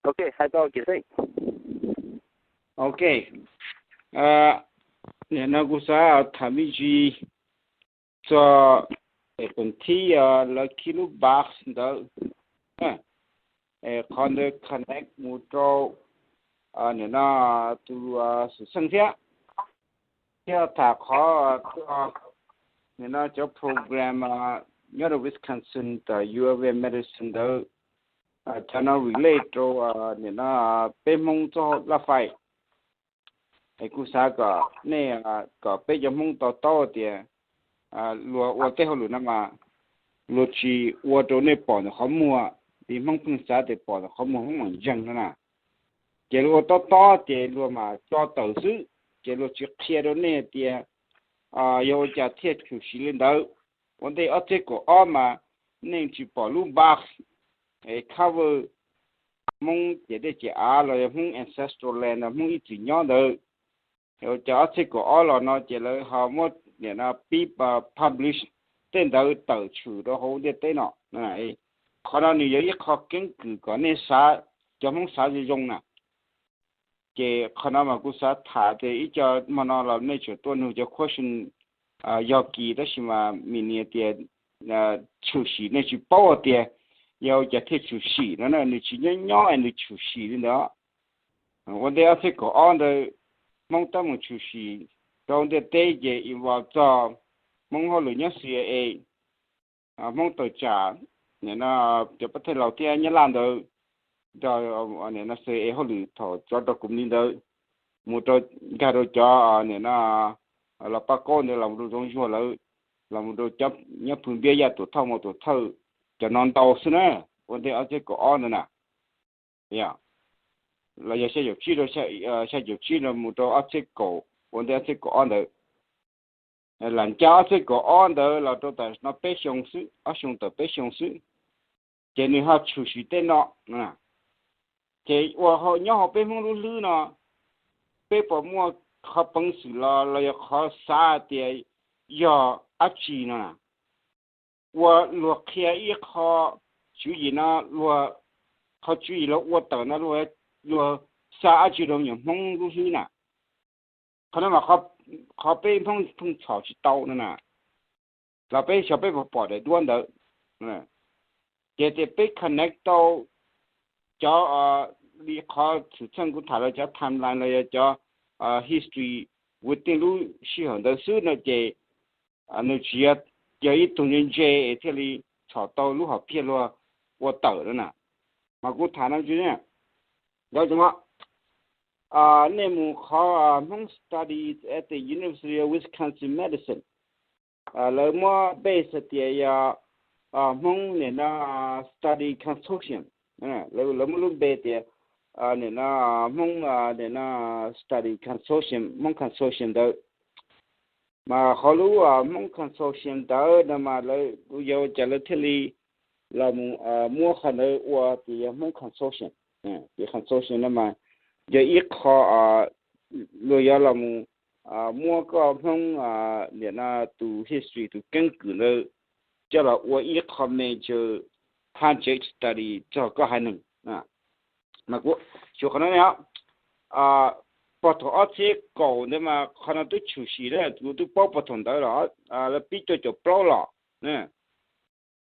Ok, hais tau Kiv Xeeb. Ok, nim no kuv xav tham me ntsis txog es qhov thib lawv khi lub box ntawd, qhov ntawd connect mus rau nim no tus xwm txheej thiab, thiab tham qhov nim no cov program nyob rau Wisconsin, U of M medicine ntawd, cov no relate rau nim no peb Hmoob txoj laj fais. Es kuv xav kom nej, kom peb cov Hmoob to taub tias luag ua tej hauj lwm no mas luag tsis ua rau nej pom ntawm qhov muag, vim Hmoob pheej xav tias pom ntawm qhov muag Hmoob mam ntseeg no na. Ces luag ua tob tob ces luag mam tso tawm xwb, ces luag tsis qhia rau nej tias yog ua cas thiaj tshwm sim li ntawd. Ua ntej ob txhiab kaum ob mas nej tsis pom lub box es cover Hmoob ces dej ces av los yog Hmoob ancestral land no Hmoob ib txwm nyob ntawd. Ua cas ob txhiab kaum ob los no ces lawv ho muab nim no pib publish tej ntawd tawm tshwm rau hauv ntiaj teb no. Qhov no nws yog ib qho keeb kwm kom nej xav, cov Hmoob xav zoo zoo na. Ces qhov no mas kuv xav tham tias ib co hmo no los nej tseem tuaj nug cov question yog kis, tab sis mas mi ni tias tshwm sim nej tsis paub hais tias yog ua cas thiaj tshwm sim no na, nws tsis nyob nyob es nws tshwm sim li ntawd. Ua ntej ob txhiab kaum ob ntawd Hmoob tab mus tshwm sim rau ntiaj teb ces involve txog Hmoob hauj lwm nyob C I A, Hmoob tawm tsam nim no cov pab thej laus thiab Nyab Laj ntawd, nrog nim no C I A hauj lwm thaum tso rau kuv li ntawd, mus rau nkag rau cov nim no los pab kaub ntawd los mus rau Zoov Zuag lawm, los mus rau cov nyob Phwv Npiab Yaj Tuam Thawj Mos Tuam Thawj, cov no ntau xwb na. Ua ntej ob txhiab kaum ob ntawd na, los yog xya caum tsib rau, xya caum tsib rau mus rau ob txhiab kaum, ua ntej ob txhiab kaum ob ntawd. Lam ncaj ob txhiab kaum ob ntawd los rau tam no peb xyoo xwb, ob xyoo tawm peb xyoo xwb, ces nws ho tshwm sim tej no. Ces ua nyob hauv peb Hmoob lub hlwb no, peb puas muaj qhov peev xwm los los yog qhov xav tias yog dab tsi no na? Ua luag qhia ib qho tswv yim no, luag, qhov tswv yim luag ua tawm no luag, luag xa dab tsi rau nyuam Hmoob lub hlwb na? Qhov no mas qhov peb Hmoob pheej txhom tsis tau no na, los peb xyov peb puas pom daim duab ntawd. Ces tias peb connect tau cov li qhov xwm txheej kuv tham los cov timeline los yog cov history within lub sij hawm ntawd xwb no ces nws tsis yog ib tug ntse ntse es thiaj li txhom tau lub hom phiaj luag ua tawm no na. Mas kuv tham no tsis ne, nej mus qhov Hmoob Studies at the University of Wisconsin Madison, lawv muab base tias yog Hmoob nim no Study Consortium, lawv muab lub npe tias nim no Hmoob nim no Study Consortium, Hmoob Consortium ntawd. Mas qhov lub Hmoob Consortium ntawd no mas lawv yog ua cas lawv thiaj li los mus muab qhov ntawd ua tias yog Hmoob Consortium? Tias Consortium no mas yog ib qho luag yuav los mus muab koj Hmoob nim no tus history tus keeb kwm ntawd coj los ua ib qho major project study txog koj haiv neeg. Mas kuv xyuas qhov no ne, puag thaum ob txhiab kaum ntawd mas qhov no twb tshwm sim lawm, kuv twb paub puag thaum ntawd los, lawv pib cuaj caum plaub los.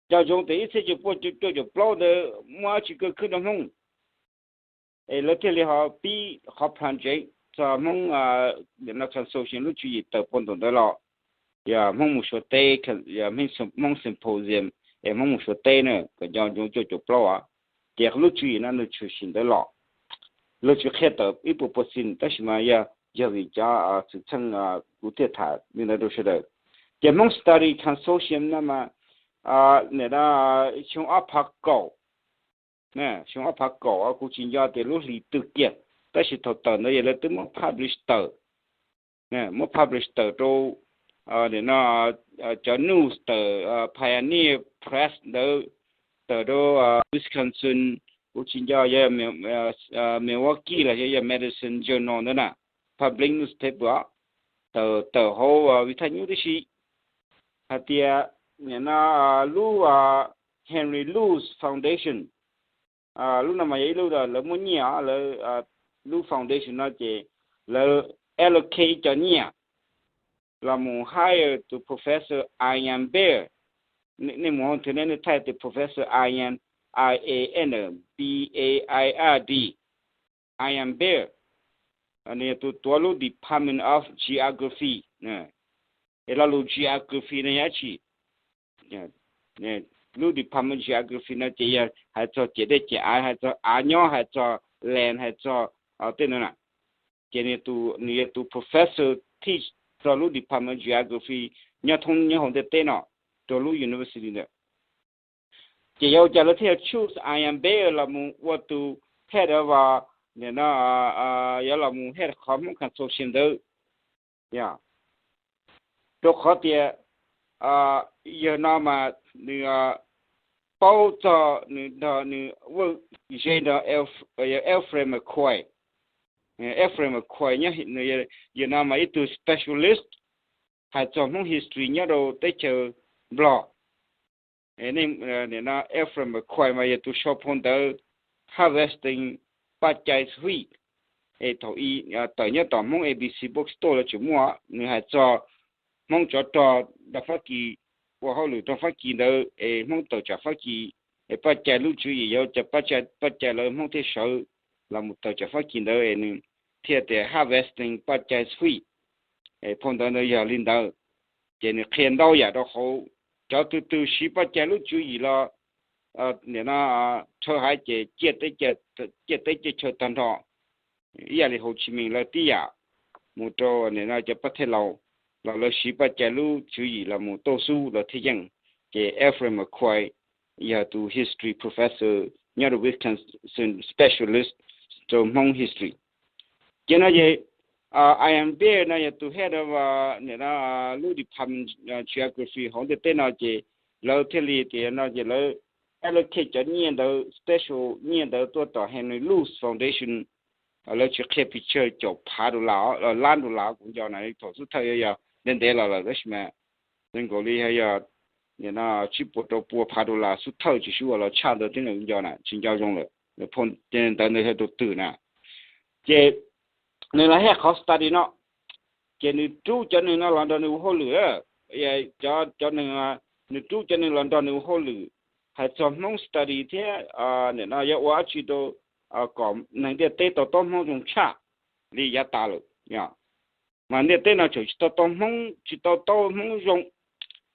Nco ntsoov tias ib txhiab cuaj puas cuaj caum plaub ntawd muaj dab tsi kawg khwb rau Hmoob, es lawv thiaj li ho pib qhov project txog Hmoob, no Consortium lub tswv yim tawm puag thaum ntawd los, yog Hmoob mus Suav teb, Hmoob Symposium, es Hmoob mus Suav teb na, kom nco ntsoov cuaj caum plaub. Ces lub tswv yim no nws tshwm sim ntawd los, luag tsis qhia tawm ib puas percent tab sis mas yog, yog vim cov xwm txheej kuv thiaj tham li ntawd rau sawv daws. Ces Hmoob Study Consortium no mas nim no xyoo ob phav kaum, xyoo ob phav kaum kuv tsis nco tias lub hlis twg kiag, tab sis thaum tawm ntawd yog lawv twb muab publish tawm, muab publish tawm rau nim no cov news tawm Pioneer Press ntawd, tawm rau Wisconsin, kuv tsis nco yog Milwaukee los yog Madison Journal ntawd na, public newspaper, tawm hauv vim thaj nyub tib si, hais tias nim no lub Henry Luce Foundation, lub no mas yog ib lub lawv muaj nyiaj, lawv lub foundation no ces lawv allocate ib co nyiaj los mus hire tus Professor Ian Baird. Nej mus hauv nthwv nej thaij tias Professor Ian, I A N B A I R D, Ian Baird. Nws yog tus tuav lub Department of Geography. Es lo lus geography no yog dab tsi? Lub Department of Geography no ces yog hais txog ciam dej ciam av, hais txog av nyob, hais txog land, hais txog tej no na. Ces nws yog tus professor teach txog lub Department of Geography nyob thoob nyob hauv ntiaj teb no rau lub university ntawd. Ces yog ua cas lawv thiaj choose Ian Baird los mus ua tus head of, nim no, yog los mus head qhov Hmoob consortium ntawd? Rau qhov tias yawg no mas nws paub txog nws nrog nws ua ze nrog Alfred McCoy. Alfred McCoy nyob, yawg no mas ib tug specialist hais txog Hmoob history nyob rau teb chaws Nplog. Nim no Alfred McCoy mas yog tus sau phau ntawv Harvesting Paj Cai Wheat. Thaum i tawm nyob tom Hmoob A B C Bookstore lawv tseem muaj, nws hais txog Hmoob tsov rog rau Fab Kis, ua hauj lwm rau Fab Kis ntawd es Hmoob tawm tsam Fab Kis, es paj cai lub tswv yim yog cas paj cai, paj cai lawv Hmoob thiaj sawv los mus tawm tsam Fab Kis ntawd es nws thiaj tias Harvesting Paj Cai Wheat. Phau ntawv ntawd yog li ntawd. Ces nws qhia ntau yam rau hauv, cov twg twg siv paj cai lub tswv yim los nim no rhawv haiv ces ciaj teb ciaj chaw tag nrho. Ib yam li Hồ Chí Minh lawv tib yam, mus rau nim no cov pab thej laus los lawv siv paj cai lub tswv yim los mus tuaj xub lawv thiaj yeej. Ces Alfred McCoy yog tus history professor nyob rau Wisconsin, specialist rau Hmoob history. Ces no ces Ian Baird no yog tus head of nim no lub Department of Geography hauv ntiaj teb no ces lawv thiaj li tias no ces lawv allocate cov nyiaj ntawd, special nyiaj ntawd tuaj tom Henry Luce Foundation. Lawv tsis qhia pes tsawg, caum phav dollar, lab dollar kuv nco na, thaum xub thawj yog ntev ntev los lawm tab sis mas zoo nkaus li yog nim no tsib puas rau pua phav dollar xub thawj tsis sub los tshaj ntawd thiab kuv nco na, tsis nco zoo lawm. Phau ntawv ntawd yog tus twg na? Ces nws los head qhov study no, ces nws rub cov neeg no los nrog nws ua hauj lwm. Cov neeg, nws rub cov neeg los nrog nws ua hauj lwm hais txog Hmoob study thiab nim no yuav ua dab tsi rau kom neeg ntiaj teb to taub Hmoob zoo tshaj li yav tas lawm. Mas ntiaj teb no tseem tsis to taub Hmoob, tsis to taub Hmoob zoo.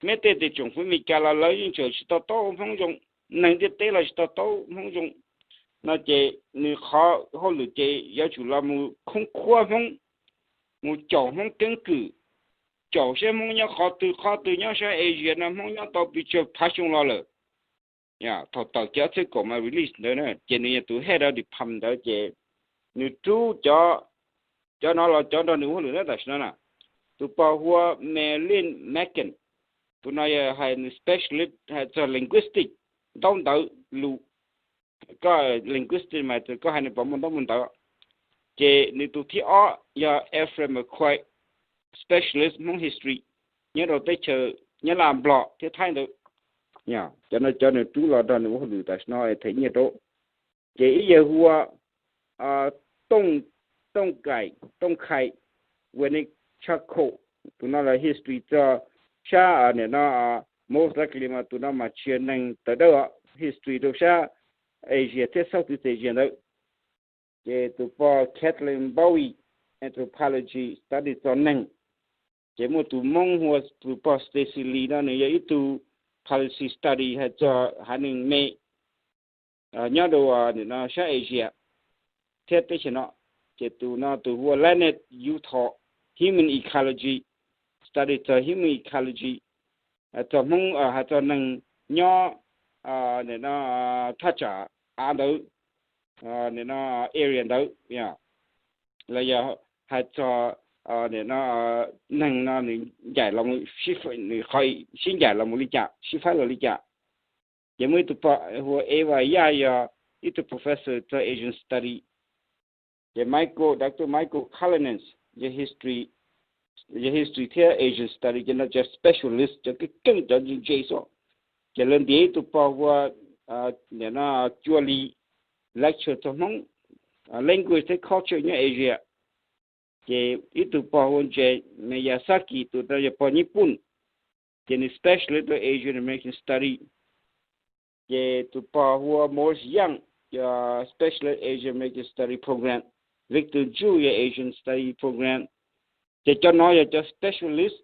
Meb tej tias tsoom fwv Amelikas los lawv yeej tseem tsis to taub Hmoob zoo, neeg ntiaj teb los tsis to taub Hmoob zoo. No ces nws qhov hauj lwm ces yuav tsum los mus khoob khuab Hmoob, mus caum Hmoob keeb kwm, caum saib Hmoob nyob qhov twg qhov twg nyob sab Asia no Hmoob nyob tau pes tsawg phav xyoo los lawm. Thaum tawm kiag ob txhiab kaum mas release ntawd na, ces nws yog tus head of department ntawd ces nws rub cov, cov no los cov nrog nws ua hauj lwm na tam sim no na, tus pog hu ua Malin Megan. Tus no yog hais nws specialist hais txog linguistic, ntaub ntawv lus. Koj linguistic mas koj hais nws puas muaj ntaub muaj ntawv. Ces nws tus thib ob yog Alfred McCoy, specialist Hmoob history nyob rau teb chaws Nyab Laj, Nplog thiab Thaib ntawd. Cov no cov nws rub los nrog nws ua hauj lwm tam sim no them nyiaj rau. Ces ib yawg hu ua Tooj, Tooj Kai, Tooj Kai Wennick Charcot. Tus no lawv history txog sab nim no, most likely mas tus no mas tsis yog neeg tawv dawb, history rau sab Asia thiab Southeast Asia ntawd. Ces tus pog Kathleen Bowie, anthropology, study txog neeg. Ces muaj tus Hmoob hu ua tus pog Stacy Lee no nws yog ib tug policy study hais txog haiv neeg me nyob rau nim no sab Asia thiab teb chaws no. Ces tus no tus hu ua Leonard Uthoff, human ecology, study txog human ecology, txog Hmoob hais txog neeg nyob nim no thaj tsam av ntawd, nim no area ntawd, los yog hais txog nim no neeg no nws ncaim los, nws qhov sib ncaim los mus li cas, sib faib los li cas. Ces muaj ib tug pog hu ua Eva Yaj yog ib tug professor txog Asian study. Ces Michael, Doctor Michael Kalanias yog history thiab Asian study, ces no cov specialist cov keej keej cov ntse ntse xwb. Ces lawv ntiav ib tug pog hu ua nim no Cua Lis, lecture txog Hmoob language thiab culture nyob Asia. Ces ib tug pog hu ua Ntshe Miyazaki, tus no yog pog Nyij Pooj, ces nws specialist rau Asian American Study. Ces tus pog hu ua Morris Young yog specialist Asian American Study program, Victor Zhu yog Asian Study program. Ces cov no yog cov specialist,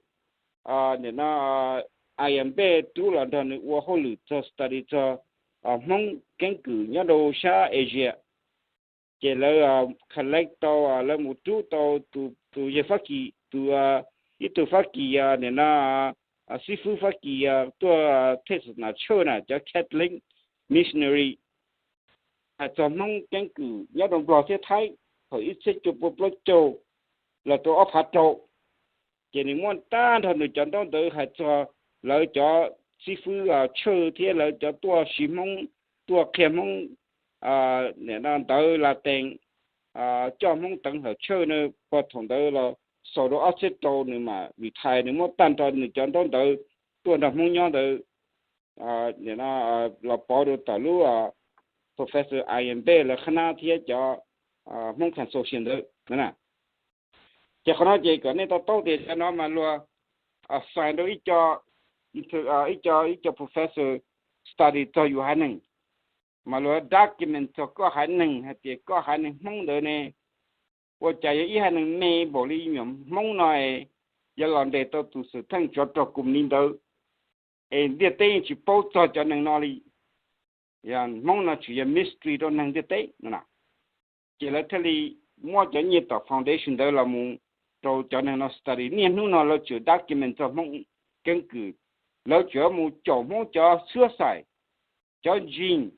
nim no Ian Bae rub los nrog nws ua hauj lwm txog study txog Hmoob keeb kwm nyob rau sab Asia. Ces lawv collect tau, lawv mus rub tau tus yawg Fab Kis, tus, ib tug Fab Kis nim no xib fwb Fab Kis tuaj thej xas nas tshawj na, cov Catholic missionary, hais txog Hmoob keeb kwm nyob rau Nplog thiab Thaib thaum ib txhiab cuaj pua plaub caug los rau ob phav rau. Ces nws muab tag nrho nws cov ntaub ntawv hais txog lawv cov xib fwb tshawj thiab lawv cov tuaj siv Hmoob, tuaj qhia Hmoob, nim no ntawv Latees, coj Hmoob teev hawm tshawj na, pog thaum ntawd los xaus rau ob txhiab rau nws mam retire, nws muab tag nrho nws cov ntaub ntawv tuaj nrog Hmoob nyob ntawd los pauv rau tom lub Professor Ian Bae lawv qhab nab thiab cov Hmoob Consortium ntawd. Ces qhov no ces kom nej to taub tias cov no mas luag sign rau ib co, ib co, ib co professor study txog yus haiv neeg, mas luag document txog koj haiv neeg hais tias koj haiv neeg Hmoob ntawd ne, ua cas yog ib haiv neeg me npaum li nyuam Hmoob no es yuav los ntes tau tus xwm txheej tsov rog kum li ntawd, es ntiaj teb yeej tsis paub txog cov neeg no li. Hmoob no tseem yog mystery rau neeg ntiaj teb no. Ces lawv thiaj li muab cov nyiaj tom foundation ntawd los mus rau cov neeg no study. Niaj hnub no lawv tseem document txog Hmoob keeb kwm. Lawv tseem mus caum Hmoob cov xub xais, cov genes,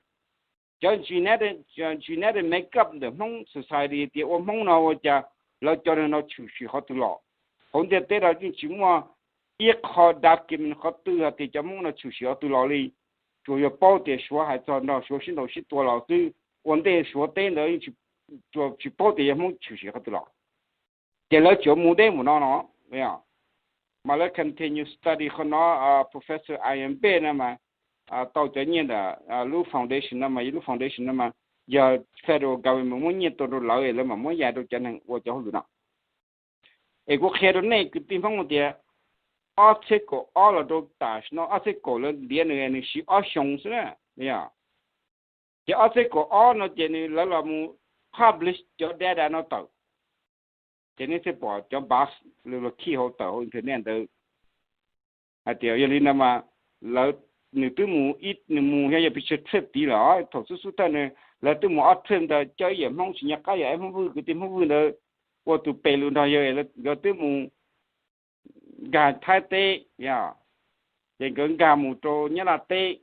cov genetic, genetic makeup ntawm Hmoob society tias ua Hmoob no ua cas lawv cov neeg no tshwm sim qhov twg los. Hauv ntiaj teb no yeej tsis muaj ib qho document qhov twg hais tias cov Hmoob no tshwm sim qhov twg los li. Tsuas yog paub tias Suav hais txog nrog Suav sib ntaus sib tua los xwb, ua ntej Suav teb ntawd tsis paub tias yog Hmoob tshwm sim qhov twg los. Ces lawv tseem mus deb mus no no, mas lawv continue study qhov no. Professor Ian Bae no mas tau cov nyiaj ntawm lub foundation no mas, lub foundation no mas yog federal government muab nyiaj tua rau lawv es lawv mam muab ya rau cov neeg ua cov hauj lwm no. Es kuv qhia rau nej kwv tij Hmoob tias ob txhiab kaum ob los rau tam sim no, ob txhiab kaum lawv ntiav nws, nws siv ob xyoo xwb na. Ces ob txhiab kaum ob no ces nws lawv los mus publish cov data no tawm. Ces nej thiaj pom cov box lawv khij hauv tawm hauv internet ntawd hais tias yog li no mas lawv, nws twb mus ib, nws mus yog yog pes tsawg trip tid lawm. Thaum xub xub thawj nws, lawv twb mus ob trip ntawd, coj ib yam Hmoob tsis nco qab yog ib Hmoob Vwj, kwv tij Hmoob Vwj ntawd ua tus pes lus nrog yawg, nkawd twb mus nkag Thaib teb, ces nkawd nkag mus rau Nyab Laj teb,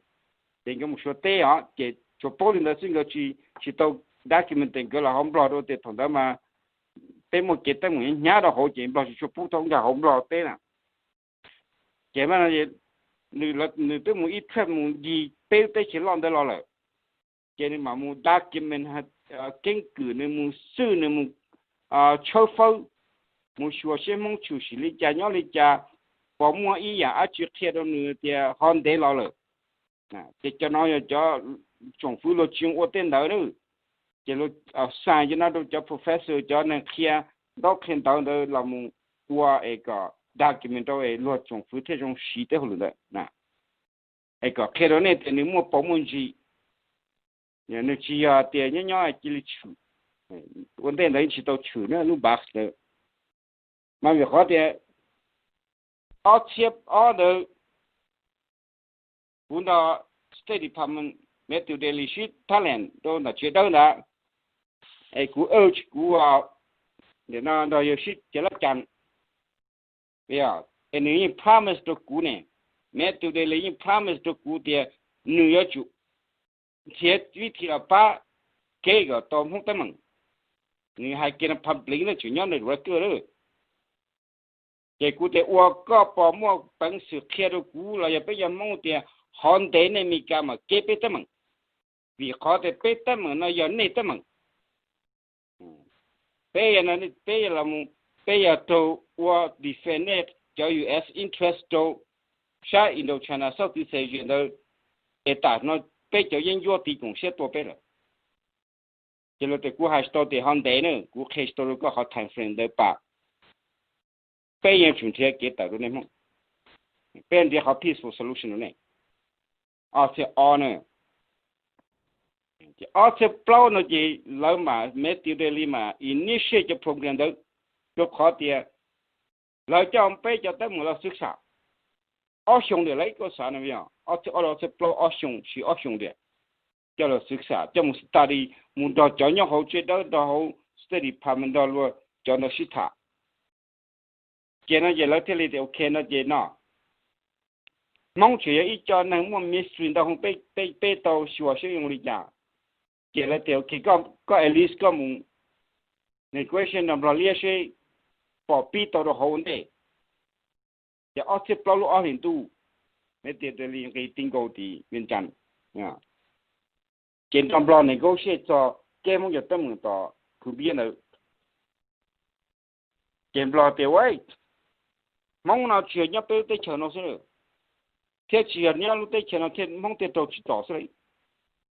ces nkawd mus Suav teb os. Ces tsuas paub li ntawd xwb, nkawd tsis tau document nkawd los hauv Nplog rau tias thaum ntawd mas peb muaj kev teeb meem hnyav rau hauv ces Nplog tsis tshua pub tau nkag hauv Nplog teb na. Ces nws twb mus ib trip mus ncig peb lub teb chaws loj ntawd los lawm, ces nws mam mus document keeb kwm, nws mus xwj, nws mus tshawb fawb, mus xyuas seb Hmoob tshwm sim li cas nyob li cas, puas muaj ib yam dab tsi qhia rau nws tias ho ntev los lawm. Ces cov no yog cov tsoom fwv luag tsis ua tej ntawd na. Ces luag sign cov no rau cov professor, cov neeg qhia ntaub qhia ntawv ntawd los mus ua es kom document rau es luag tsoom fwv thiaj zoo siv tej hauj lwm ntawd. Es kom qhia rau nej tias nws muaj paus muaj ntsis, nws tsis yog tias nyob nyob cia li tshwm. Ua ntej ntawd yeej tsis tau tshwm na lub box ntawd. Mas vim qhov tias ob txhiab ob ntawd kuv nrog State Department, Matthew Daley sib thab lees rau ntawm tsev dawb ntawd, es kuv urge kuv nim no nrog yawg sib cav lab cas. Es nws yeej promise rau kuv ne, Matthew Daley yeej promise rau kuv tias nws yuav tsum nrhiav vib thim los pab kev kom tau Hmoob teeb meem. Nws hais kiag no public na, tseem nyob nws record lawm. Ces kuv tias ua koj puas muaj peev xwm qhia rau kuv los yog peb cov Hmoob tias qhov ntev nej Meskas mam kev peb teeb meem, vim qhov tias peb teeb meem no yog nej teeb meem. Peb, peb los, peb yog raug ua defend nej cov U S interest rau sab Indochina Southeast Asia ntawd, es tam no peb cov yeeb ncuab tiv koom siab tua peb lawm. Ces luag tias kuv hais tsis tau tias ho ntev na, kuv qhia tsis tau rau koj qhov time frame ntawd pam. Peb yeej tsum nrhiav kev tawm rau nej Hmoob, peb nrhiav qhov peaceful solution rau nej. Ob txhiab ob na, ob txhiab plaub no ces lawv mam, Matthew Daley mam initiate cov program ntawd, rau qhov tias lawv coj peb cov teeb meem los xwb xam. Ob xyoo tiam lawv ib koj xav no, ob txhiab ob los ob txhiab plaub, ob xyoo sis ob xyoo tiam, coj los xwb xam, coj mus study, mus nrog cov nyob hauv tsev dawb, nrog hauv State Department, nrog luag cov ntawd sib tham. Ces no ces lawv thiaj li tias ok no ces no, Hmoob tseem yog ib co neeg muaj mystery ntau heev, peb tau xyuas seb zoo li cas. Ces lawv tias ok, koj at least koj mus negotiate nrog Nplog liab seb pom pib tau rau hauv ua ntej. Ces ob txhiab plaub lub ob hlis ntuj, Matthew Daley nqis ti nkaus tim Vias Cas, ces nrog Nplog negotiate txog kev Hmoob cov teeb meem tom Khwv Npiab ntawd. Ces Nplog tias ua, Hmoob no tsis yog nyob peb lub teb chaws no xwb, thiab tsis yog nyob lub teb chaws no thiaj Hmoob thiaj raug tsim txom xwb li.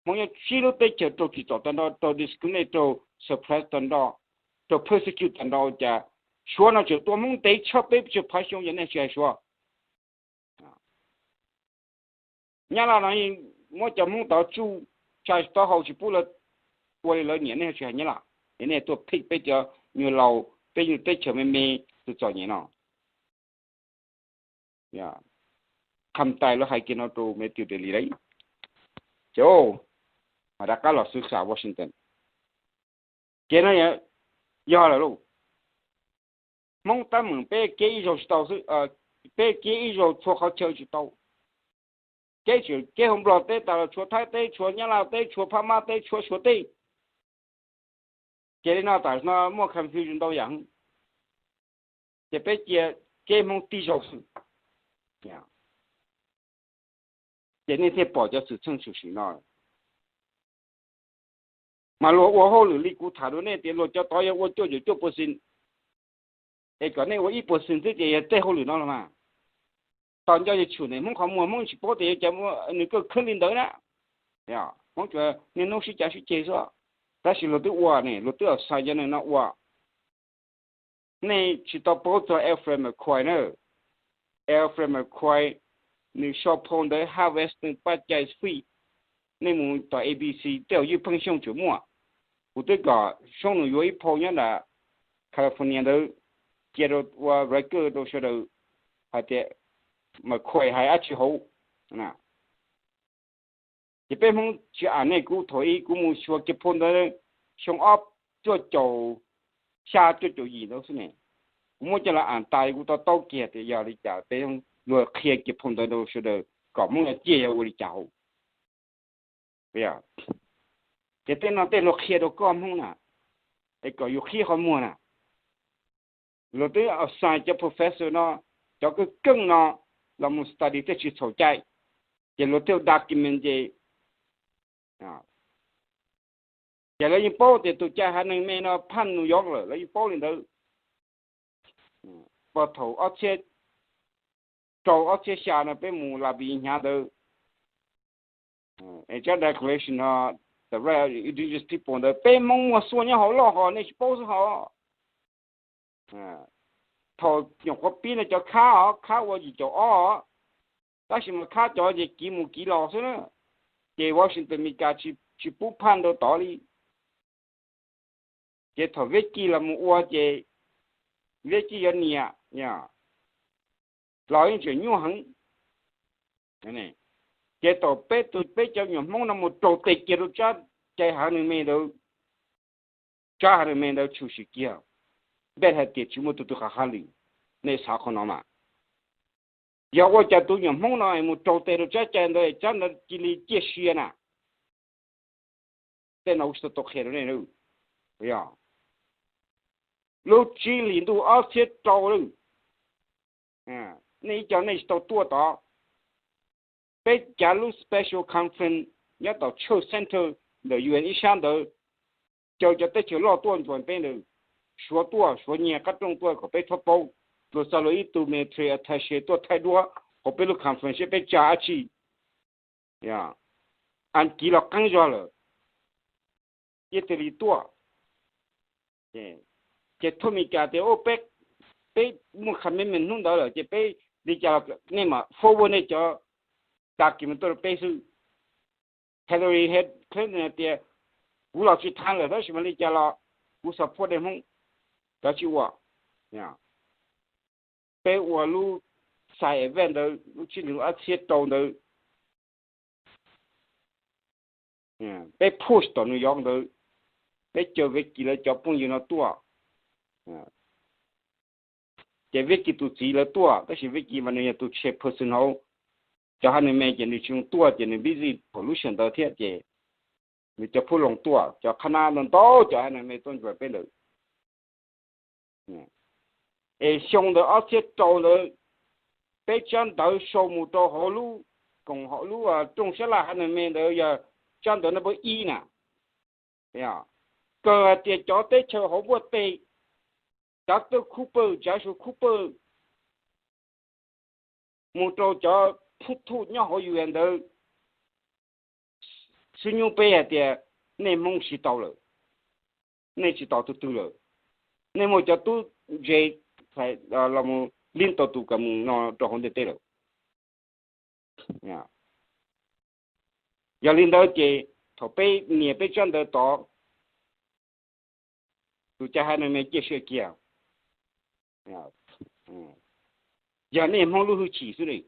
Hmoob nyob tsib lub teb chaws raug tsim txom tag nrho, raug discriminate, raug suppress tag nrho, raug persecute tag nrho, ua cas Suav no tseem tua Hmoob ntev tshaj peb txhiab phav xyoo, yog nej tsis hais Suav. Nyab Laj no muab cov Hmoob tod tsuj, tsa tsis taub hau, tsis pub lawv ua li lawv nyiam, nej tsis hais Nyab Laj, es nej tuaj pick peb cov nyuag laus, peb nyuag teb chaws me me, tus txom nyem no. Qham tais lawv hais kiag no rau Matthew Daley lawm, ces mam rov qab los xwb xam Washington. Ces no yog lawm lauj. Hmoob teeb meem peb kev ib zaug tsis tau xwb, peb kev ib zaug txhua qhov chaw tsis tau. Kev tseem kev hauv Nplog teb tas los tshuav Thaib teb, tshuav Nyab Laj teb, tshuav Phab Mab teb, tshuav Suav teb. Ces li no tam sim no muaj confusion ntau yam heev. Ces peb cia kev Hmoob tib zaug xwb, ces nej thiaj pom cov xwm txheej tshwm sim no. Mas luag ua hauj lwm li kuv tham rau nej tias luag cov tod yog ua cuaj caum cuaj percent, es kom nej ua ib percent xwb ces yog tej hauj lwm no los mas. Tos nco yog tshwm ntawm Hmoob qhov muag, Hmoob tsis paub tias yuav cas nws kawj khwb li ntawd na. Hmoob tsuas niaj hnub sib cav sib ceg xwb, tab sis luag twb ua ne, luag twb assign cov neeg no ua. Nej tsis tau paub txog Alfred McCoy na. Alfred McCoy, nws sau phau ntawv Harvest nws paj cai fij. Nej mus tom A B C tej zaum Ywj Pheej Xyooj tseem muaj. Kuv twb kom Soob Nus yuav ib phau nyob nram California ntawd cia rau ua record rau sawv daws hais tias McCoy hais dab tsi hauv. Ces peb Hmoob tsis am nej, kuv thaum ub kuv mus xyuas kiag phau ntawv xyoo ob cuaj caum xya cuaj caum yim ntawd xwb ne, kuv muab coj los am tas kuv to taub kiag tias yog li cas peb luag qhia kiag phau ntawv rau sawv daws kom Hmoob yuav ciaj yog ua li cas hauv. Ces tej no tej luag qhia rau koj Hmoob na, es kom yus qhib qhov muag na. Luag twb assign cov professor no, cov kawg keej no los mus study tej tsis txhaum cai, ces luag thiaj document ces, ces lawv yeej paub tias tus cai hav neeg me no phaj New York lawm, lawv yeej paub li ntawd. Puag thaum ob txhiab rau ob txhiab xya no peb mus Las Vegas hnyav ntawd, es tsab declaration no, the right indigenous people ntawd peb Hmoob muag xua nyob hauv loj hos nej tsis paub xwb hos. Thaum nyuam qhuav pib no cov khab os, khab ua yim caum ob, tab sis mas khab cov ces kiv mus kiv los xwb na, ces Washington Meskas tsis pub phaj rau tod li. Ces thaum Viaj Cij los mus ua ces Viaj Cij yuav niam, los yeej tseem nyuaj heev. Ces thaum peb tus peb cov nyuam Hmoob no mus raug tes kiag rau tsab cai hav neeg me ntawd, tsab hav neeg me ntawd tshwm sim kiag, npaj hais tias tsis muaj tus twg qhov hab lwm. Nej xav qhov no mas, yog ua cas tus nyuam Hmoob no mus raug tes rau tsab cai ntawd, tsab ntawd cia li ciaj sia na. Tej no kuv tsis tau qhia rau nej. Lub tsib hlis ntuj ob txhiab rau lawm, nej ib co nej tsis tau tuaj tod. Peb cav lub special conference nyob tom Church Center ntawm U N ib sab ntawd, caw cov teb chaws loj tuaj ntsuas peb ntawd, Suav tuaj, Suav nyiag qab rooj tuaj kom peb txhob paub. Luag xa luag ib tug military attache tuaj thaij duab hauv peb lub conference seb peb tsa dab tsi. Askiv los qeeb zog lawm. yeej tig li tuaj. Ces thaj Amelikas tias, peb muaj commitment hnub ntawd lawm ces peb li cas los nej mam forward nej cov document tuaj rau peb xwb. Hillary Clinton tias, kuv los tsis thaj lawm tab sis mas li cas los kuv support nej Hmoob, cov tsis ua. Peb ua lub side event ntawd lub tsib hlis ob txhiab rau ntawd, peb push tom New York ntawd, peb caw Vicky lawv cov phooj ywg no tuaj. Ces Vicky tus txiv lawv tuaj tab sis Vicky mas nws yog tus chairperson hauv cov Hanoi Mess ces nws tsis tuaj ces nws busy hauv lub sij hawm ntawd thiab ces nws cov phub loos tuaj, cov qhab nab ntau ntau cov Hanoi Mess tuaj ntsuas peb ntawd. Es xyoo ntawd ob txhiab rau ntawd, peb tsab ntawv sau mus rau hauv lub, koom hauv lub rooj sab laj Hanoi Mess ntawd yog tsab ntawv number ib na. Kawg hais tias cov teb chaws hauv npuaj teg, cov tub khub pawg, cov su khub pawg, mus rau cov phub thuj nyob hauv U S ntawd, xub nyub peb hais tias nej Hmoob tsis tau lawm, nej tsis tos tus twg lawm, nej muaj cov tub ntse los mus lead tau tus kam mus no rau hauv ntiaj teb lawm. Yog li ntawd ces thaum peb nias peb tsab ntawv tod, tus cai Hanoi Mess ciaj sia kiag, yog nej Hmoob lub hwj chim xwb li.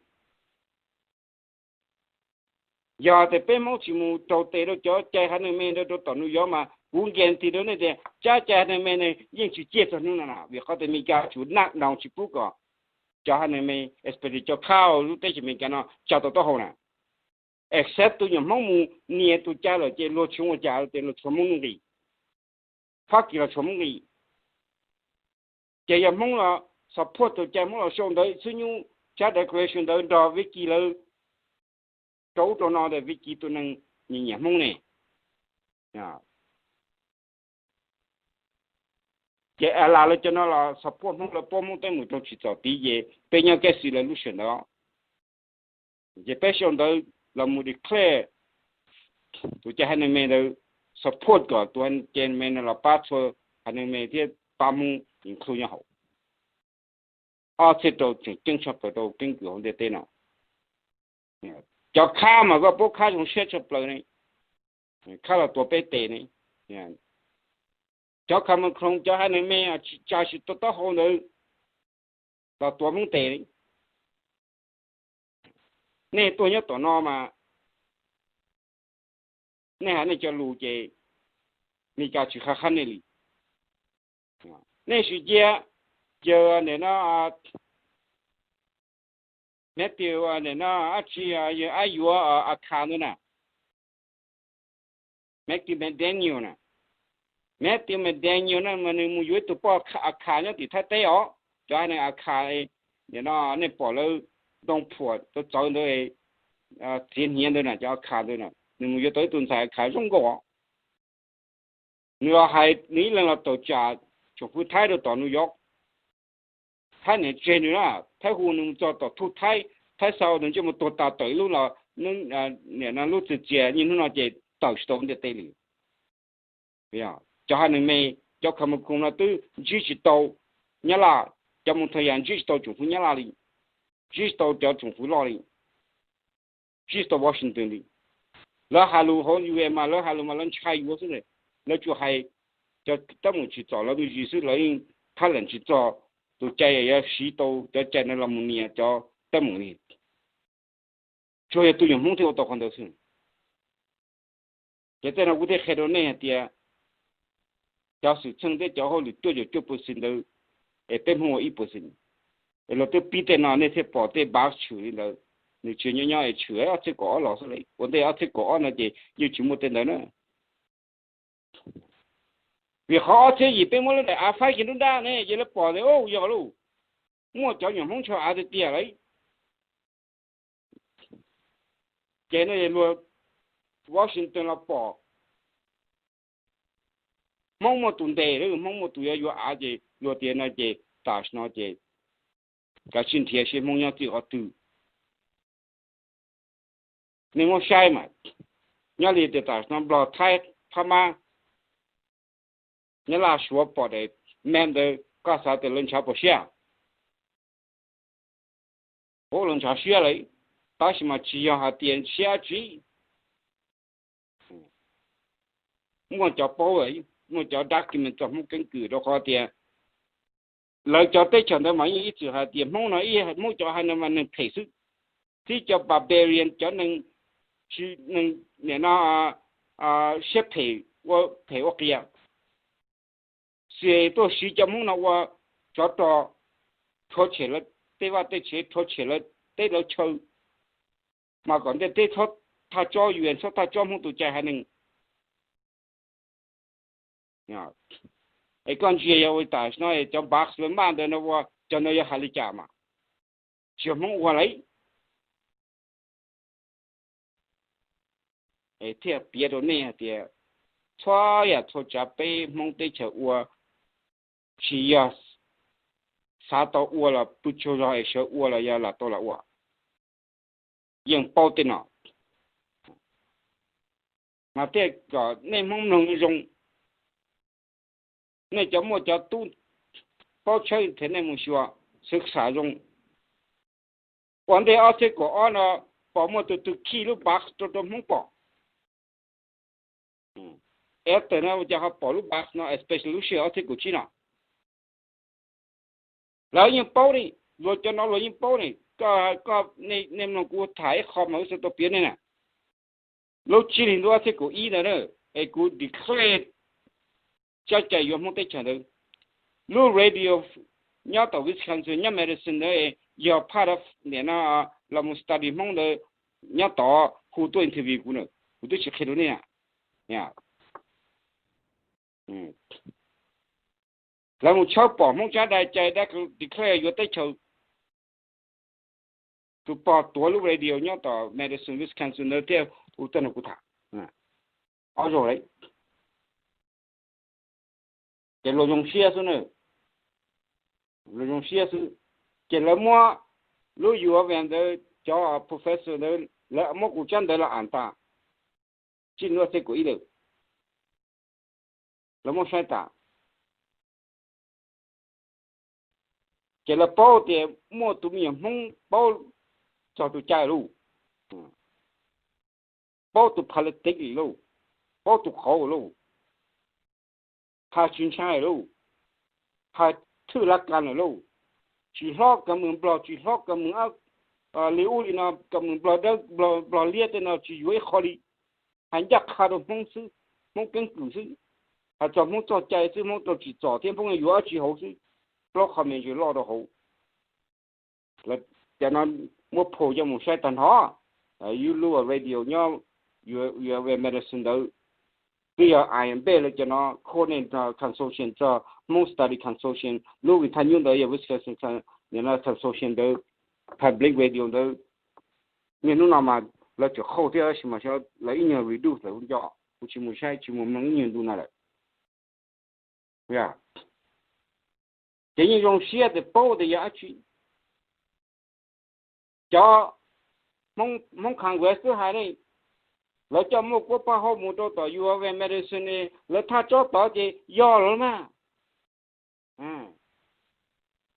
Yog tias peb Hmoob tsis mus raug tes rau cov cai Hanoi Mess ntawd rau tom New York mas kuv guarantee rau nej tias tsab cai Hanoi Mess ne yeej tsis ciaj txog hnub no na, vim qhov tias Amelikas tsuas naj down tsis pub kom cov Hanoi Mess, especially cov khab lub teb chaws Amelikas no tsa tau taub hau na. Except tus nyuam Hmoob mus nias tus cai lawm ces luag tsis ua cas tias luag tshuav Hmoob nqis, Fab Kis los tshuav Hmoob nqis. Ces yog Hmoob los support tus cai, Hmoob los sau ntawv xub nyub tsab declaration ntawd nrog Vicky lawv rau ub rau no tias Vicky tus neeg nyiam nyiam Hmoob ne. Ces a las lawv cov no los support Hmoob, lawv paub Hmoob teeb meem raug tsim txom tid ces peb nyob kev xwm lawv lub sij hawm ntawd. Ces peb sau ntawv los mus declare tus cai Hanoi Mess ntawd, support kom tus cai Hanoi Mess no los pab txhua Hanoi Mess thiab pab Hmoob include nyob hauv. Ob txhiab rau tseem ceeb tshaj plaws rau keeb kwm hauv ntiaj teb no. Cov khab mas koj paub khab zoo siab tshaj plaws ne, khab los tuav peb tes ne. Cov Kham Mos Khoom, cov Hanoi Mess tsis tsa tsis tau taub hau ntawd los tuav Hmoob tes li. Nej tuaj nyob tom no mas nej hais nej cov lus ces Meskas tsis qhab qhab nej li. Nej sim cia, yawg nim no, Matthew nim no ab tsi, yawg ab yuav Akha ntawd na, Matthew McDaniel na. Matthew McDaniel na mas nws mus yuav ib tug poj Akha nyob tim Thaib teb os. Cov hais nws Akha, nim no nej pom lawv ntoo phuam txawv txawv ntawd, txiav hniav ntawd na, cov Akha ntawd na, nws mus yuav tau ib tug ntxhais Akha zoo nkauj os. Nws los hais nws ib leeg los tawm tsam tsoom fwv Thaib rau tom New York. Thaib niam tseg nws na, Thaib hu nws mus txog tom thub Thaib, Thaib xa nws ntsej muag tuag tas tawm ib lub los, nim no lub txwm txias niaj hnub no ces tawm tsis tau ntiaj teb li. Cov haiv neeg me, cov Kham Mos Khoom no twb ntsib tsis tau Nyab Laj, cov Mus Thas Yas ntsib tsis tau tsoom fwv Nyab Laj li, ntsib tsis tau cov tsoom fwv loj li, ntsib tsis tau Washington li. Lawv hais lus hauv U S mas lawv hais lus mas lawv ntshai yuav xwb, lawv tsuas hais cov teeb meem tsim txom lawv me ntsis xwb, lawv yeej thab lees tsis txog tus cai yuav siv tau cov cai no los mus nias cov teeb meem li. Tsuas yog tus nyuam Hmoob thiaj ua tau qhov ntawd xwb. Ces tej no kuv thiaj qhia rau nej hais tias cov xwm txheej thiab cov hauj lwm cuaj caum cuaj percent ntawd, es peb Hmoob ua ib percent. Es luag twb pib tej no nej thiaj pom tej npav tshwm li ntawd. Nws tsis nyob nyob es tshwm ob txhiab kaum ob los xwb li, ua ntej ob txhiab kaum ob no ces yeej tsis muaj tej ntawd na. Vim qhov ob txhiab yim peb muab lub daim av faib kiag nruab nrab ne, ces lawv pom tias yog lauj, muaj cov nyuam Hmoob ntshaw av tiag tiag lauj. Ces no luag Washington los pom Hmoob muaj tus ntes, Hmoob muaj tus yuav yuav av, ces luag tias no ces tam sim no ces kav tsij nrhiav seb Hmoob nyob txij qhov twg. Nej muab saib mas, nyob li tias tam sim no Nplog, Thaib, Phab Mab, Nyab Laj Suav pom daim map ntawd koj xav tias lawv ntshav puas siab? Ub, lawv ntshav siab lawm, tab sis mas tsis yog hais tias siab dab tsi. Muaj cov paub, muaj cov document txog Hmoob keeb kwm rau qhov tias lawv cov teb chaws ntawd mas yeej ib txwm hais tias Hmoob no, Hmoob cov hais no mas neeg phem xwb, tib cov barbarian, cov neeg, neeg, nim no siab phem, ua phem ua qias, xwm tuaj siv cov Hmoob no ua tsov rog, rhuav tshem lawv tej vaj tej tsev, rhuav tshem lawv teb lawv chaw, mas kom ntiaj teb txhob thaj tsob, U N txhob thaj tsob Hmoob tus cai haiv neeg. Es koj ntsia yog ua tas no cov box lawv maj ntawd no ua cov ntawd yog hais li cas mas tsis yog Hmoob ua lauj. Thiaj piav rau nej hais tias txhua yam txhua tsav peb Hmoob teb chaws ua, tsis yog xav tau ua los pw tsaug zog es sawv ua los yog lam tau lam ua. Yeej paub tej no, mas thiaj kom nej Hmoob mloog zoo. Nej cov muaj cov tub paub tshawb internet mus xyuas, xwv xam zoo. Ua ntej ob txhiab kaum ob no pom muaj tus twg khi lub box rau rau Hmoob pom. After no ces ho pom lub box no, especially lub sij hawm ob txhiab kaum tsib no. Lawv yeej paub ne, luag cov no luag yeej paub ne. Koj, nej mloog kuv tham ib qho mas kuv xav tau piav nej na. Lub tsib hlis ntuj ob txhiab kaum ib ntawd na, es kuv declare tsab cai yuav Hmoob teb chaws ntawd. Lub radio nyob tom Wisconsin, nyob Madison ntawd, yog part of nim no los mus study Hmoob ntawd, nyob tod hu tuaj interview kuv na, kuv twb tsis qhia rau nej na. Lawv mus tshawb pom Hmoob tsab dai cai dab declare yuav teb chaws. Tus pog tuav lub radio nyob tom Madison, Wisconsin ntawd thiaj hu tuaj nrog kuv tham. Ob zaug lawm. Ces luag zoo siab xwb na, luag zoo siab xwb. Ces lawv muab lub U of M ntawd cov professor ntawd, lawv muab kuv tsab ntawv los am tas, tsib hlis ntuj ob txhiab kaum ib lawm, lawv muab saib tas. Ces lawv paub tias muaj tus me nyuam Hmoob paub txog tus cai lauj, paub tus politics lauj, paub tus qauv lauj, hais tsis ntshai lauj, hais thwj lav kas lawm lauj, tsis hlob kawg mus Nplog, tsis hlob kawg mus li ub li no, kawg mus Nplog dawb, Nplog liab tej no tsis yuav ib qho li. Hais ncaj qha rau Hmoob xwb, Hmoob keeb kwm xwb, hais txog Hmoob txoj cai xwb, Hmoob rau tsis txom thiab Hmoob yuav dab tsi hauv xwb. Plaub qho me ntsis loj rau hauv. Cov no muab phu coj mus saib tag nrho. Ib lub radio nyob U of M Madison ntawd, twb yog I M B lawv cov no, Coordinated Consortium txog Hmoob Study Consortium, lub vim thaj nyub ntawd yog Wisconsin Consortium ntawd, public radio ntawd. Niaj hnub no mas lawv tseem qhauj thiab, tab sis mas lawv ib nyuag reduce lawm, kuv nco, kuv tsis mus saib, tsis mus mloog ib nyuag ntu na lawm. Ces yeej zoo siab tias paub tias yog dab tsi. Cov Hmoob Congress twb hais ne, lawv coj muaj kuab paj hauj mus rau tom U of M Madison, lawv thaj tsob tod ces yog lawm mas.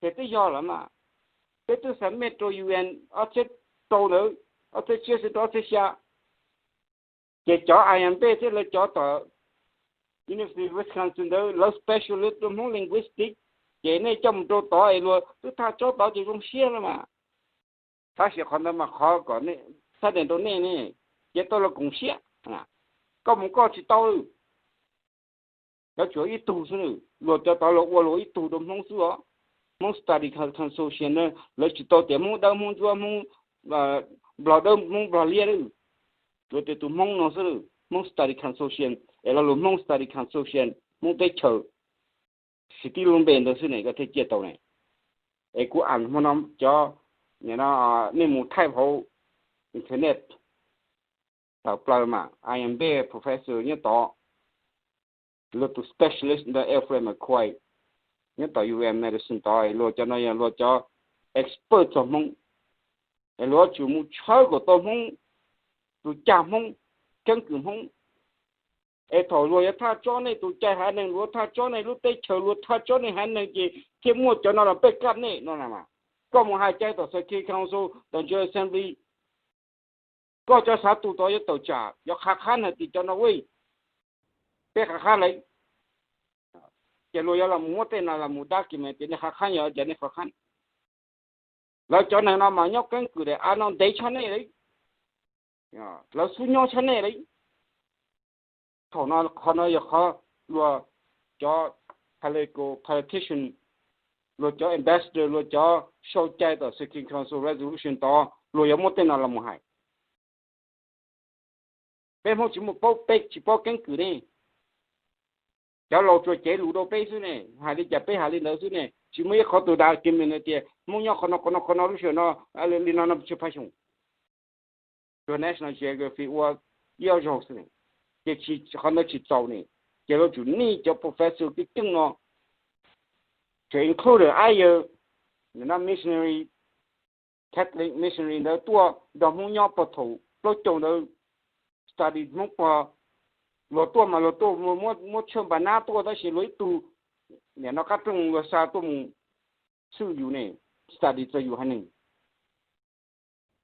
Ces twb yog lawm mas, peb twb submit rau U N ob txhiab rau ntawd, ob txhiab tsib xwb rau ob txhiab xya. Ces cov I M B thiab lawv cov tom University of Wisconsin ntawd lawv specialist rau Hmoob linguistic, ces nej coj mus rau tod es luag twb thaj tsob tod ces zoo siab lawm mas. Tab sis qhov ntawd mas qhov kom txhais tes rau nej ne, ces tau los koom siab. Koj mus koj tsis tau, cov tsuas ib tug xwb, luag cov tod luag ua luag ib tug rau Hmoob xwb os. Hmoob Study Consortium na, lawv tsis tau tias Hmoob dawb Hmoob ntsuab, Hmoob Nplog dawb Hmoob Nplog liab, tsuas tias tus Hmoob no xwb, Hmoob Study Consortium es lo lus Hmoob Study Consortium, Hmoob teb chaws, xis tib lub npe ntawd xwb ne koj thiaj ciaj tau ne. Es kuv am hmo no cov, nej mus thaij hauv internet tawm plaws mas I M B professor nyob tod, luag tus specialist ntawd Alfred McCoy nyob tom U of M Madison tod, luag cov no yog luag cov expert txog Hmoob, es luag yuav tsum mus tshawb kom tau Hmoob, tus cag Hmoob, keeb kwm Hmoob, Es thaum luag yuav thaj tsob nej tus cai haiv neeg, luag thaj tsob nej lub teb chaws, luag thaj tsob nej haiv neeg ces thiaj muaj cov no los pej kaj nej no. Koj mus hais cai tom Security Council, tom General Assembly, koj cov xav tus tod yuav tawm tsam, yuav qha qhab hais tias cov no ua peb qha qhab lawm. Ces luag yuav los muab tej no los mus dab kis mas tias nej qha qhab, yog tias nej qha qhab. Lawv cov neeg no mas nyob keeb kwm daim av no ntev tshaj nej li, lawv xub nyob tshaj nej li. Thaum no qhov no yog qhov luag cov political, politician, luag cov ambassador, luag cov sau cai tom Security Council resolution tod luag yuav muab tej no los mus hais. Peb Hmoob tsis muaj paub, peb tsis paub keeb kwm ne. Cov laus tsuas cev lus rau peb xwb ne, hais li cas peb hais li ntawd xwb ne, tsis muaj ib qhov tus dag kis mus tias Hmoob nyob qhov no qhov no qhov no lub sij hawm no li no no tsis pha xyoo. Tsuas National Geography ua ib ob zaug xwb, ces tsis, qhov ntawd tsis txaus ne. Ces lawv tsum nij cov professor kev coob no, tseem include ib yam no missionary, Catholic missionary ntawd tuaj nrog Hmoob nyob puag thaum plaub caug ntawd, study Hmoob pog. Luag tuaj mas luag tuaj muab tshaj npas nab tuaj tab sis luag ib tug niam no qab rooj luag xa tuaj mus xwb yus ne, study txog yus haiv neeg.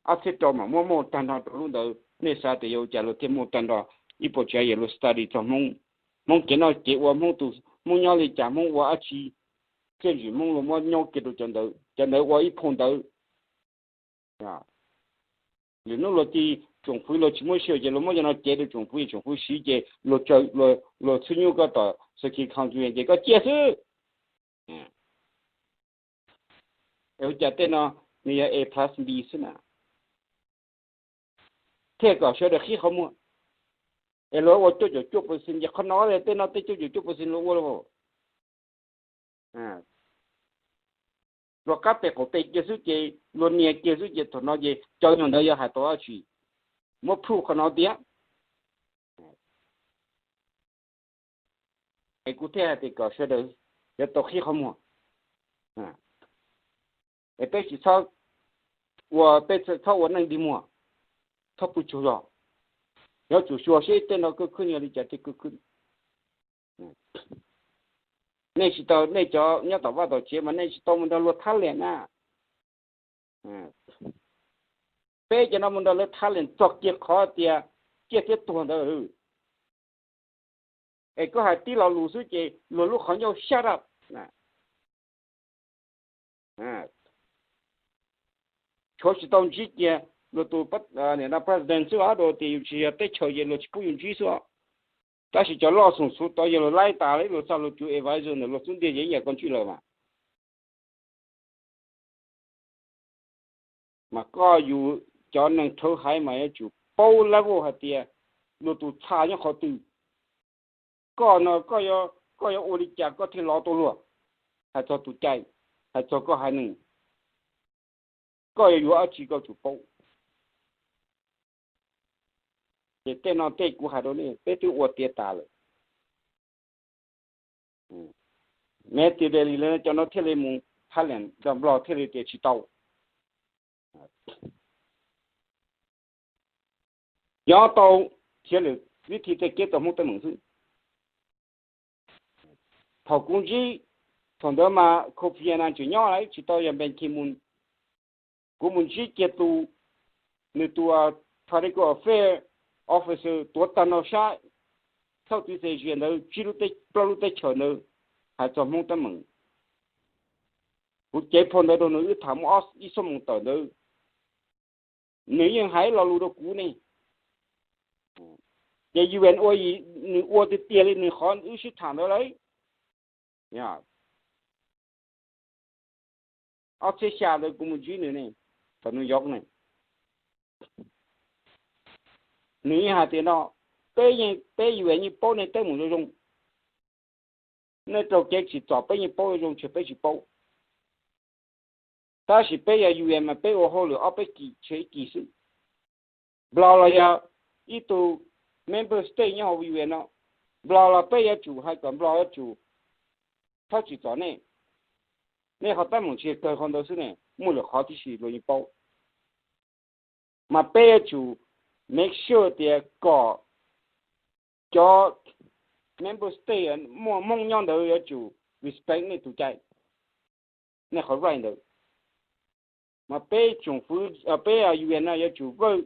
Ob txhiab rau mas muab muaj tag nrho rau lub ntawd, nej xav tias yuav ua cas luag thiaj muaj tag nrho ib puas tsav yam luag study txog Hmoob, Hmoob kev noj kev ua, Hmoob tus Hmoob nyob li cas, Hmoob ua dab tsi, txiaj ntsig Hmoob luag muab nyob kiag rau cov ntawd, cov ntawd ua ib phau ntawv. Lwm hnub luag ci tsoom fwv luag tsis muaj sij hawm ces luag muab cov no cev rau tsoom fwv, tsoom fwv siv ces luag txhub nyuj koj tom Security Council ces koj ciaj xwb. Es ua cas tej no nws yog A plus B xwb na, thiaj kom sawv daws qhib qhov muag. Es luag ua cuaj caum cuaj percent ces qhov no tej no tej cuaj caum cuaj percent luag ua los luag qab tes qaum tes kiag xwb ces luag nias kiag xwb ces thaum no ces cov nyuag ntawd yog hais tau dab tsi? Muab proof qhov no tiag. Es kuv thiaj hais tias kom sawv daws yuav tau qhib qhov muag. Es peb tsis txhob ua, peb txhob ua neej dig muag, txhob pw tsaug zog. Yuav tsum xyuas seb tej no kawg khwb yog li cas thiaj kawg khwb. Nej tsis tau, nej cov nyob tom vaj tom tsev mas nej tsis tau mus nrog luag thab lees na. Peb cov no mus nrog lawv thab lees txog kiag qhov tias ciaj thiab tuag ntawd. Es koj hais tib lo lus xwb ces luag lub qhov ncauj shut up. Tshuav tsis tau ntsib kiag luag tus president xwb os, rau tias yus tsis yog teb chaws ces luag tsis pub yus ntsib xwb os. Tab sis cov loj xoom xwb tod yog luag laib tas li, luag xa luag tus advisor ntawm luag xub ntiag ces ib yam koj ntsib lawm mas. Mas koj yus cov neeg rhawv haiv mas yuav tsum paub level hais tias luag tus txha nyob qhov twg. Koj no koj yuav ua li cas koj thiaj lov tau luag? Hais txog tus cai, hais txog koj haiv neeg, koj yuav yuav dab tsi koj tsum paub. Ces tej no tej kuv hais rau nej peb twb ua tiav tas lawm. Mev tias li lawv cov no thiaj li mus thab lees nrog Nplog thiaj li tias tsis tau. Nyob tau khiav lwm vib thi tej kev tau Hmoob teeb meem xwb. Thaum kuv ntsib, thaum ntawd mas Kofi Annan tseem nyob lawm tsis tau yog Ban Ki-moon. Kuv mus ntsib kiag tus, nws tus political affairs officer tuav tag nrho sab Southeast Asia ntawd tsib lub, plaub lub teb chaws ntawd hais txog Hmoob teeb meem. Kuv cev phau ntawv rau nws wb tham muaj ib xuab moos tawm ntawd. Nws yeej hais lo lus rau kuv ne. Ces UN ua, nws ua tiag tiag li nws qhov wb sib tham ntawd lawm. Ob txhiab xya ntawd kuv mus ntsib nws ne, thaum New York ne. Nws yeej hais tias no, peb yeej, peb UN yeej paub nej teeb meem zoo zoo. Nej raug kev tsim txom peb yeej paub zoo zoo, tsis yog peb tsis paub. Tab sis peb yog UN mas peb ua hauj lwm ob peb kis tshiab ib kis xwb. Nplog los yog ib tug member state nyob hauv UN no, Nplog los peb yuav tsum hais kom Nplog yuav tsum txhob tsim txom nej. Nej qhov teeb meem tsis yog kawg qhov ntawd xwb ne, muaj lwm qhov tib si luag yeej paub. Mas peb yuav tsum make sure tias kom cov member state muaj Hmoob nyob ntawd yuav tsum respect nej tus cai, nej qhov right ntawd. Mas peb tsoom fwv, peb U N no yuav tsum work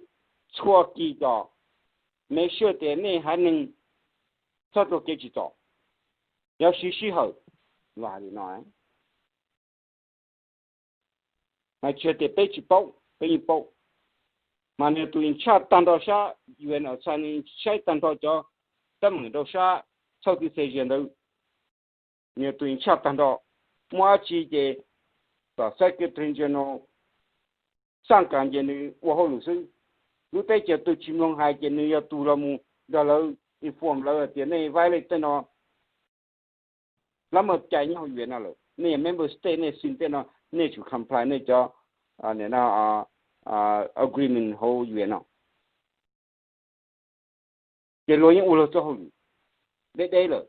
txhua kis kom make sure tias nej haiv neeg txhob tuaj kev tsis txom, yuav siv sij hawm. Los hais li no, mas tsis tias peb tsis paub, peb yeej paub. Mas nws tus in charge tag nrho sab U N outside, nws saib tag nrho cov teeb meem rau sab Southeast Asia ntawd, nws tus in charge tag nrho. Muaj dab tsi ces tom Secretary General xaj kas ces nws ua hauj lwm xwb. Lub teb chaws twg tsis mloog hais ces nws yog tus los mus nrog lawv inform lawv hais tias nej violate tej no, lab maj cai nyob hauv U N no lawm, nej yog member state, nej sign tej no, nej tsum comply nej cov agreement hauv U N no. Ces luag yeej ua luag txoj hauj lwm deb deb lawm.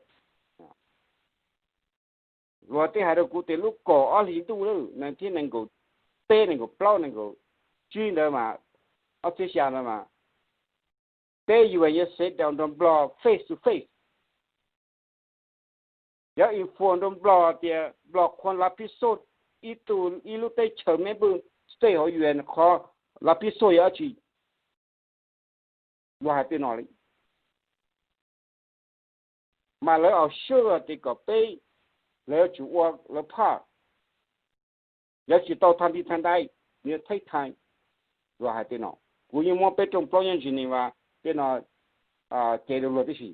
Luag twb hais rau kuv tias lub kaum ob hlis ntuj lawm, nees nkaum peb, nees nkaum plaub, nees nkaum tsib ntawd mas, ob txhiab xya ntawd mas, peb U N yuav sit down nrog Nplog face to face, yuav inform nrog Nplog tias Nplog qhuas lav phib xoj ib tug, ib lub teb chaws member state hauv U N qhov lav phib xoj yog dab tsi. Luag hais tej no li, mas lawv assure tias kom peb, lawv yuav tsum ua lawv part, yuav tsis tau tha nti tha ndai, nws yuav take time. Luag hais tej no, kuv yeej muab peb rooj plaub nyob Geneva tej no cev rau luag tib si,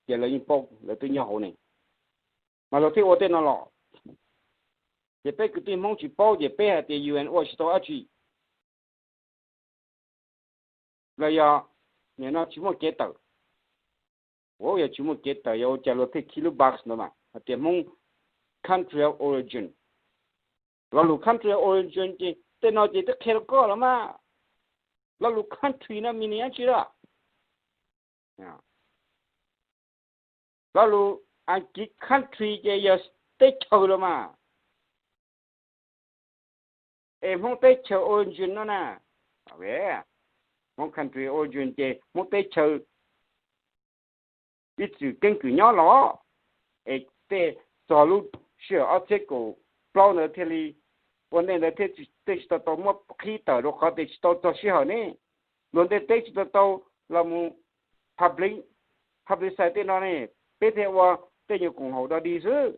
ces lawv yeej paub, lawv twb nyob hauv ne, mas luag thiaj ua tej no los. Ces peb kwv tij Hmoob tsis paub ces peb hais tias U N ua tsis tau dab tsi, los yog nim no tsis muaj kev tawm. Ua yog tsis muaj kev tawm, yog ua cas luag thiaj khib lub box no mas hais tias Hmoob country of origin? Lo lus country of origin ces tej no ces twb qhia rau koj los mas. Lo lus country no meaning dab tsi lawm? Lo lus Askiv country ces yog teb chaws los mas. Es Hmoob teb chaws origin no na, Hmoob country origin ces Hmoob teb chaws ib txwm keeb kwm nyob los, es tej txog lub sij hawm ob txhiab kaum plaub ntawd thiaj li ua ntej ntawd thiaj tej tsis tau tau muab qhib tawm rau qhov tias tsis tau txog sij hawm ne. Luag ntiaj teb tsis tau tau los mus public, publicize tej no ne, peb thiaj ua tej nyuag koom haum dog dig xwb.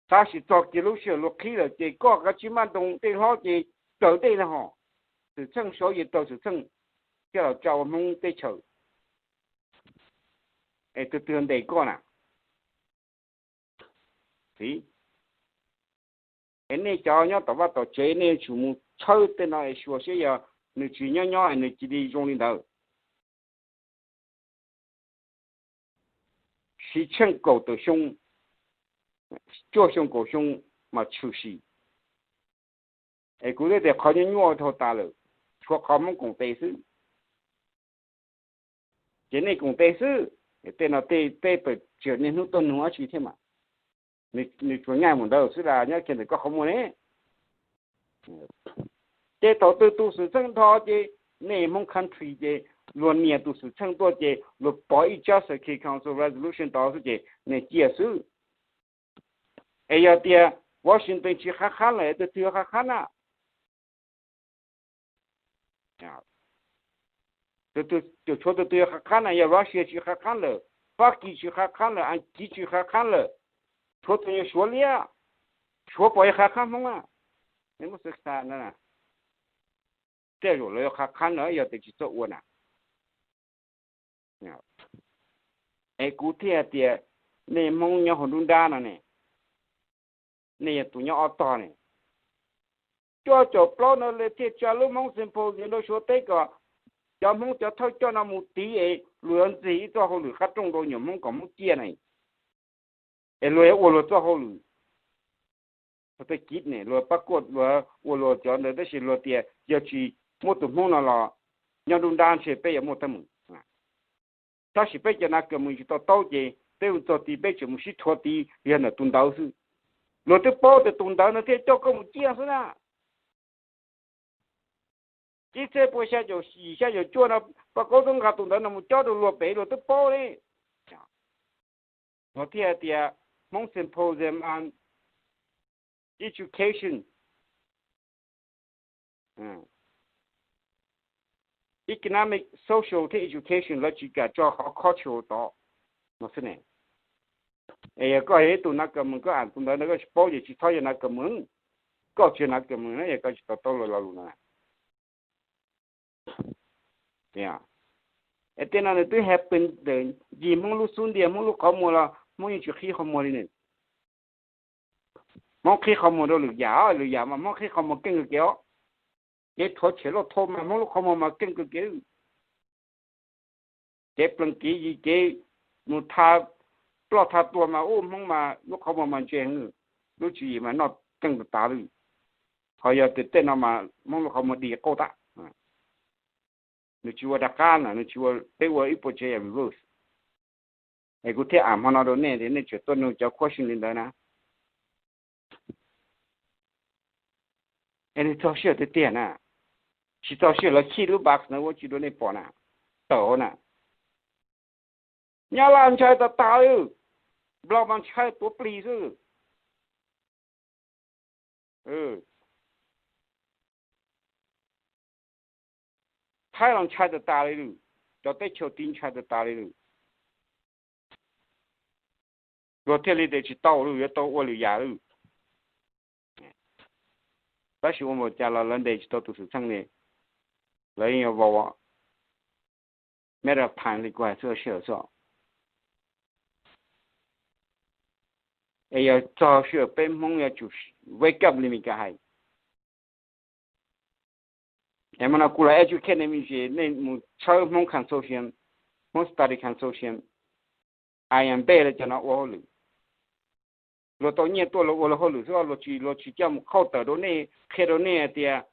Tab sis txog kiag lub sij hawm luag qhib lawm ces koj kav tsij maj nroos dej hlob ces raws dej na hos. Xwm txheej saud ces raug xwm txheej coj los tsa ua Hmoob teb chaws, es tus twg ntes koj na? Es nej cov nyob tom vaj tom tsev nej yuav tsum mus tshawb tej no es xyuas seb yog nws tsis nyob nyob es nws cia li zoo li ntawd. Siv tsheej kaum tawm xyoo, cuaj xyoo kaum xyoo mas tshwm sim. Es kuv twb tias qhov nyuaj nyuaj dhau tas lawm, tshuav qhov Hmoob koom tes xwb. Ces nej koom tes xwb, tej no tej pawg tseem niaj hnub tuaj nug dab tsi thiab mas. Nws tsuas nyaj mus ntawd xwb las, nyob kiag ntawm koj qhov muag ne. Ces thaum twg tus xwm txheej nrho ces nej Hmoob country ces luag nias tus xwm txheej tuaj ces luag pov ib tsab Security Council resolution tod xwb ces nej ciaj xwb. Es yog tias Washington tsis qab qhab lawm, tus twg yuav qab qhab na? Tshuav tus twg yuav qab qhab na? Yog Russia tsis qab qhab lawm, Fab Kis tsis qab qhab lawm, Askiv tsis qab qhab lawm, tshuav tus nyuag Suav liab, Suav puas yuav qab qhab Hmoob na? Muab xav xav na, tej zaum lawv yuav qab qhab na yog tias tsis txawj ua na. Es kuv thiaj tias nej Hmoob nyob hauv nruab nrab no ne, nej yog tus nyob ob tog ne, cuaj caum plaub no lawv thiaj tsa lub Hmoob symposium rau Suav teb kom cov Hmoob cov thawj coj no mus tiv es luag yuav ntxig ib txoj hauj lwm qab rooj rau nyuam Hmoob kom Hmoob ciaj ne. Es luag yuav ua luag txoj hauj lwm, txog tej kiv ne luag pab kuaj luag ua luag cov ntawd tab sis luag tias yog tsis muab tus Hmoob no los nyob nruab nrab ntshe peb yuav muaj teeb meem. Tab sis peb cov nav kas mus tsis tau taub ces peb mus txog tid peb tseem mus sib rhuav tid yog ntawm tus ntawd xwb. Luag twb paub tias tus ntawd no thiaj coj koj mus ciaj xwb na. Ib txhiab pua xya caum yim xya caum cuaj no, poj qaub tub nqa tus ntawd no mus cob rau luag pem luag twb paub li. Luag thiaj tias Hmoob Symposium on Education, Economic, Social thiab Education, lawv tsis kam tso qhov cultural tod no xwb ne. Es yog koj yog ib tug nav kas mees koj am tus ntawd no koj tsis paub ces tsis txhob yog nav kas mees. Koj tsis yog nav kas mees na yog koj tsis to taub luag lo lus no. Es tej no nws twb happen ntawm ncig Hmoob lub xub ntiag Hmoob lub qhov muag los Hmoob yeej tsis qhib qhov muag li ne. Hmoob qhib qhov muag rau lwm yam, lwm yam mas Hmoob qhib qhov muag keej kawg kiag os. Kev rhuav tshem loj thom mas Hmoob lub qhov muag mas keej kawg kiag. Kev plees kev yi kev mus tha ploj tha tuag mas ub Hmoob mas lub qhov muag mas ntse heev, lub tswv yim mas noj keej tas tas li. Ho yog tias tej no mas Hmoob lub qhov muag dig qauj tag. Nws tsis ua rov qab na, nws tsis ua, peb ua ib puas tsev yam reverse. Es kuv thiaj am hmo no rau nej tias nej tseem tuaj nug cov question li ntawd na. Es nws txog sij hawm tiag tiag na, tsis txog sij hawm lawv khij lub box na ua tsis rau nej pom na, tawm hauv na. Nyab Laj ntshai tas tas li, Nplog mas ntshai tuav plig xwb. Thaib los ntshai tas tas li lawm, cov teb chaws tid ntshai tas tas li lawm. Luag thiaj li tias tsis tau lawm, yuav tau ua lwm yam lawm. Tab sis ua npaum cas los lawv ntes tsis tau tus xwm txheej li, lawv yeej yuav vau. Matter of time li kuv hais xwb, sij hawm xwb. Es yog txog sij hawm peb Hmoob yuav tsum wake up li Mes Kas hais. Es hmo no kuv los educate nej me ntsis, nej mus tshawb Hmoob Consortium, Hmoob Study Consortium, I M B lawv cov no ua hauj lwm. Luag tau nyiaj tuaj luag ua luag hauj lwm xwb, luag tsis, luag tsis coj mus qhauj tawm rau nej, qhia rau nej hais tias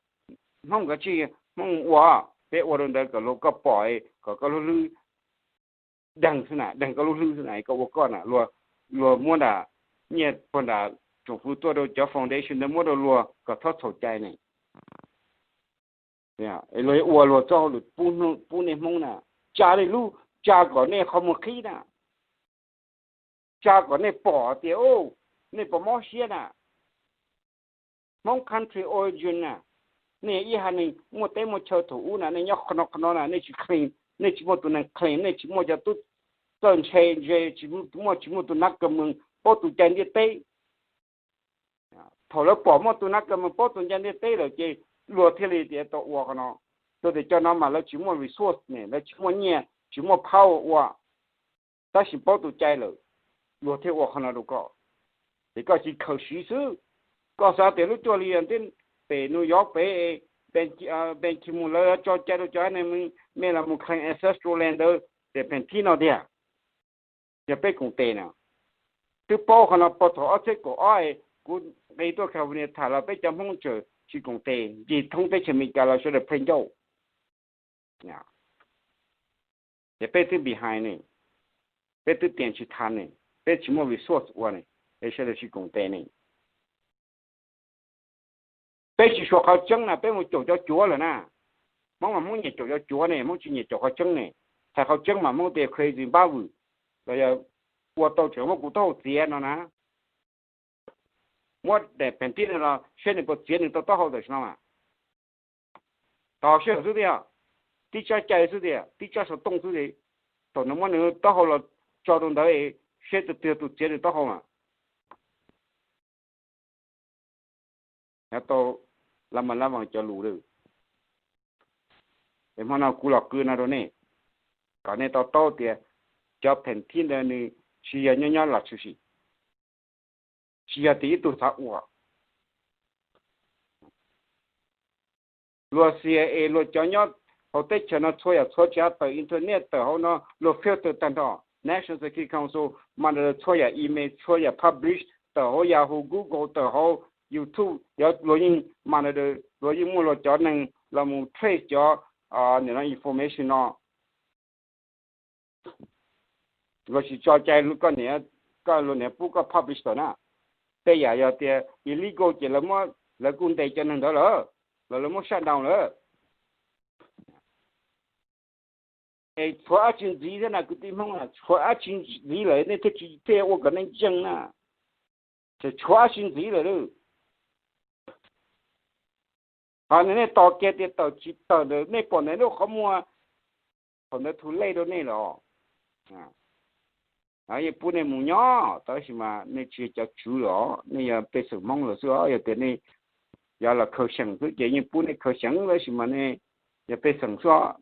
Hmoob nkawd tsis, Hmoob ua, peb ua rau ntawd kom luag koj pom, kom koj lub hlwb deeg xwb na, deeg koj lub hlwb xwb na, koj ua koj na, luag, luag muab nram, nyiaj puag nram tsoom fwv tuaj rau cov foundation ntawd muab rau luag kom txhob txhaum cai ne. Luag ua luag txoj hauj lwm pub nej Hmoob na, tsa nej lub, tsa kom nej qhov muag qhib na, tsa kom nej pom tias, nej puas mob siab na. Hmoob country origin na, nej ib haiv neeg muaj teb muaj chaw thaum ub na, nej nyob qhov no qhov no na, nej tsis claim, nej tsis muaj tus neeg claim, nej tsis muaj cov tub txawj ntshe ntse, tsis muaj, tsis muaj tus nav kas mees paub tus cai ntiaj teb. Thaum lawv pom muaj tus nav kas mees paub tus cai ntiaj teb lawm ces luag thiaj li tias tau ua qhov no. Luag tias cov no mas lawv tsis muaj resource ne, lawv tsis muaj nyiaj, tsis muaj power ua, tab sis paub tus cai lawm, luag thiaj ua qhov no rau koj. Ces koj cia li khaws siv xwb. Koj xav tias lub cuaj li thiab pem New York pem, Ban Ki-moon lawv tso cai rau cov haiv neeg me los mus claim ancestral land ntawd tias pheem thib no tiag, yog peb koom tes na. Twb paub qhov no puag thaum ob txhiab kaum ob, kuv nqis tuaj California tham los peb cov Hmoob tseem tsis koom tes, ncig thoob teb chaws Amelikas los sawv daws play ncauj. Ces peb twb behind ne, peb twb tiam tsis tau ne, peb tsis muaj resource ua ne, es sawv daws tsis koom tes ne. Peb tsis suav qhov tseeb na, peb mus caum cov cuav lawm na. Hmoob mas Hmoob nyiam caum cov cuav ne, Hmoob tsis nyiam caum qhov tseeb ne. Txhais qhov tseeb mas Hmoob tias crazy Zimbabwe, los yog ua tau tseem muab kuv taub hau txiav no na. Muab daim pheem thib no los seb nws puas txiav nws tau taub hau tam sim no mas. Tos sij hawm xwb tiag, tib tsab cai xwb tiag, tib tsab xov tooj xwb tiag. Thaum nws muab nws taub hau los tso rau ntawd seb tus twg tus txiav nws taub hau mas. Nyob tau lab mas lab vas cov lus lawm. Es hmo no kuv los qw no rau nej, kom nej to taub tias cov pheem thib ntawd nws tsis yog nyob nyob los tshwm sim, tsis yog tias ib tug xav ua. Luag C I A luag cov nyob hauv teb chaws no txhua yam txhua tsav tawm internet tawm hauv no luag filter tag nrho. National Security Council monitor txhua yam email, txhua yam publish tawm hauv Yahoo, Google, tawm hauv YouTube, yog luag yeej monitor, luag yeej muaj luag cov neeg los mus trace cov, nim no information no. Luag tsis tso cai koj niam, koj luag niam pub koj publish tawm na. Tej yam yog tias illegal ces lawv kuj ntes cov neeg ntawd lawm, los lawv muab shut down lawm. Es tshuav dab tsi ntxiv thiab na kwv tij Hmoob na, tshuav dab tsi ntxiv lawm nej thiaj tsis thiaj ua kom nej ntseeg na. Ces tshuav dab tsi ntxiv lawm. Qhov nej tos kiag tias tawm tsis tawm ntawd nej pom ntawd lub qhov muag, thaum ntawd too late rau nej lawm. Yeej pub nej mus nyob tab sis mas nej tsis yog cov tswv lawm, nej yog pej xeem Hmoob lawm xwb os. Yog tias nej yog los khaws xyeem xwb ces yeej pub nej khaws xyeem tab sis mas nej yog pej xeem xwb os.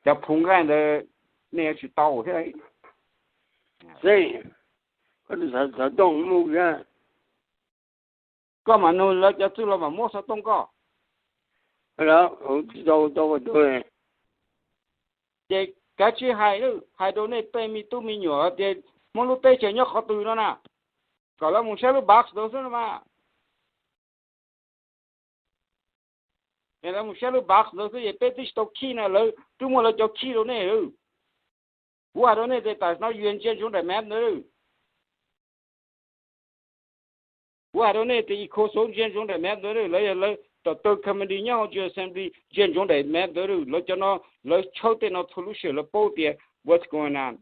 Cov phu nqaij ntawd nej yuav tsis tau thiab. Koj mam nug lawv cov txwj laug mam muab xov tooj koj. Ces kav tsij hais, hais rau nej tej me tub me nyuam tias Hmoob lub teb chaws nyob qhov twg no na, kom lawv mus saib lub box ntawd xwb no mas. Es lawv mus saib lub box ntawd xwb es peb twb tsis tau khij na, lawv twb muaj lawv cov khij rau nej lawm. Kuv hais rau nej tias tam sim no U N ntsia ntsoov daim map ntawd. Kuv hais rau nej tias Ecoso ntsia ntsoov daim map ntawd, lawv yog lawv tom tw committee nyob hauv General Assembly ntsia ntsoov daim map ntawd, lawv cov no, lawv tshawb tej no txhua lub sij hawm lawv paub tias what's going on.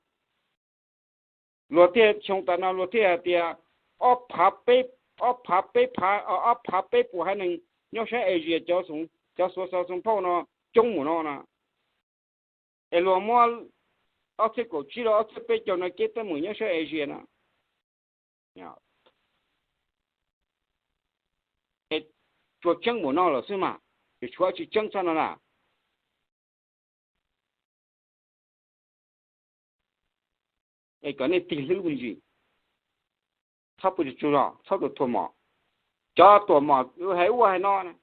Luag thiaj xyoo tas no luag thiaj hais tias ob phav peb, ob phav peb phav, ob phav peb puas haiv neeg nyob sab Asia, cov xuav xov xuav phauj no coob mus no na. Es luag muab ob txhiab kaum tsib rau ob txhiab peb caug no kev teeb meem nyob sab Asia no. Es tsuas tseeb mus no lawm xwb mas, ces tshuav tsis tseeb txhob no na. Es kom nej tig hlwb me ntsis, txhob pw tsaug zog, txhob tuam thuam mom. Cov tuam mom hais ub hais no na,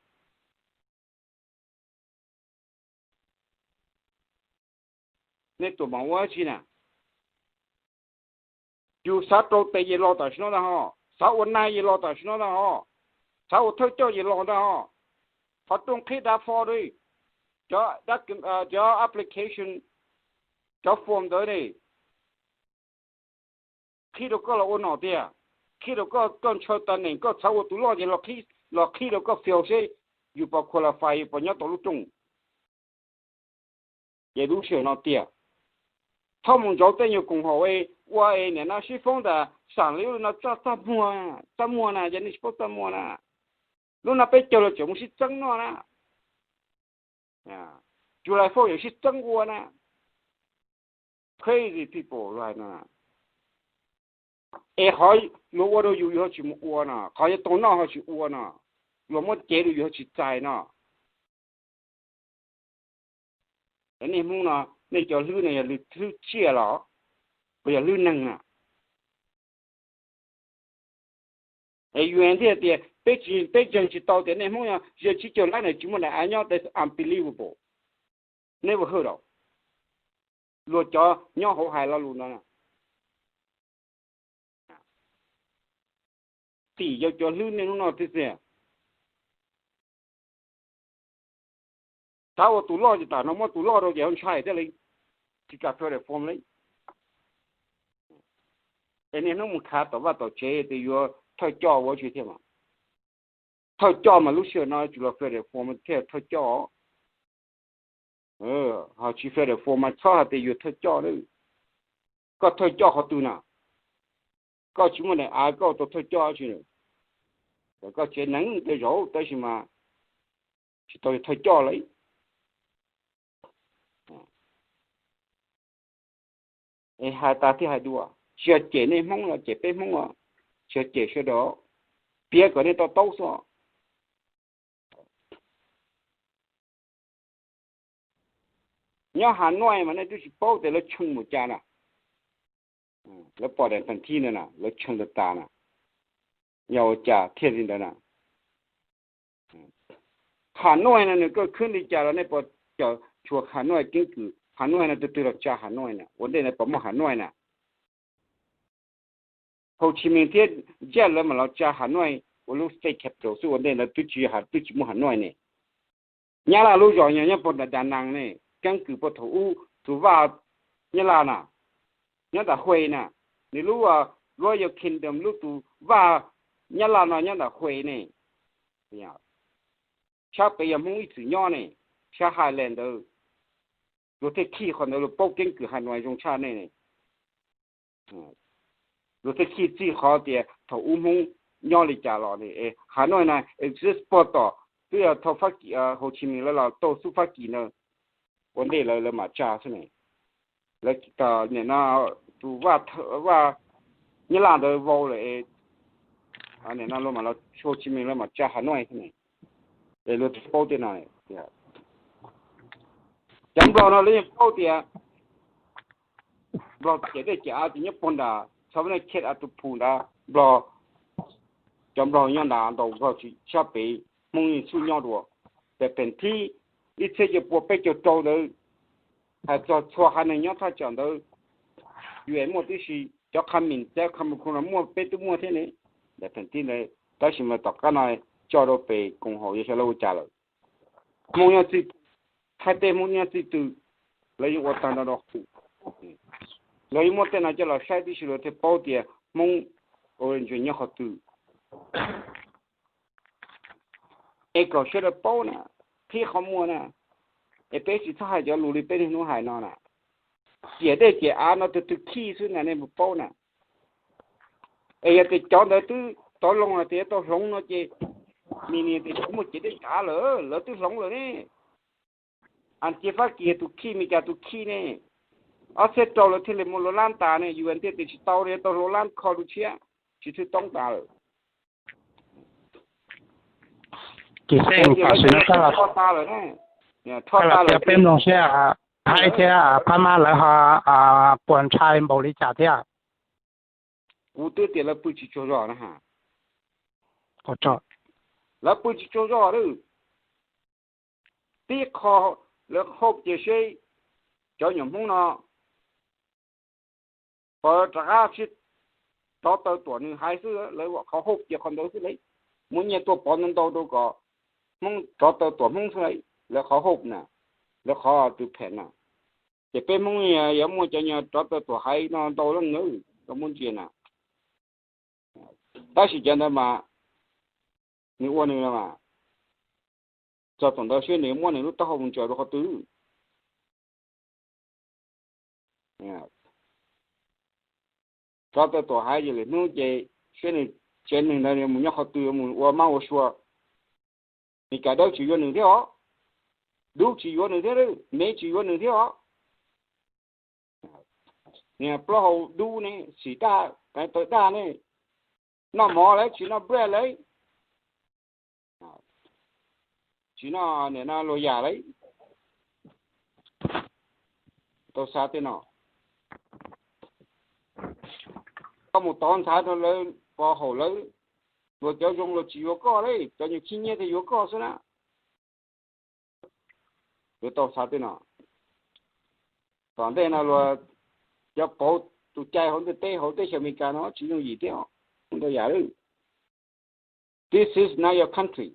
nej tuam mom ua dab tsi na? Yus xav rau tes yawg laus tam sim no ntag ho, xav ua nag yawg laus tam sim no ntag ho, xav ua thawj coj yawg laus ntag ho. Qhov rooj qhib dav fo li, cov application, cov form ntawd ne, qhib rau koj los ua nom tiag, qhib rau koj, koj ntshaw tag neem koj txhav ua tus loj ces los qhib rau koj fill seb yus puas qualify, yus puas nyob tau lub rooj. Ces lub sij hawm no tiag, txhob mus ntsauv tej nyuag koom haum ua es niam no sib foob ntawm sam li ub li no, txaj muag, txaj muag na, yog nej tsis paub txaj muag na, lub no peb caug los tseem mus sib txeeb noj na. July four yuav sib txeeb ua na. Crazy people luag hais no. Es qhov luag ua rau yus yus ho tsis mus ua no, qhov yuav tau noj ho tsis ua no, luag muab cev rau yus ho tsis txais no. Nej Hmoob no, nej cov hlwb no yog hlwb tsiaj los puas yog hlwb neeg na? Es U N thiaj tias peb tsis, peb ntseeg tsis tau tias nej Hmoob no ze tsib caug lab na tsis muaj daim av nyob, that's unbelievable. Never heard of. Luag cov nyob hauv hais lo lus ntawd na. Tim yog cov hlwb nej hnub no thiab xwb. Xav ua tus loj ces tam no muab tus loj rau ces ho ntshai thiaj li tsis kam federal reform li. Es niaj hnub mus khav tom vaj tom tsev tias yuav thawj coj ua tsi thiab mas, thawj coj mas lub sij hawm no tsis los federal reform thiaj thawj coj. Ho tsis federal reform mas txhob hais tias yuav thawj coj na. Koj thawj coj qhov twg na? Koj tsis muaj daim av koj tau thawj coj tsi na? Koj tsev neeg tej zaum tab sis mas tsis tau thawj coj lawm. Es hais tas thiaj hais dua, tsis yog cem nej Hmoob los cem peb Hmoob os, tsis yog cem sawv daws, piav kom nej to taub xwb. Nyob Hav Nuaj mas nej twb tsis paub tias lawv tshee mus cas na. Lawv pom daim pheem thib ntawd na lawv tshee tas tas na. Yog ua cas thiaj li ntawd na? Hav Nuaj no nws koj khwb li cas los nej puas cov tshuav Hav Nuaj keeb kwm? Hav Nuaj no tus twg los tsa Hav Nuaj na? Ua ntej ntawd puas muaj Hav Nuaj na? Ho Chi Minh thiab Jack lawv mam los tsa Hav Nuaj ua lub state capital xwb, ua ntej ntawd twb tsis, twb tsis muaj Hav Nuaj ne. Nyab Laj lub zos yog nyob puag nram Da Nang ne, keeb kwm puag thaum ub tus vaj Nyab Laj na, nyob nram Huế na, nws lub Royal Kingdom lub tus vaj Nyab Laj no nyob nram Huế ne. Sab pem yog Hmoob ib txwm nyob ne, sab Highland ntawd. Luag thiaj khij qhov ntawd, luag paub keeb kwm Hà Nội zoo tshaj nej ne. Luag thiaj khij txij qhov tias thaum ub Hmoob nyob li cas los ne, Hà Nội na exist puag tom twb yog thaum Fab Kis, Hồ Chí Minh lawv los tau xub Fab Kis ntawd ua ntej lawv, lawv mam tsa xwb ne. Lawv, nim no tus Vaj, Vaj Nyab Laj ntawd vau lawm, nim no luag mam los, Hồ Chí Minh lawv mam tsa Hà Nội xwb ne. Es luag thiaj paub tej no. Cov Nplog no lawv yeej paub tias Nplog ciam dej ciam av ces nyob puag nram txhua nej Khet Atuphum ntawd, Nplog, cov Nplog nyob nram ntaus Nplog tsis sab pem, Hmoob yeej txhub nyob dua. Ces pem thib ib txhiab cuaj pua peb caug rau ntawd, hais txog txhua haiv neeg nyob thaj tsam ntawd, U N muaj tib si, cov Khmer, cov Khmer Khuv no muaj, peb twb muaj thiab ne. Pem thib ntawd, tab sis mas tom qab no coj rau pem koom haum yog xyov lawv ua cas lawm. Hmoob nyob txij, Thaib teb Hmoob nyob txij twg, lawv yeej ua tag nrho rau qhov, lawv yeej muab tej no coj los saib tib si luag thiaj paub tias Hmoob origin nyob qhov twg. Es kom sawv daws paub na, qhib qhov muag na, es peb tsis txhob hais cov lus li peb niaj hnub hais no na. Ciam dej ciam av no tus twg khij xwb na nej puas paub na. Es yog tias cov ntawd twb tov loo hais tias yuav tau hloov no ces, nws tias cov muaj ciam dej ciam av lawm, lawv twb hloov lawm ne. Cia Fab Kis tus khij, Meskas tus khij ne. Ob txhiab rau lawv thiaj li muaj lub lab tas ne, U N thiaj tias tsis tau, yuav tau hluav lab kho dua tshiab, tsis thwj toob tas lawm. Ces tam sim no koj los, koj los piav peb mloog seb Thaib thiab Phab Mab lawv ho puas ntshai npaum li cas thiab. Kuv twb tias lawv pw tsis tsaug zog na ha. Lawv pw tsis tsaug zog lawm. Tib qho lawv hope cia seb cov nyuam Hmoob no pov rov qab sib rov taw tuam nws haiv xwb, lawv qhov hope cia qhov ntawd xwb lauj. Muab nyiaj tuaj pov ntau ntau rau kom Hmoob rov taw tuam Hmoob xwb lauj, lawv qhov hope na, lawv qhov tus phem na. Ces peb Hmoob yuav muaj cov nyuag rov taw tuam haiv no ntau leej nawb, koj muab ntsia na. Tab sis cov ntawd mas nws ua nws los mas, txog thaum ntawd seb nws muab nws lub taub hau mus ntsaws rau qhov twg. Rov taw tuam haiv ces lwm hnub ces seb nws tsev neeg ntawd mus nyob qhov twg, mus ua mab ua sua. Meskas dawb tsis yuav nws thiab os, dub tsis yuav nws thiab, mev tsis yuav nws thiab os. Niag plaub hau dub ne, xim daj, qev taw daj ne, noj mov lauj, tsis noj bread lauj, tsis noj nim no luag yam lauj. Tau xav tej no, koj mus tov ntxhais rau lawv pov haum lawv, luag cov zoo luag tsis yuav koj lauj, cov nyuag khib nyiab thiaj yuav koj xwb na. Yuav tau xav tej no. Tom ntej no luag cov pauv tus cai hauv ntiaj teb, hauv teb chaws Amelikas no tsis yooj yim thiab, ntau yam lawm. This is not your country.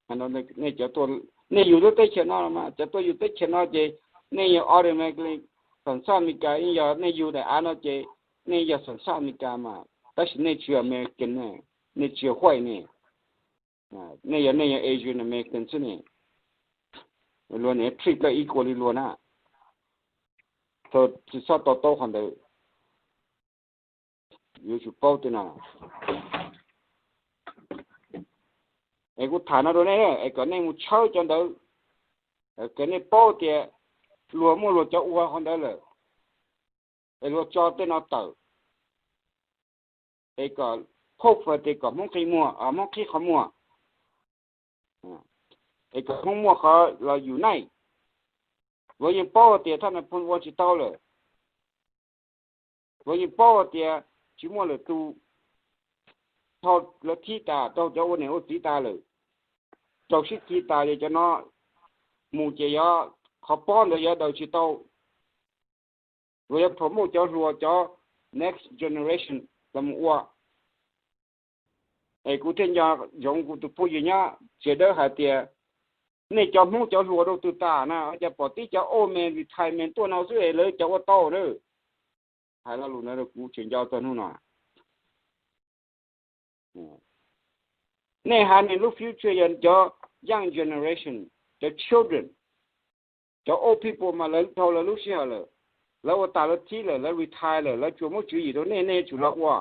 Nej cov tuaj, nej yug lub teb chaws no mas, cov tuaj yug teb chaws no ces nej yog automatically xam xaj Amelikas, yog nej yug daim av no ces nej yog xam xaj Amelikas mas, tab sis nej tsis yog American ne, nej tsis yog white ne, nej yog, nej yog Asian American xwb ne. Luag niam treat koj ib kuas li luag na. Tsis txhob to taub qhov ntawd. Yuav tsum paub tej no. Es kuv tham no rau nej es kom nej mus tshawb cov ntawd, kom nej paub tias luag muaj luag cov ua qhov ntawd lawm, es luag tso tej no tawm, es kom hope tias kom Hmoob qi muag, Hmoob qhib qhov muag, es kom Hmoob muaj qhov los unite. Luag yeej paub hais tias thaj Nais Phoo ua tsis tau lawm. Luag yeej paub hais tias tsis muaj lwm tus, thaum lawv thib tas raug cov ua niam ua txiv tas lawm, raug sib khi tas, yog cov no mus ces yog qhov pob ntawd yuav daws tsis tau. Luag yuav promote cov hluas, cov next generation los mus ua. Es kuv thiaj nco ntsoov kuv tus phooj ywg nyob Txiav Dawb hais tias, nej cov Hmoob cov hluas rau twg tas na, cas pom tib cov old man retirement tuaj no xwb es lawv cov ua tau na. Hais lo lus ntawd rau kuv tseem nco txog hnub no. Nej hais nej lub future yog cov young generation, cov children. Cov old people mas lawv dhau lawv lub sij hawm lawm, lawv ua tas lawv thib lawm, lawv retire lawm, lawv tsuas muab tswv yim rau nej, nej yuav tsum los ua.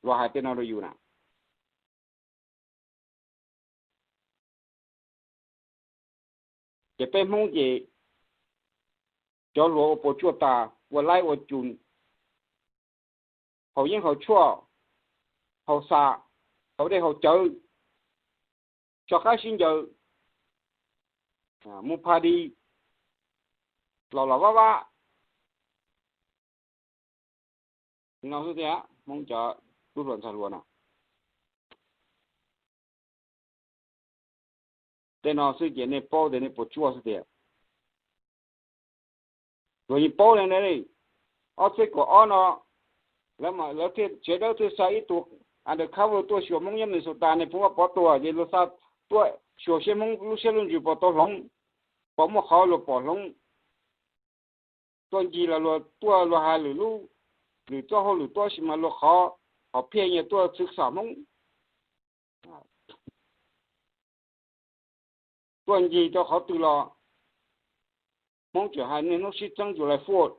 Luag hais tej no rau yus na. Ces peb Hmoob ces cov hluas ua puas tsuaj tas, ua laib ua cum, haus yeeb haus tshuaj, haus xam, haus dej haus cawv, tso qab sib ncaws, mus party, los los vab vab. No xwb tiag, Hmoob cov tub hluas ntxhais hluas no. Tej no xwb ces nej paub tias nej puas tsuaj xwb tiag. Luag yeej paub li na. Ob txhiab kaum ob no, lawv thiaj, tsev dawb thiaj xa ib tug undercover tuaj xyuas Hmoob nyob Minnesota, nais phoo Vaj Pov tuag ces luag xa tuaj xyuas seb Hmoob lub siab lub ntsws puas tau hloov, puas muaj qhov luag pom hloov. Tuaj ncig los luag tuaj luag hais lwm lub, lwm txoj hauj lwm tuaj, tab sis mas luag qhov, qhov phiaj nyias tuaj txhwv xam Hmoob. Tuaj ncig rau qhov twg los Hmoob tseem hais niaj hnub sib txeeb July Fourth,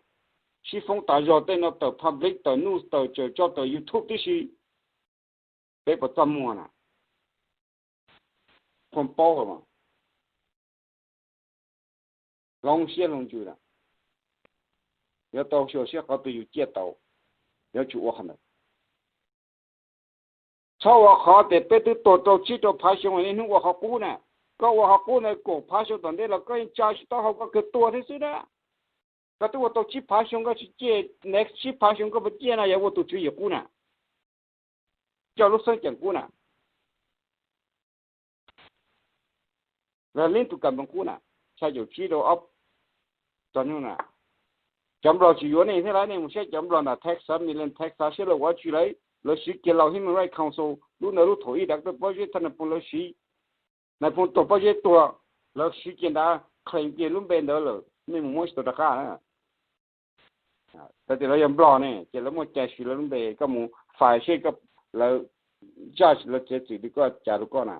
sib foob tas zog, tej no tawm public, tawm news, tawm tsawm tso tawm YouTube tib si. Peb puas txaj muag na? Phooj paub, hloov siab hloov ntsws na. Yuav tau xyuas seb qhov twg yus ciaj tau, yuav tsum ua qhov ntawd. Txhob ua qhov tias peb twb tuag rau tsib rau phav xyoo niaj hnub ua qhov qub na. Koj ua qhov qub ntawd kaum phav xyoo tom ntej los koj yeej tsa tsis taub hau, koj kawg tuag thiab xwb na. Koj twb ua tau tsib phav xyoo koj tsis ciaj, next tsib phav xyoo koj puas ciaj no? Yog ua tus tswv yim qub na, coj lub xeeb ceem qub na, los leej tus kam nploos qub na, tshaj caum tsib rau ob tog hnub na. Cov Nplog tsis yuav nej thiab lauj, nej mus saib cov Nplog ntawm Texas, Midland, Texas, saib lawv ua dab tsi lauj. Lawv siv kiag Lao Human Rights Council lub ntawd lub thaum ib, Doctor Pob Zeb thaj nais phoo lawv siv, nais phoo tuag Pob Zeb tuag, lawv siv kiag ntawd, claim kiag lub npe ntawd lawm, nej mus muab tsis tau rov qab na. Txawm tias lawv yog Nplog ne ces lawv muaj cai siv lawv lub npe, koj mus file seb lawv judge lawv txiav txim li koj cas rau koj na.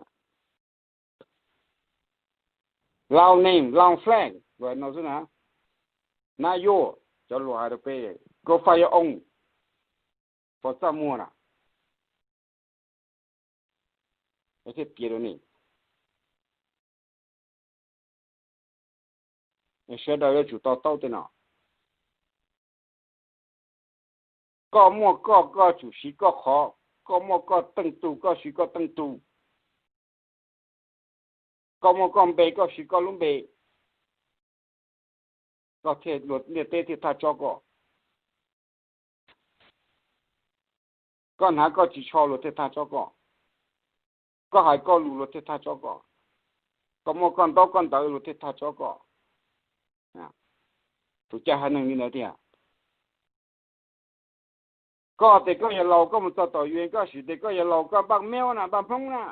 Lao name, lao flag, no xwb na. Not yours, cov luag hais rau peb, go find your own. Puas txaj muag na? Thiaj piav rau nej, sawv daws yuav tsum to taub tej no. Koj muaj koj, koj tsum siv koj qhov. Koj muaj koj teej tug, koj siv koj teej tug. Koj muaj koj npe, koj siv koj lub npe. Koj thiaj, luag ntiaj teb thiaj thaj tsob koj. Koj hnav koj ris tsho luag thiaj thaj tsob koj. Koj hais koj lus luag thiaj thaj tsob koj. Koj muaj koj ntaub koj ntawv luag thiaj thaj tsob koj. Tus cai haiv neeg li ntawd tiag. Koj tias koj yog laus koj mus txog tom UN koj sim tias koj yog laus koj npaj meob na, npaj hmoob na.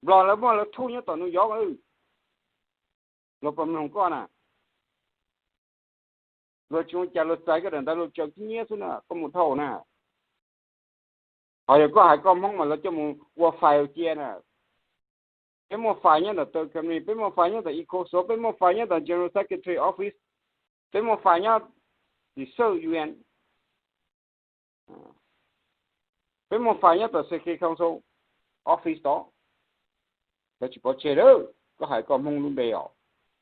Nplog lawv muaj lawv thuj nyob tom New York, luag puas mloog koj na? Luag tsis ua cas, luag txais koj daim ntawv luag tsaws khib nyiab xwb na, koj mus dhau na. Ho yog koj hais koj hmoob mas lawv coj mus ua file cia na. Peb muaj file nyob ntawm tawm company, peb muaj file nyob ntawm ECOSOC, peb muaj file nyob ntawm General Secretary Office, peb muaj file nyob tim xwb UN, peb muaj file nyob tom Security Council Office tod. Lawv tsis pov tseg lawm, koj hais koj hmoob lub npe os.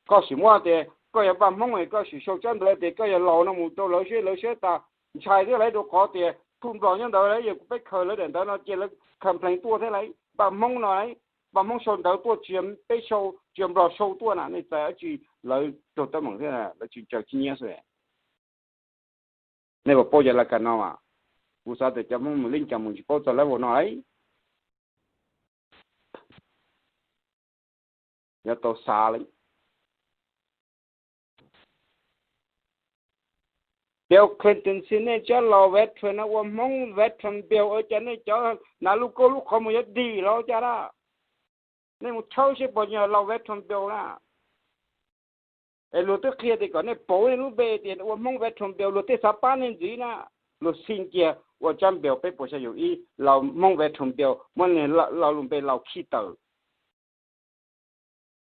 Koj sim muab tias koj yog npaj hmoob es koj sim sau tsab ntawv tias koj yog laus no mus rau lawv seb lawv saib tas, ntshai thiab lawv, rau qhov tias thuj nplog nyob ntawd lawv yog peb khaws lawv daim ntawv no ces lawv complain tuaj thiab lawv, npaj hmoob no, npaj hmoob sau ntawv tuaj tsis yog peb sau, tsis yog nplog sau tuaj na, nej txais dab tsi? Lawv raug teeb meem thiab lawv tsis tsaws khib nyiab xwb. Nej puas paub cov laj kam no mas? Kuv xav tias cov hmoob mus li cas mus tsis paub txog level no lauj. Yuav tau xav li. Bill Clinton xwb, nej cov laus veteran no ua hmoob veteran bill ua cas nej cov hnav lub koob lub qhov mus yuav dig los ua cas na? Nej mus tshawb seb puas yog laus veteran bill na. Es luag twb qhia tias kom nej pauv nej lub npe tias ua hmoob veteran bill, luag thiaj xav pab nej ntxiv na. Luag sign kiag ua tsab bill peb puas xya caum ib, laus hmoob veteran bill, muab nej laus lub npe laus khij tawm.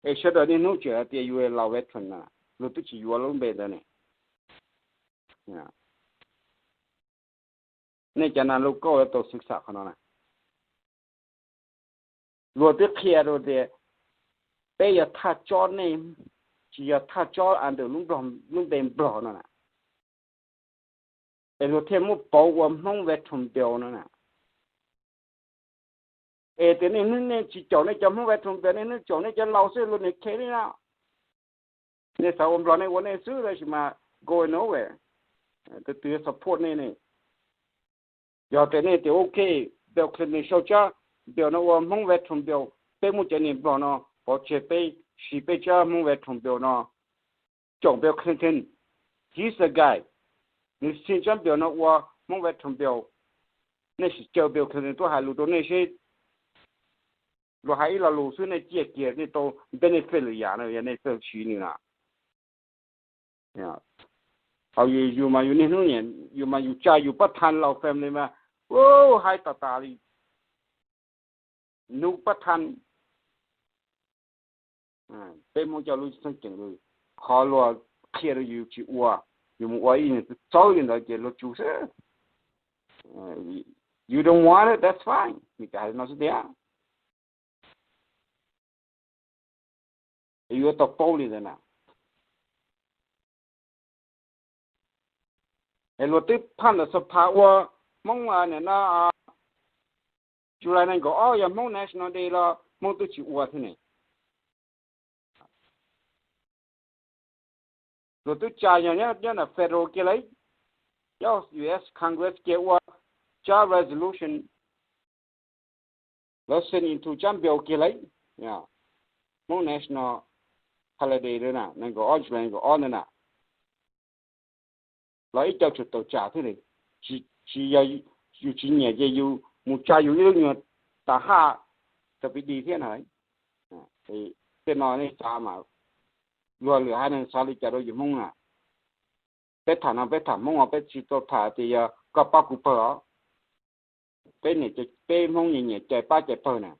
Es sawv daws niaj hnub tseem hais tias yuav laus veteran na, luag twb tsis yuav lub npe ntawd ne. Nej cov nas lus kauj yuav tau xwv xam qhov no na. Luag twb qhia rau tias peb yog thaj tsob nej, tsis yog thaj tsob under lub npe Nplog no na. Es luag thiaj muab pauv ua Hmoob veteran bill no na. Es tias nej hnub nej tsis caum nej cov Hmoob veteran bill, nej hnub caum nej cov laus xwb, luag niam khe nej no. Nej xav ua Nplog nej ua nej xwb, tab sis mas going nowhere. Tus twg support nej ne? Yog tias nej tias ok, Bill Clinton sau tsab bill no ua Hmoob veteran bill, peb muab cov niam Nplog no pov tseg, peb siv peb tsab Hmoob veteran bill no, caum Bill Clinton, he's the guy, nws siv tsab bill no ua Hmoob veteran bill. Nej sim caw Bill Clinton tuaj hais lus rau nej seb, luag hais ib lo lus xwb nej ciaj kiag nej tau benefit lwm yam no yog nej txawj siv nws na. Yus mas yus niaj hnub, yus mas yus tsa yus pab thaj laus family mas, u, hais tas tas li. Nub pab thaj, peb Hmoob coj lub txheej ceem, qhov luag qhia rau yus tsis ua, yus mus ua ib yam txawv li ntawd ces luag tsuj xwb. You don't want it, that's fine, Meskas hais li no xwb tiag. Yuav tau paub li ntawd na. Es luag twb phaj ntawm xab phas ua Hmoob, nim no July nees nkaum ob yog Hmoob National Day los Hmoob twb tsis ua thiab ne. Luag twb tsa yog nyob ntawm federal kiag lawm, nyob U S Congress kiag ua tsab resolution, lawv sign into tsab bill kiag lawm, Hmoob national holiday na, nees nkaum ob July nees nkaum ob ntawd na. Los ib co tsum tawm tsam thiab li. Tsis yog yus tsis nyiam ces yus mus tsa yus ib lub nyuag tas haj tawm pis di thiab na. Tej no nej xav mas, luag lwm haiv neeg xav li cas rau yus Hmoob na? Peb tham no peb tham Hmoob os, peb tsis tau tham tias yog koj pab kuv pawg os. Peb, peb Hmoob nyiam nyiam cais pab cais pawg na.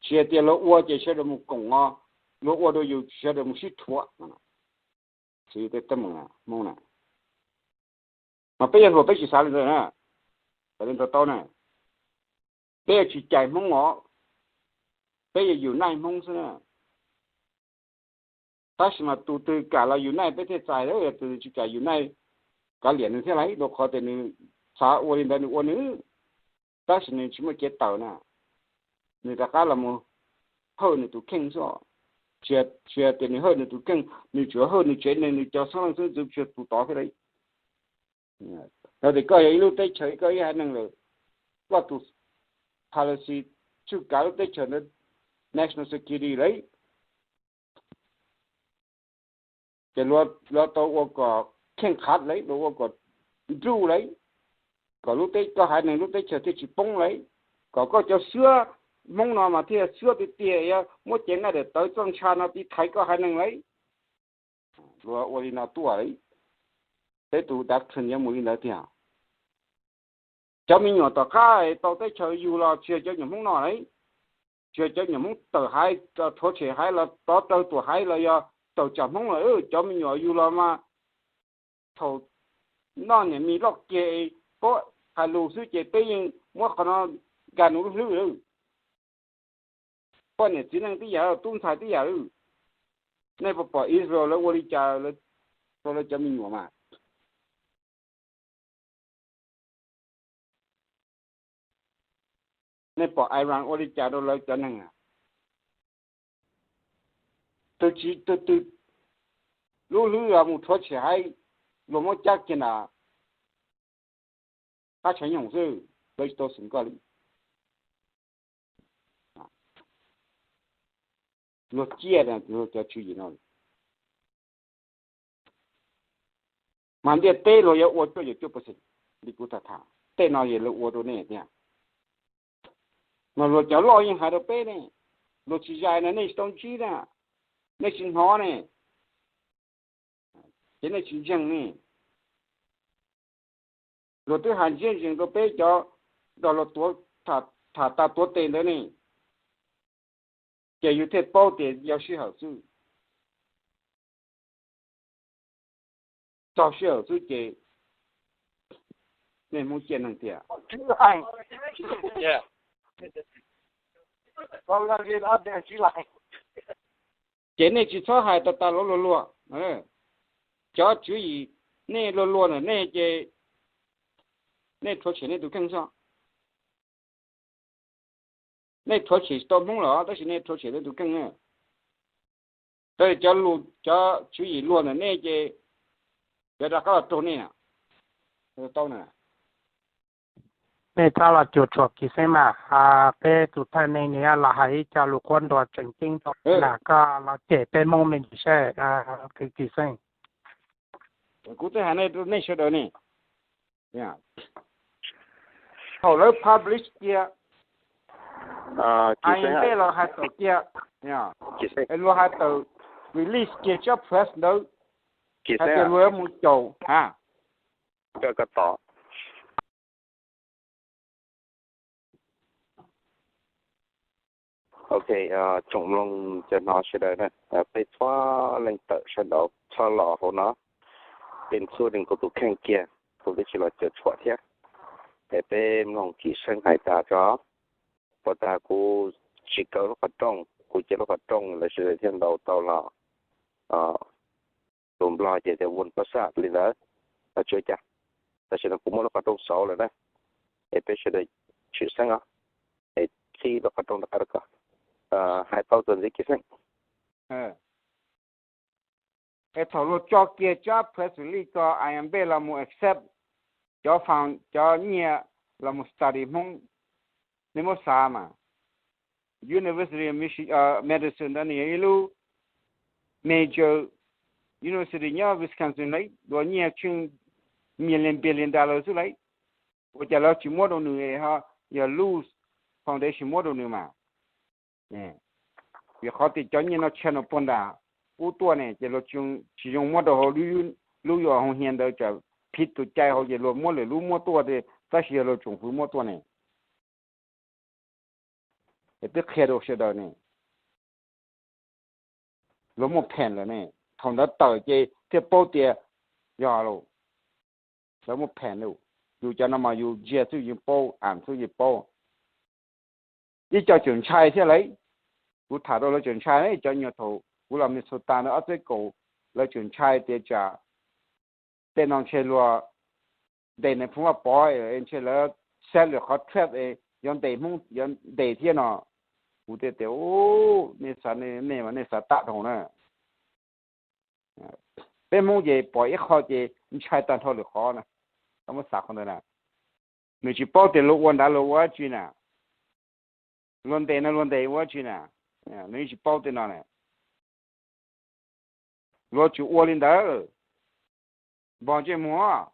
Tsis hais tias luag ua ces sawv daws mus koom os, luag ua rau yus sawv daws mus sib thuam. Xws li tej teeb meem Hmoob na, mas peb yog hluas peb tsis xav li ntawd na. Xav li ntawd tau na. Peb yuav tsis cais Hmoob os, peb yuav unite Hmoob xwb na. Tab sis mas tus twg kam los unite peb thiaj txais, yog tus twg tsis kam unite, kav liam nws thiab lauj, rau qhov tias nws xav ua li ntawd nws ua nws, tab sis nws tsis muaj kev tawm na. Nws rov qab los mus hawj nws tus kheej xwb. Tsis hais tias nws hawj nws tus kheej, nws tsuas hawj nws tsev neeg, nws cov xeeb leej xeeb ntxwv, tsis yog tus tod thiab lauj. Txawm tias koj yog ib lub teb chaws, koj ib haiv neeg lawm, koj tus policy tswj kav lub teb chaws ntawd, national security lauj, ces luag tau ua kom kheej qhav lauj, luag ua kom nruj lauj, kom lub teb, koj haiv neeg lub teb chaws thiaj tsis poob lauj, kom koj cov xwab Hmoob no mas thiaj xwab tiag tiag, yog muab cev nqaij daim tawv txoj ntsha no tiv thaiv koj haiv neeg lauj. Luag ua li no tuaj lauj. Peb tus doctrine yuav mus li ntawd tiag. Cov me nyuam tom qab tau teb chaws yug los tsis yog cov nyuam Hmoob no lauj, tsis yog cov nyuam Hmoob tawm haiv, rhuav tshem haiv los rov raug tuam haiv los yog tawm tsam Hmoob lawm, cov me nyuam yug los mas thaum noj niam mis loj kiag, paub hais lus xwb ces peb yeej muab qhov no nkag nws lub hlwb lawm. Poj niam txiv neej tib yam, tub ntxhais tib yam lawm. Nej puas pom Israel lawv ua li cas rau lawv cov me nyuam mas? Nej pom Iran ua li cas rau lawv cov neeg? Tus tsis, tus twg lub hlwb mus rhuav tshem haiv, luag muab cab kiag nram qab tshav nyoog xwb, lawv tsis tau xeem koj li. Luag ciaj luag cov tswv yim no. Mas ntiaj teb luag yuav ua cuaj yam cuaj percent li kuv tham tham, tej no yog luag ua rau nej tiag. Mas luag cov loj yeej hais rau peb ne, luag tsis zais na nej tsis tau ntsib na, nej tsis hnov ne, ces nej tsis ntseeg ne. Luag twb hais ntsia ntsees rau peb cov nrog luag tuav, tham tas tuav tes ntawd ne. Ces yus thiaj paub tias yog sij hawm xwb, txog sij hawm xwb ces nej Hmoob ciaj neeg tiag. Ces nej tsis txhob hais tas tas luag luag luag. Cov tswv yim, nej luag luag na nej ces nej rhuav tshem nej tus kheej xwb. Nej rhuav tshem tsis tau Hmoob los tab sis nej rhuav tshem nej tus kheej. Tab sis cov, cov tswv yim luag ntawm nej ces yuav rov qab los raug nej na. Tau na. Nej txhob los cuam tshuam Kim Xeeb mas, peb tus thawj neeg nws los hais ib co lus qhuab ntuas tseem ceeb rau, lam koj los cem peb Hmoob me ntsis seb, Kim Xeeb. Kuv twb hais nej sawv daws ne, thaum lawv publish kiag, Kim Xeeb los hais tawm kiag, luag hais tawm release kiag tsab press ntawd, hais tias luag yuav mus caum ha, koj tod. Ok, tsoom mloog cov hnov sawv daws na, peb txhua leej tawm sawv daws txhob los hauv no, peb txhua leej kuv tus kheej kiag, kuv twb tsis los cuam tshuam thiab. Es peb mloog Kim Xeeb hais tas tso, puas tas kuv tsis kaw lub qhov rooj, kuv cia lub qhov rooj lawv sawv daws thiaj ntaus tau los. Tus Nplog ces tias vuon pas xaj li ntawd, tsis ua cas. Tam sim no kuv muab lub qhov rooj xauv lawm na, es peb sawv daws tshwm xeeb os, es qhib lub qhov rooj rov qab rau koj. Hais tau txuas ntxiv Kim Xeeb. Es thaum luag tso kiag tsab press release ko, I M P los mus accept cov fund, cov nyiaj los mus study Hmoob, nej muab xav mas, University of Michi-, Madison ntawd nws yog ib lub major university nyob Wisconsin lauj, luag nyiaj tsheej million billion dollar xwb lauj. Ua cas lawv tsis muab rau nws, ho yog lose foundation muab rau nws mas? Vim qhov tias cov nyiaj no channel puag nram ub tuaj ne, ces luag tsis zoo muab rau hauv lub, lub yuav hoo hias ntawd tsam phiv tus cai hauv ces luag muab lwm lub muab tuaj, tab sis yog luag tsoom fwv muab tuaj ne. Es twb qhia rau sawv daws ne, luag muaj pham lawm ne. Thaum ntawd tawm ces thiaj paub tias yog lawm, lawv muaj pham lawm. Yus cov no mas yus ntsia xwb yeej paub, am xwb yeej paub. Ib co tseem ntshai thiab lauj. Kuv tham rau lawv tseem ntshai, cov nyuag thaum kuv los Minnesota ntawd ob txhiab kaum, lawv tseem ntshai tias tsam tej no ntshe luag ntes nais phoo Vaj Pov, ntshe lawv set lwm qhov trap, yuav ntes Hmoob, yuav ntes thiab no. Kuv thiaj tias, nej xav, nej mas nej xav tag dhau na. Peb Hmoob ces pom ib qho ces ntshai tag nrho lwm qhov na. Koj muab xav qhov ntawd na. Nws tsis paub tias luag ua ntawd luag ua dab tsi na, luag ntes no luag ntes ua dab tsi na, nws yeej tsis paub tej no na. Luag tsuas ua li ntawd, npog ntsej muag,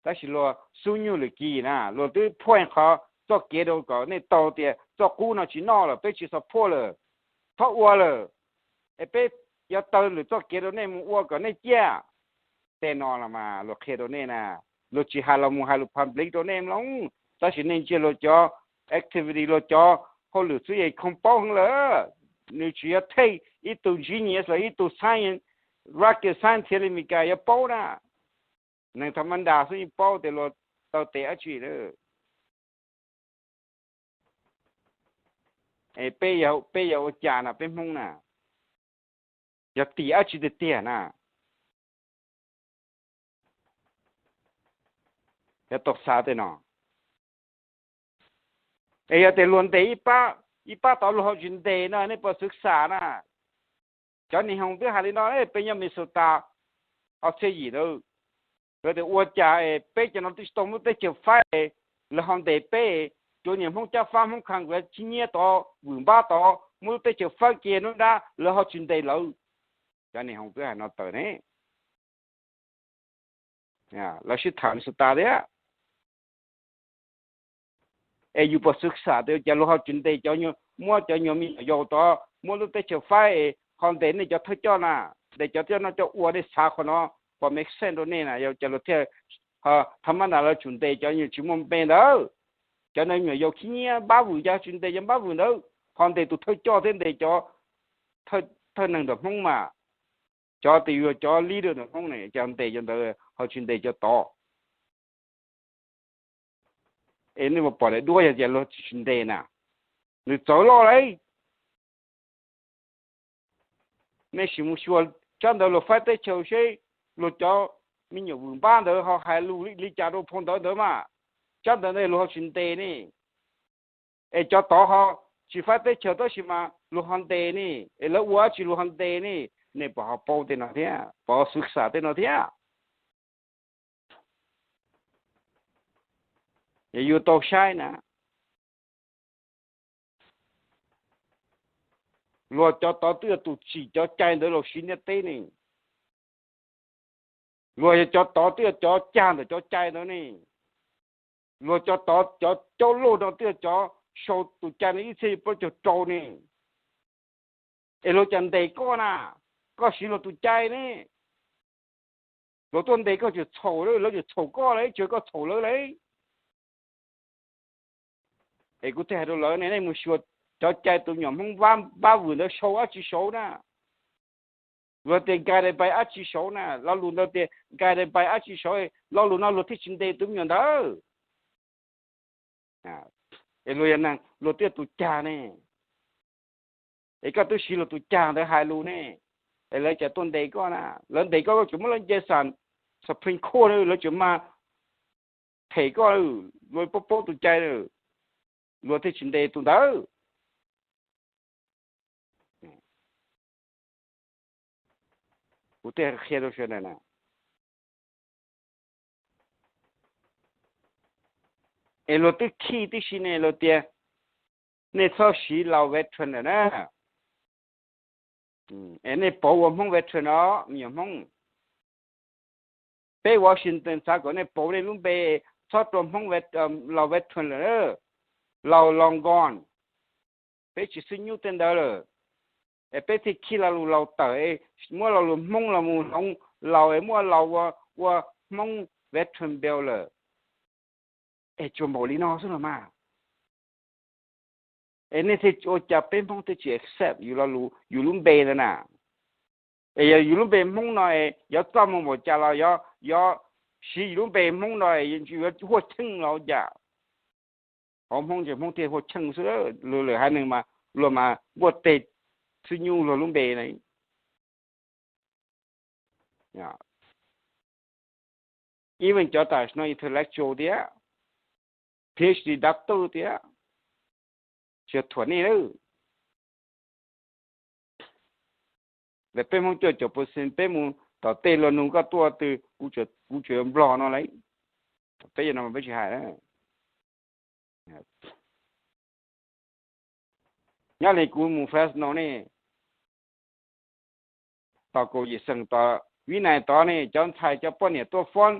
tab sis luag xub nyuj lwm kis na, luag twb phuaj qhov txoj kev rau kom nej tau tias txoj qub no tsis noj lawm, peb tsis support lawm, txhob ua lawm, es peb yuav taw lwm txoj kev rau nej mus ua kom nej ciaj. Tej no los mas luag qhia rau nej na, luag tsis hais los mus hais lus public rau nej mloog, tab sis nej ntsia luag cov activity, luag cov hauj lwm xwb yeej khoov paub heev lawm. Nws tsis yog take ib tug genius los ib tug science, rocket scientist li Meskas yuav paub na. Neeg tha ma ntas xwb yeej paub tias luag taw tes dab tsi lawm. Es peb, peb yuav ua cas na peb Hmoob na? Yog tim dab tsi tiag tiag na? Yuav tau xav tej no. Es yog tias luag ntes ib pab, ib pab tod luag ho tsis ntes no nej puas xwv xam na? Cov niag hoos twb hais li no, peb nyob Minnesota ob txhiab yim ntawd, lawv tias ua cas es peb cov no twb tsis tau muaj lub teb chaws faib, lawv ho ntes peb, cov niag Hmoob cab fab Hmoob Congress khib nyiab tod vwm npab tod muaj lub teb chaws faib kiag nruab nrab lawv ho tsis ntes lawv. Cov niag hoos twb hais no tawm ne. Lawv sib tham Minnesota thiab. Es yus puas xwv xam tias cas luag ho tsis ntes cov, muab cov nyuag me nyuam yaus tod muaj lub teb chaws faib es ho ntes nej cov thawj coj na, ntes cov thawj coj noj coj ua, nej xav qhov no puas make sense rau nej na? Yog cas luag thiaj, tha ma ntas lawv tsum ntes cov nyuag tsis muaj npe ntawd, cov me nyuam yaus khib nyiab npab vwm, cas tsis ntes cov npab vwm ntawd? ho ntes tus thawj coj thiab ntes cov thawj neeg ntawm Hmoob mas, cov tus yog cov leader ntawm Hmoob ne, cas ntes cov ntawd ho tsis ntes cov tod? Es nej mus pom daim duab yog tias luag tsis ntes na, nws txawv loj lauj. Nej sim mus xyuas tsab ntawv luag faib teb chaws seb luag cov me nyuam vwm npab ntawd ho hais lus li cas rau phau ntawv ntawd mas, tsab ntawv ntawd luag ho tsis ntes ne. Es cov tod ho tsis faib teb chaws tab sis mas luag ho ntes ne, es lawv ua dab tsi luag ho ntes ne? Nej puas ho paub tej no thiab, puas xwv xam tej no thiab? Es yuav tau saib na, luag cov tod twb yog tus tsim cov cai ntawd los siv ntiaj teb ne, luag yog cov tod twb yog cov cag ntawm cov cai ntawd ne, luag cov tod cov caub lauj no twb yog cov sau tus cai no ib txhiab plaub caug rau ne. Es luag cas ntes koj na? Koj siv luag tus cai ne, luag tuaj ntes koj tseem txhaum lawv, lawv tseem txhaum koj lawm, tsis yog koj txhaum lawv lawm. Es kuv thiaj hais rau lawv ne, nej mus xyuas cov cai tus nyuam Hmoob npab vwm ntawd sau dab tsi sau na. Luag tias guided by dab tsi sau na, lo lus ntawd tias guided by dab tsi sau, lo lus no luag thiaj tsis ntes tus me nyuam ntawd. Es luag yog neeg, luag twb yog tus cag ne, es koj twb siv luag tus cag ntawd hais lus ne, es lawv cas tuaj ntes koj na? Lawv ntes koj, koj tseem muab lawv nce xam Supreme Court, lawv tseem mas them koj, luag paub paub tus cai, luag thiaj tsis ntes tus ntawd. Kuv thiaj qhia rau sawv daws na, es luag twb khij tib si ne, luag tias nej txhob siv laus veteran lawm na. Es nej pauv ua Hmoob veteran os, me nyuam Hmoob. Peb Washington xav kom nej pauv nej lub npe, txhob rua Hmoob laus veteran lawm, laus long gone. Peb tsis xub nyub tej ntawd lawm, es peb thiaj khij lo lus laus tawm, muab lo lus Hmoob los mus hloov laus, es muab laus ua Hmoob veteran bill lawm. Es tsuas npaum li no xwb los mas. Es nej thiaj ua cas peb Hmoob thiaj tsis accept yus lo lus, yus lub npe ntawd na? Es yog yus lub npe Hmoob no es yuav txaj muag npaum cas los yuav siv yus lub npe Hmoob no es yuav huaj cheej los ua cas? Hauv Hmoob ces Hmoob thiaj huaj cheej xwb, luag lwm haiv neeg mas luag mas npuaj teg xub nyub luag lub npe na. Even cov tam sim no intellectual tias, PhD doctor tias, tsis thuam nej lawm. Lawv peb Hmoob cuaj caum percent peb mus tom tej luag nug koj tuaj twg, kuv tseem yuav Nplog no lauj. Peb yog no peb tsis hais. Nyob li kuv mus Fresno ne, tom kaum yim xeem tom Vib Nais tod ne, cov ntxhais cov poj niam tuaj foob,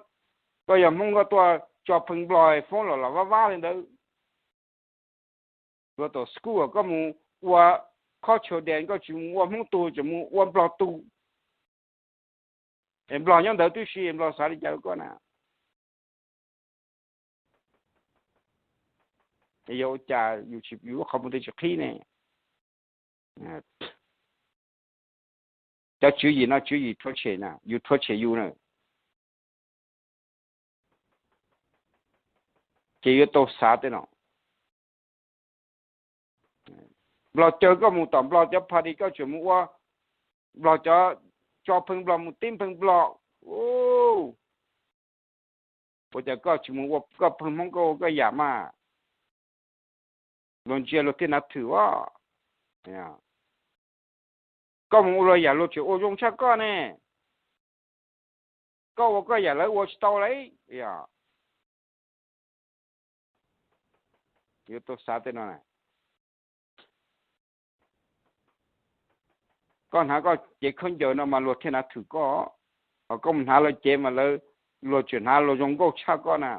koj yog Hmoob koj tuaj tso pheej Nplog foob los los vab vab li ntawd. Luag tom school koj mus ua cultural day koj tsis mus ua Hmoob tug, tseem mus ua Nplog tug. Es Nplog nyob ntawd tib si, Nplog xav li cas rau koj na? Yog ua cas yus lub qhov muag twb tsis qhib ne? Cov tswv yim no tswv yim rhuav tshem na, yus rhuav tshem yus na. Ces yuav tau xav tej no. Nplog caw koj mus tom Nplog cov party koj tseem mus ua Nplog cov, tso pheej Nplog mus tib pheej Nplog. Ua cas koj tsis mus ua koj pheej Hmoob koj ua koj yam mas? Luag ntsia luag thiaj nav thwm as. Koj mus ua luag yam luag tseem ua zoo tshaj koj ne. Koj ua koj yam lawv ua tsis tau lauj. Yuav tau xav tej no. Koj hnav koj cev khaub ncaws no mas luag thiaj nav thwm koj, ho koj mus hnav lawv cev mas lawv, luag tseem hnav luag zoo nkauj tshaj koj na.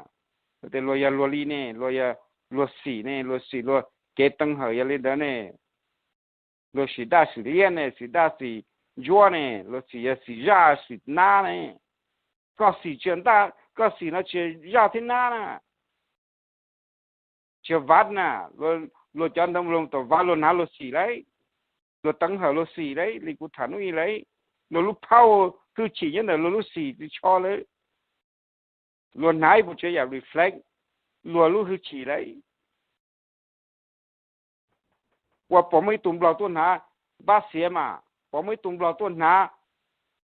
Tias luag yog luag li ne, luag yog luag xim ne, luag xim luag kev teev hawm yog li ntawd ne. Luag xim daj xim liab ne, xim daj xim ntsuab ne, luag xim yog xim zaj xim nab ne. Koj xim tsis, koj xim no tsis zaj thiab nab na. Tsis vav na, luag luag cov ntoo loo tom vaj luag hnav luag xim lauj, luag teev hawm luag xim lauj, li kuv tham hnub ib lauj, luag lub power hwj chim nyob ntawm luag lub xim tsis tsho lawm, luag hnav ib puas tsav yam reflect luag lub hwj chim lauj. Ua pom muaj ib tug nplog tuaj hnav npab xiav mas, pom muaj ib tug nplog tuaj hnav,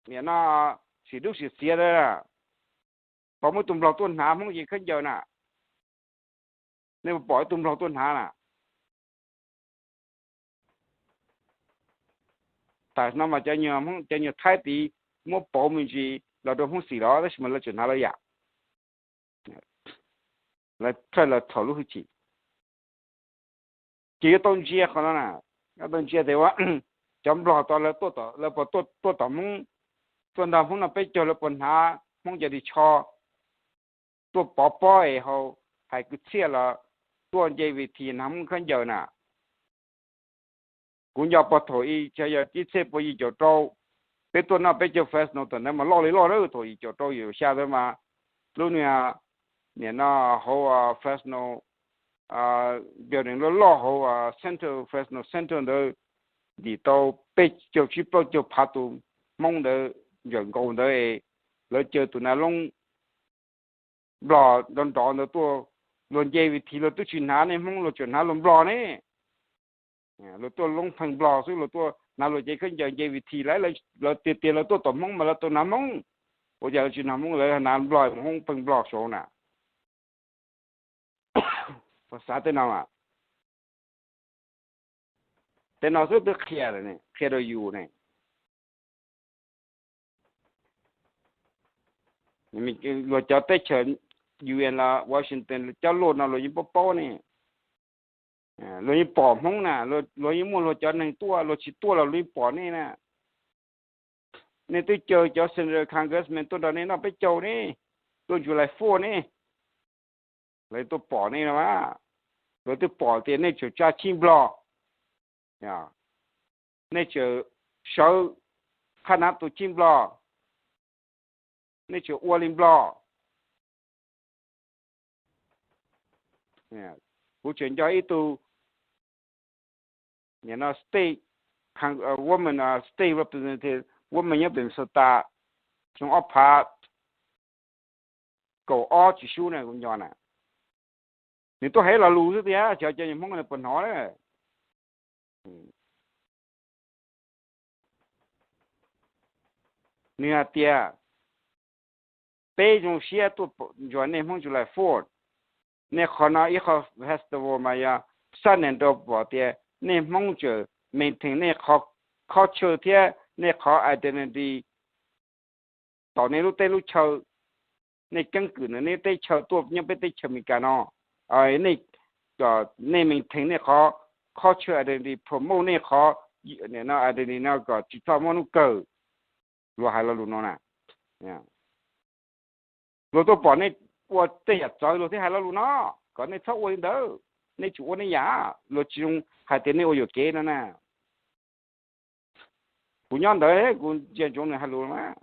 nim no, sim dub sim xiav, pom muaj ib tug nplog tuaj hnav Hmoob yeej khaub ncaws na, nej pom ib tug nplog tuaj hnav na. Tam no mas cov nyuag Hmoob, cov nyuag Thaib tid muab pauv me ntsis los rau Hmoob xim los tab sis mas lawv tseem hnav lawv yam, lawv thaij lawv txhaum lub hwj chim. Ces yuav tau ntsia qhov no na, yuav tau ntsia tias ua cov nplog tod lawv tuaj tom, lawv puas tuaj, tuaj tom Hmoob, tuaj nrog Hmoob noj peb caug, lawv puas hnav Hmoob cov ris tsho, tuaj pov pob es haus hais kwv txhiaj los tuaj nce vis this hnav Hmoob khaub ncaws na. Kuv nco puag thaum ib txhiab yog ib txhiab pua yim caum rau, peb tuaj noj peb caug Fresno thaum ntawd mas loj li loj na, thaum yim caum rau yim caum xya ntawd mas lub niag, nim no, hauv Fresno building loj loj hauv Central, Fresno Central ntawd ntim tau peb caug tsib plaub caug phav tus Hmoob ntawd ntawm nkaus ntawd, lawv caw tus nav loob nplog nrov nrov ntawd tuaj, luag nce vis this luag twb tsis hnav nej Hmoob, luag tseem hnav luag nplog ne. Luag tuaj loob pheej nplog xwb, luag tuaj hnav luag cev khaub ncaws nce vis this lauj, lawv tias tias lawv tuaj tom Hmoob mas lawv tau hnav Hmoob, ua cas lawv tsis hnav Hmoob, lawv hnav nplog mus hoob pheej nplog saud na. Xav tej no, tej no xwb twb qhia, qhia rau yus ne. Luag cov teb chaws U N los Washington cov luaj no luag yeej paub paub ne. Luag yeej pom Hmoob na, luag yeej muaj luag cov neeg tuaj, luag tsis tuaj los luag yeej pom nej na. Nej twb caw cov senator, congressman tuaj nrog nej noj peb caug ne, tuaj July Fourth ne, lawv tuaj pom nej no mas, lawv twb pom tias nej tseem tsa cheeb nplog, nej tseem sawv qhab hnav tus cheeb nplog, nej tseem ua li nplog. Kuv tseem nco ib tug, nim no state, woman, state representative woman nyob pem Minnesota, xyoo ob phav kaum ob tsis sub na kuv nco na, nws tuaj hais lo lus xwb tiag, xyov cov Hmoob no puas hnov na. Nws hais tias, peb zoo siab tuaj ncuav nej Hmoob July Fourth. Nej qhov no ib qho festival mas yog xab nees rau pom tias nej Hmoob tseem maintain nej qhov culture thiab nej qhov identity tom nej lub teb lub chaw. Nej keeb kwm ntawm nej teb chaw tuaj nyob peb teb chaws Amelikas no, nej, nej maintain nej qhov culture identity, promote nej qhov identity no kom tsis txhob muaj hnub kawg. Luag hais lo lus no na. Luag tuaj pom nej ua tej yam txawv luag thiaj hais lo lus no, kom nej txhob ua li ntawd, nej tsis ua nej yam, luag tsis zoo hais tias nej ua yuam kev no na. Kuv nyob ntawd kuv ntsia ntsoov nws hais lus mas.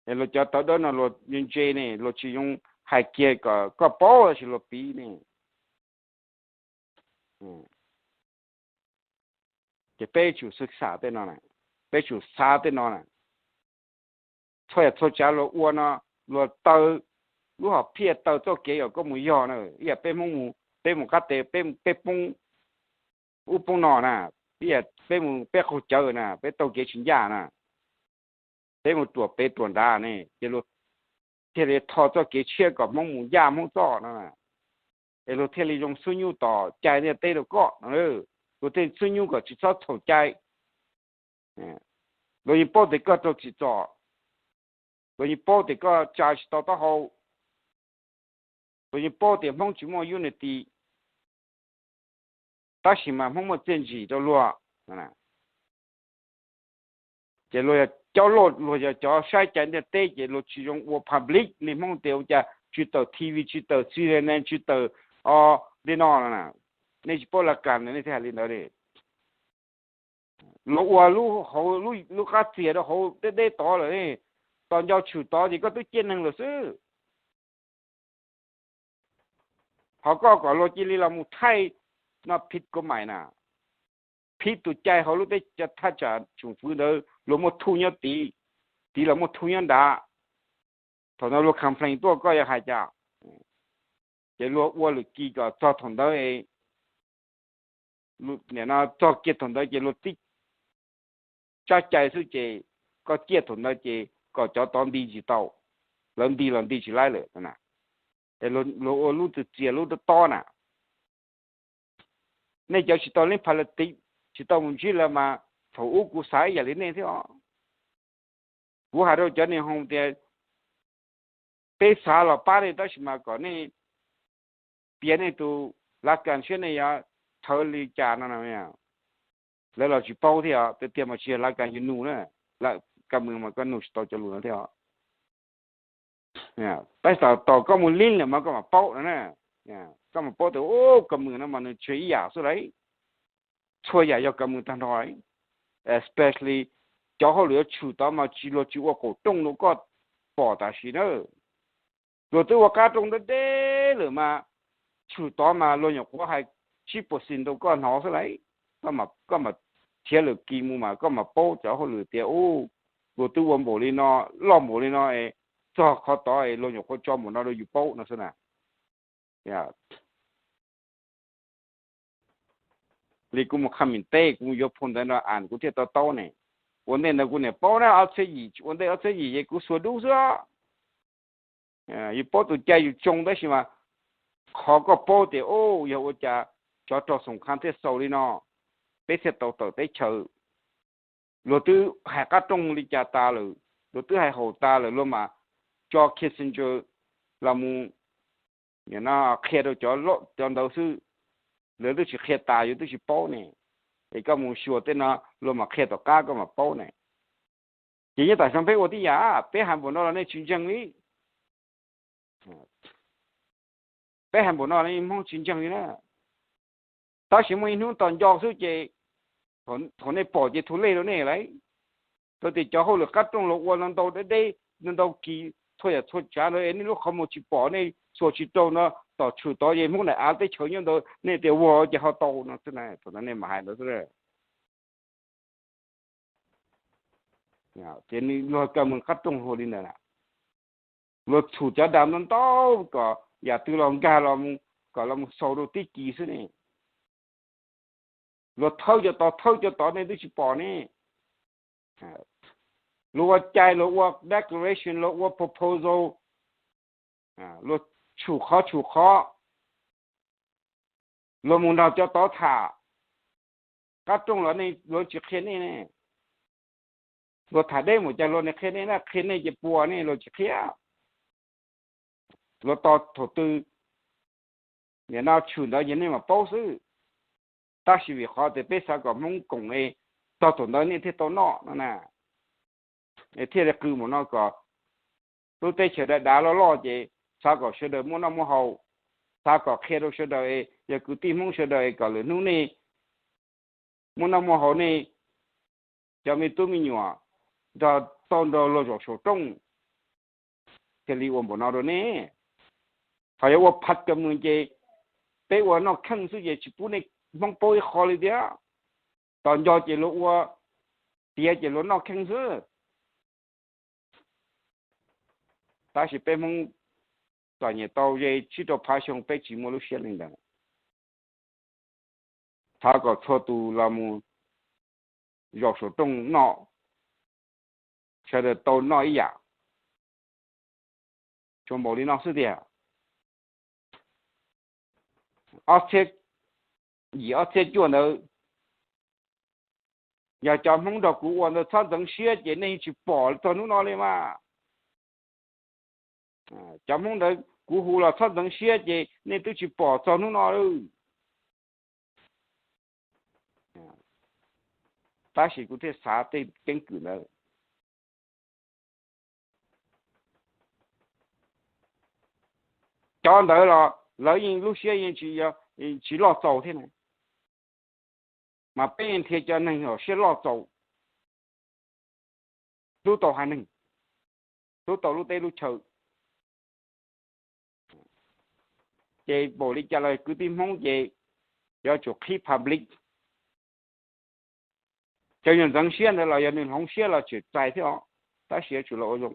Es luag cov tawv dawb no luag ntse ne, luag tsis zoo hais kiag kom koj paub tab sis luag piv ne. Ces peb tsum xwm xam tej no na, peb tsum xav tej no na. Txhua yam txhua tsav luag ua no, luag taw lub hom phiaj, taw txoj kev kom koj mus yog na, ib yam peb Hmoob mus, peb mus qab tes, peb, peb poob ub poob no na, ib yam peb mus peb qaug cawv na, peb taug kev tsis ncaj na, peb mus ruam pem ruam nrad ne, ces luag thiaj li tho txoj kev tshiab kom Hmoob mus ncaj Hmoob txoj no, es luag thiaj li zoo xub nyub tos cai ntiaj teb rau koj no, luag thiaj xub nyub kom tsis txhob txhaum cai. Luag yeej paub tias koj raug tsim txom, luag yeej paub tias koj tsa tsis tau taub hau, luag yeej paub tias Hmoob tsis muaj unity, tab sis mas Hmoob muaj txiaj ntsig rau luag. Ces luag yog cov loj, luag yog cov saib cai ntiaj teb ces luag tsis zoo ua public li Hmoob tias ua cas tsis tawm T V, tsis tawm C N N, tsis tawm o li no no. Nej tsis paub laj kas nej thiaj hais li ntawd li. Luag ua lub hauv, lub qab txias rau hauv deb deb tod lawm, tos nco tshwm tod ces koj twb ciaj neeg lawm xwb. Ho koj kom luag cia li los mus thaij no phij kuv maim na, phij tus cai hauv lub teb chaws thaj tsam tsoom fwv ntawd luag muaj thuj nyob tid, tid los muaj thuj nyob nrad. Thaum ntawd luag complain tuaj koj yuav hais cas? Ces luag ua lwm kis kom txog thaum ntawd, nim no txog kiag thaum ntawd ces luag tib tsab cai xwb ces koj ciaj thaum ntawd ces kom cov tod nti tsis tau, lawv nti los nti tsis laib lawm. Luag ua lub txwv txias lub tob tob na. Nej cov tsis tau leej pha la tiv, tsis tau mus ntsib lawv mas thaum ub kuv xav ib yam li nej thiab os. Kuv hais rau cov niag hoo tias peb xav los pab nej tab sis mas kom nej piav nej tus lav kas siab nej yuav thawv li cas no. Lawv los tsis paub thiab os, tiag tiag mas tsis yog lav kas yus nug na, lav kas mws mas koj nug tsis tau cov lus no thiab os. Tab sis thaum koj mus lib lawm mas koj mam paub no na. Koj mam paub tias ub, kas mws no mas nws tsis ib yam xwb lauj. Txhua yam yog kas mws tag nrho, especially cov hauj lwm yuav tshwm tod mas tsis, luag tsis ua qaum rooj rau koj pom tam sim na. Luag twb ua qab rooj deb deb lawm mas tshwm tod mas luag nyuam qhuav hais tsib percent rau koj hnov xwb lauj. Koj mam thiab lwm kis mus mas koj mam paub cov hauj lwm tias ub, luag twb ua npaum li no, loj npaum li no es txog qhov tod es luag nyuam qhuav tso npaum no rau yus paub no xwb na. Li kuv mus qha mem teb kuv mus yuav phau ntawv no as kuv thiaj to taub ne. Ua ntej ntawd kuv niam paub na, ob txhiab yim, ua ntej ob txhiab yim ces kuv xuas dub xwb. Yus paub tus cai yus tsoo tab sis mas qhov koj paub tias ub, yog ua cas tsov rog xoom qha thiaj xaus li no, peb thiaj tau tawm teb chaws. Luag twb hais qab rooj li cas tas lawm, luag twb hais haum tas lawm, luag mam tso Kissinger los mus qhia rau cov, cov ntawd xwb. Lawv twb tsis qhia tas yus twb tsis paub ne. Es koj mus xyuas tej no luag mam qhia tom qab koj mam paub ne. Ces nyob tam sim no peb ua tib yam, peb hais npaum no los nej tsis ntseeg li. Peb hais npaum no los Hmoob tsis ntseeg li na. Tab sis muaj ib hnub tos nco xwb ces thaum nej pom ces thu lej rau nej lauj. Txawm tias cov hauj lwm qab rooj los ua no ntau deb deb, ntau kis txhua yam txhua tsav ntawd es nej lub qhov muag tsis pom, nej xuas tsis rau no, tom tshwm tod es Hmoob daim av teb chaws nyob ntawd nej tias ua ces ho tau no xwb na, thaum ntawd nej mam hais ntawd xwb. Ces luag kas mws qab rooj ua li ntawd na. Luag txhum cov dam ntau ntau kom yam twg los nkag los, kom los mus xaus rau tib kis xwb ne. Luag thawb cov tod thawb cov tod nej twb tsis pom ne. Luag ua cai, luag ua declaration, luag ua proposal, luag tshum qhov tshum qhov, luag mus nrog cov tod tham. Qab rooj los luag tsis qhia nej ne. Luag tham deb mus cas luag qhia nej na, qhia nej ces puas nej, luag tsis qhia. Luag tos thaum twg nim no tshwm ntawd ces nej mam paub xwb. Tab sis vim qhov tias peb xav kom Hmoob koom es txog thaum ntawd nej thiaj tau noj no na. Es thiaj li qw mus no kom lub teb chaws dav dav loj loj ces xav kom sawv daws muaj noj muaj haus, xav kom qhia rau sawv daws es yog kwv tij Hmoob sawv daws es kom lwm hnub nej muaj noj muaj haus, nej cov me tub me nyuam nrog tau nrog luag zaum saum rooj. Thiaj li ua npaum no rau nej. Ho yog ua phav kas mws ces peb ua noj kheej xwb ces tsis pub nej Hmoob paub ib qho li thiab. Tos nco ces luag ua, tiav ces luag noj kheej xwb. Tab sis peb Hmoob txom nyem tau ze tsib rau phav xyoo peb tsis muaj lub siab li ntawd. Thov kom txhua tus los mus zaum saum rooj noj, sawv daws tau noj ib yam. Tsuas npaum li no xwb tiag. Ob txhiab yim ob txhiab cuaj ntawd, yog cov Hmoob nrog kuv ua ntawd txhob ntxeev siab ces nej tsis pom txog hnub no li mas. Cov Hmoob ntawd kuv hu los txhob ntxeev siab ces nej twb tsis pom txog hnub no li. Tab sis kuv thiaj xav tej keeb kwm ntawd. Cov ntawd los lawv yeej lub siab yeej tsis loj txaus thiab na. Mas peb yeej nrhiav cov neeg uas siab loj txaus, hlub tau haiv neeg, hlub tau lub teb lub chaw. Ces npaum li cas los kwv tij Hmoob ces yuav tsum qhib public. Cov nyuag ntxeev siab ntawd los yog nws hloov siab los tseem txais thiab os, tab sis yuav tsum los ua zoo,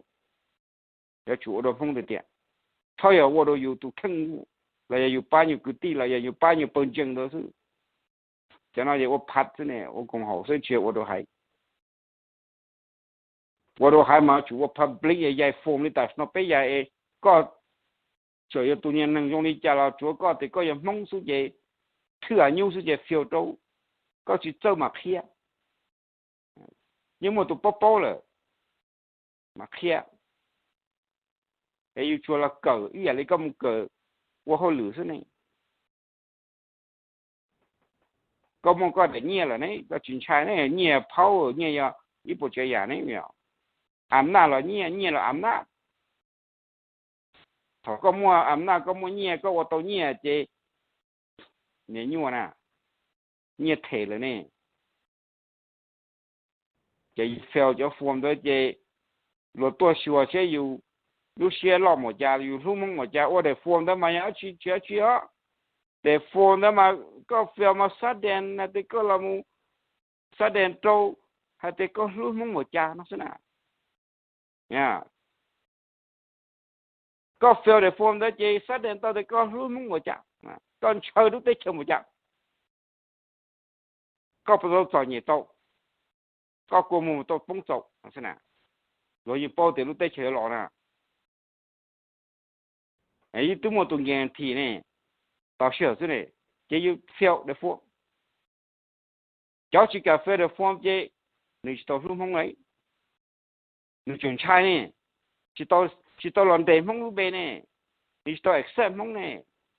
yuav tsum ua rau Hmoob tiag tiag, txhob yog ua rau yus tus kheej los yog yus pab nyuag kwv tij los yog yus pab nyuag pawg ntseeg ntawd xwb. Cov no yog ua phav xwb ne, ua koom haum xwb tsis yog ua rau haiv. Ua rau haiv mas yuav tsum ua public, yog yaig foom li tam sim no peb yaig es koj txawm yog tus niag neeg zoo li cas los tsuav koj tias koj yog Hmoob xwb ces, thwj av nyub xwb ces fiau rau, koj tsis txawj mam qhia. Yeej muaj tus paub paub lawm mam qhia. Es yus tsuas los kawm ib yam li koj mus kawm ua hauj lwm xwb ne. Koj muaj koj daim nyiaj lawm ne, koj tsis ntshai ne, nyiaj phaub nyiaj yog ib puas tsav yam ne. Am naj los nyiaj, nyiaj los am naj. Thaum koj muaj am naj koj muaj nyiaj koj ua tau nyiaj ces niam nyuaj na, nyiaj them lawm ne. Ces yus fail cov foom ntawd ces luag tuaj xyuas seb yus lub siab loj npaum cas, yus hlub Hmoob npaum cas. Ua daim foom ntawd mas yog dab tsi tsis dab tsi os. Daim foom ntawd mas koj fail mas sudden hais tias koj los mus sudden rau hais tias koj hlub Hmoob npaum cas no xwb na. Koj fail daim foom ntawd ces sudden tau tias koj hlub Hmoob npaum cas, koj ntshaw lub teb chaws npaum cas, koj puas tau txom nyem tau, koj kua muag tau poob txaus xwb na. Luag yeej paub tias lub teb chaws yuav los na. Yeej twb muaj tus guarantee ne, tos sij hawm xwb ne, ces yus fail daim foom. Cov tsis kam fail daim foom ces nws tsis tau hlub Hmoob li, nws tseem ntshai ne, tsis tau los ntes Hmoob lub npe ne, nws tsis tau accept Hmoob ne,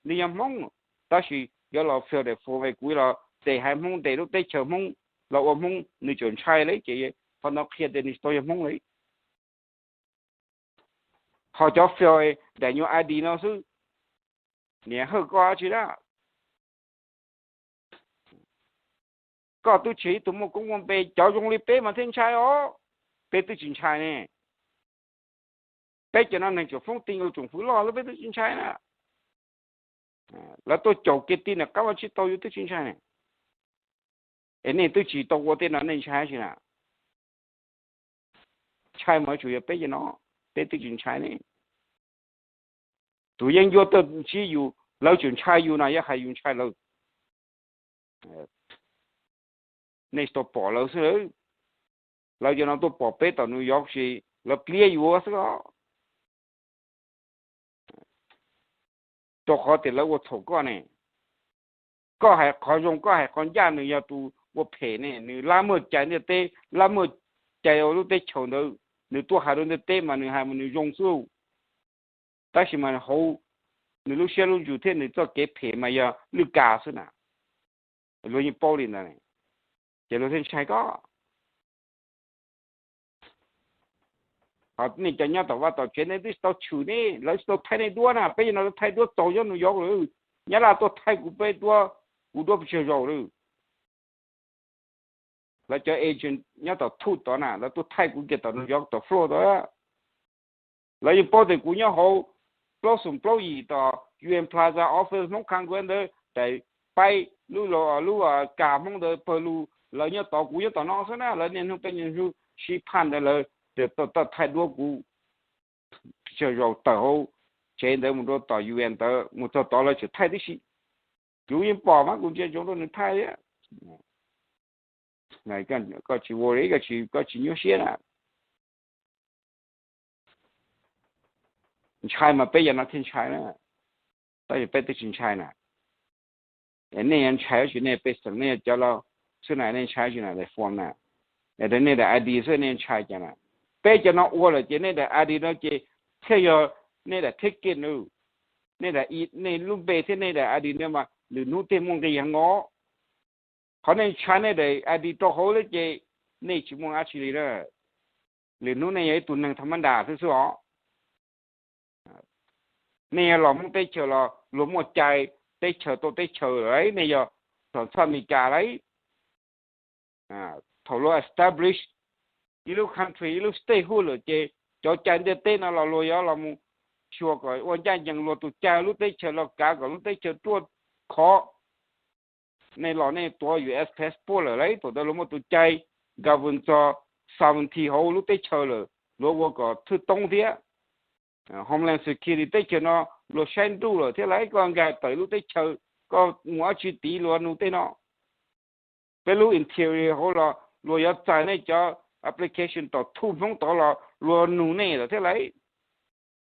nws yog Hmoob, tab sis yuav los fail daim foom es kuv los ntes haiv Hmoob, ntes lub teb chaws Hmoob, los ua Hmoob, nws tseem ntshai li ces qhov no qhia tias nws tsis tau yog Hmoob li. Ho cov fail daim nyuag I D no xwb, niam hawj koj dab tsi na. Koj twb tsis yog ib tug muaj koob muaj npe, cov zoo li peb mas thiaj ntshai os, peb twb tsis ntshai ne. Peb cov no neeg tseem foob ti ua tsoom fwv loj xwb peb twb tsis ntshai na. Lawv tuaj caum kiag tib nram qab vaj tsib taug yus twb tsis ntshai ne. Es nej twb tsis tau ua tej no nej ntshai dab tsi na? Ntshai mas yuav tsum yog peb cov no, peb twb tsis ntshai ne. Tus yeeb ncuab tuaj ntsib yus, lawv tseem ntshai yus no yog hais yus ntshai lawv. Nej tsis tau pom lawv xwb, lawv cov no tuaj pom peb tom New York ces lawv pliab yuav xwb os. Rau qhov tias lawv ua txhaum koj ne. Koj hais qhov zoo, koj hais qhov ncaj, nws yog tus ua phem ne, nws lab muag cai ntiaj teb, lab muag cai ua lub teb chaws ntawd, nws tuaj hais rau ntiaj teb mas nws hais mas nws zoo xwb. Tab sis mas hauv nws lub siab lub ntsws thiab nws txoj kev phem mas yog lwj kas xwb na. Luag yeej paub li ntawd, ces luag thiaj ntshai koj. Ho nej cov nyob tom vaj tom tsev nej twb tsis tau tshwm ne, lawv tsis tau thaij nej duab na, peb cov no lawv thaij duab txaus nyob New York lawm. Nyab Laj tuaj thaij kuv peb duab, kuv duab pes tsawg zaus lawm. Lawv cov agent nyob tom thum tod na, lawv tuaj thaij kuv kiag tom New York tom Florida. Lawv yeej paub tias kuv nyob hauv plaub xoom plaub yim tom U N Plaza office Hmoob Congress ntawd, daim paib lub, lub kas Hmoob ntawd pawg lug, lawv nyob tod kuv nyob tom no xwb na. Lawv niaj hnub peb niaj hnub sib phaj ntawd lawv tau thaij duab kuv. Tsis txog zaus tawm hauv tsev ntawd mus rau tom U N ntawd mus txog tod lawv tseem thaij tib si. Kuv yeej pom mas kuv ntsia ntsoov rau nws thaij thiab. Koj tsis worry, koj tsis nyuaj siab na. Ntshai mas peb yog no thiaj ntshai na, tab sis peb twb tsis ntshai na. Nej yuav ntshai dab tsi, nej pej xeem nej yog cov laus xwb na, nej ntshai dab tsi na, daim form na, nej daim I D xwb nej ntshai cas na. Peb cov no ua lawm ces nej daim I D no ces thiaj yog nej daim ticket na, nej daim, nej lub npe thiab nej daim I D no mas lwm hnub thiaj muaj nqis heev os. Qhov nej ntshai nej daim I D rau hauv lawm ces nej tsis muaj dab tsi li na. Lwm hnub nej yog ib tug neeg tham ma das xwb xwb os. Nej yog los Hmoob teb chaws los luag muaj cai teb chaws tau teb chaws lawm, nej yog txom txhoj Amelikas lawm. Thaum luag establish ib lub country ib lub state huv lawm ces cov cai ntiaj teb no los luag yuav los mus xyuas kom ua ncaj ncees, luag tus cai lub teb chaws los kav kom lub teb chaws ruaj khov. Nej los nej tuav U S passport lawm lauj, thaum ntawd luag muaj tus cai govern txog sovereignty hauv lub teb chaws lawm, luag ua kom thwj toob thiab. Homeland Security teb chaws no luag saib nruj lawm thiab lauj, koj nkag tawm lub teb chaws, koj mus dab tsi tid luag nug tej no. Peb lub interior hauv los luag yuav txais nej cov application tom thuj Hmoob tod los luag nug nej lawm thiab lauj.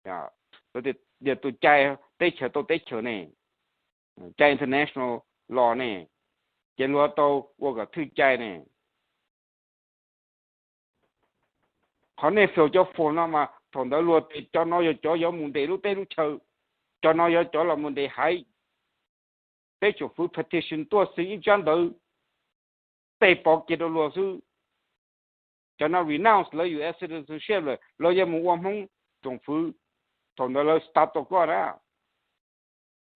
Yog tus cai teb chaws tau teb chaws ne, cai international law ne, ces luag tau ua kom thwj cai ne. Qhov nej fill cov form no mas thaum ntawd luag tias cov no yog cov yuav mus ntes lub teb lub chaw, cov no yog cov los mus ntes haiv. Peb tsoom fwv petition tuaj xeem ib tsab ntawv, tej pov kiag rau luag xwb. Cov no renounce lawv U S citizenship lawm, lawv yuav mus ua Hmoob tsoom fwv. Thaum ntawd lawv stop tau koj na,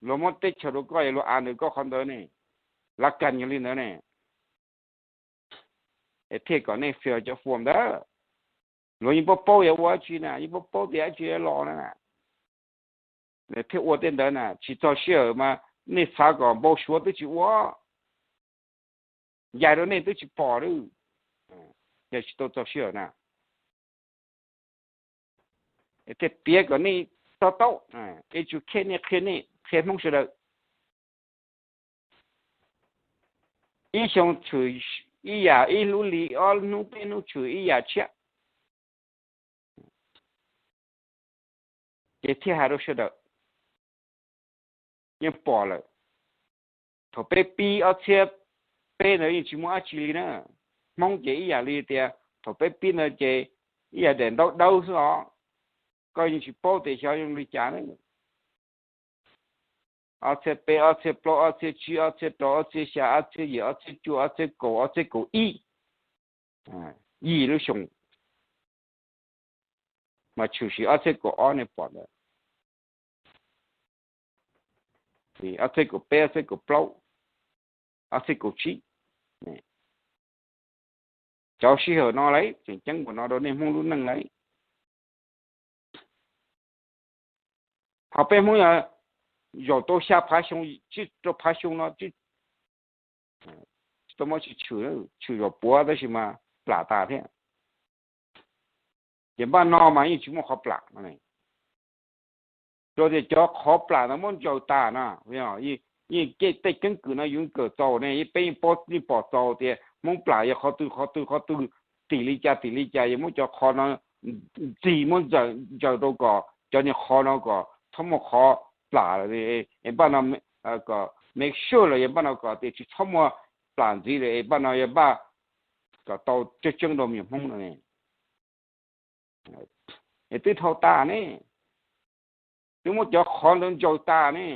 luag muab teb chaws rau koj, yog luag a ntawm koj qhov ntawd ne, lav kas yog li ntawd ne. Es thiaj kom nej fill cov form ntawd. Luag yeej paub paub yuav ua dab tsi na, yeej paub paub tias dab tsi yuav los na, thiaj ua tej ntawd na. Tsis txog sij hawm mas nej xav kom npau suav twb tsis ua, yais rau nej twb tsis pom lawm. Yog tsis tau txog sij hawm na, thiaj piav kom nej to taub, ib txhia qhia nej, qhia nej, qhia Hmoob sawv daws. Ib xyoo tshwm ib yam, ib lub hli, ob hnub peb hnub tshwm ib yam tshiab. Ces thiaj hais rau sawv daws yeej pom lawm. Thaum peb pib ob txhiab peb ntawd yeej tsis muaj dab tsi li na. Hmoob ces ib yam li tias thaum peb pib ntawd ces ib yam daim ntaub dawb xwb os. Koj yeej tsis paub tias xyov zoo li cas na. Ob txhiab peb, ob txhiab plaub, ob txhiab tsib, ob txhiab rau, ob txhiab xya, ob txhiab yim, ob txhiab cuaj, ob txhiab kaum, ob txhiab kaum ib, yim lub xyoo, mas tshwm sim ob txhiab kaum ob nej pom ntawd, ob txhiab kaum peb, ob txhiab kaum plaub, ob txhiab kaum tsib. Cov sij hawm no lauj, tseem ceeb npaum no rau nej Hmoob lub neej lauj. Ho peb Hmoob yog zaum tau xya phav xyoo, tsib rau phav xyoo no tsis tau muaj tsis tshwm, tshwm zaum puav tab sis mas plam tas thiab. Ces npaj no mas yeej tsis muaj qhov plam no. Rau tias cov qhov plam ntawd muab ntsaws tas na, yeej tej keeb kwm no yus kawm txaus ne, peb yeej paub yeej pom txaus tias Hmoob plam yog qhov twg qhov twg qhov twg, tim li cas tim li cas, yog muab cov qhov no ntxig muab ntsaws rau kom cov niag qhov no kom txhob muaj qhov plam, es npaj no kom make sure los yog npaj no kom tias tsis txhob muaj plam ntxiv lawm, es npaj no yog npaj kom tau tseeb tseeb rau me nyuam Hmoob no ne. Es twb dhau tas ne, twb muab cov qhov ntawd ntsaws tas ne.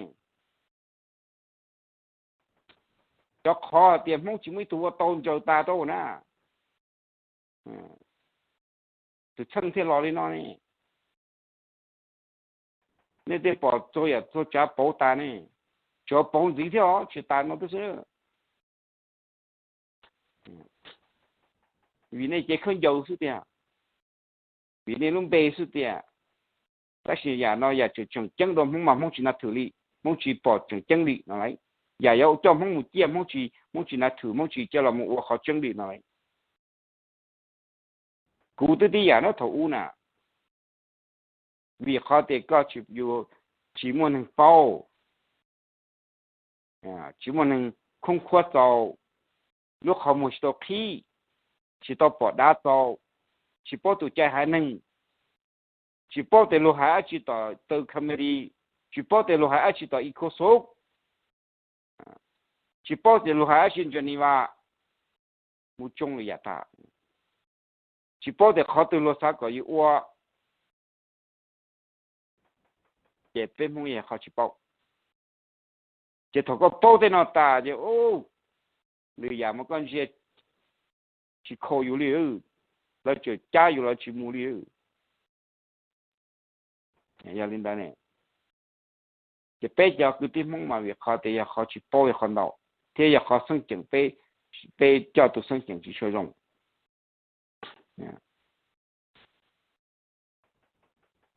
Cov qhov tias Hmoob tsis muaj ib tug ua tau ntsaws tas rau na. Tus txheej thiaj los li no ne. Nej thiaj pom txhua yam txhua tsav pauv tas ne. Tsuav pauv ntxiv thiab os, tsis tas no twb xwb. Vim nej cev khaub ncaws xwb tiag, vim nej lub npe xwb tiag. Tab sis yam no yam tseem tseem ceeb rau Hmoob mas Hmoob tsis na thwm li, Hmoob tsis pom tseem ceeb li no lauj. Yam yuav coj Hmoob mus ciaj Hmoob tsis, Hmoob tsis na thwm, Hmoob tsis coj los mus ua qhov tseeb li no lauj. Kuv twb tib yam na thaum ub na, vim qhov tias koj tsis, yus tsis muaj neeg paub, tsis muaj neeg khoob khuab txaus, lub qhov muag tsis tau qhib, tsis tau pom dav txaus, tsis paub tus cai haiv neeg, tsis paub tias luag hais dab tsi tom taw committee, tsis paub tias luag hais dab tsi tom ECOSOC, tsis paub tias luag hais dab tsi Geneva, mus tsoo lwm yam tas, tsis paub tias qhov twg luag xav kom yus ua, ces peb Hmoob yog qhov tsis paub. Ces thaum koj paub tej no tas ces lwm yam mas koj ntsia tsis kho yus li, lawv tseem cab yus los tsis mus li. Yog li ntawd ne, ces peb cov kwv tij Hmoob mas vim qhov tias yog qhov tsis paub yog qhov ntau, thiab yog qhov xeeb ceem peb, peb coj tus xeeb ceem tsis tshua zoo.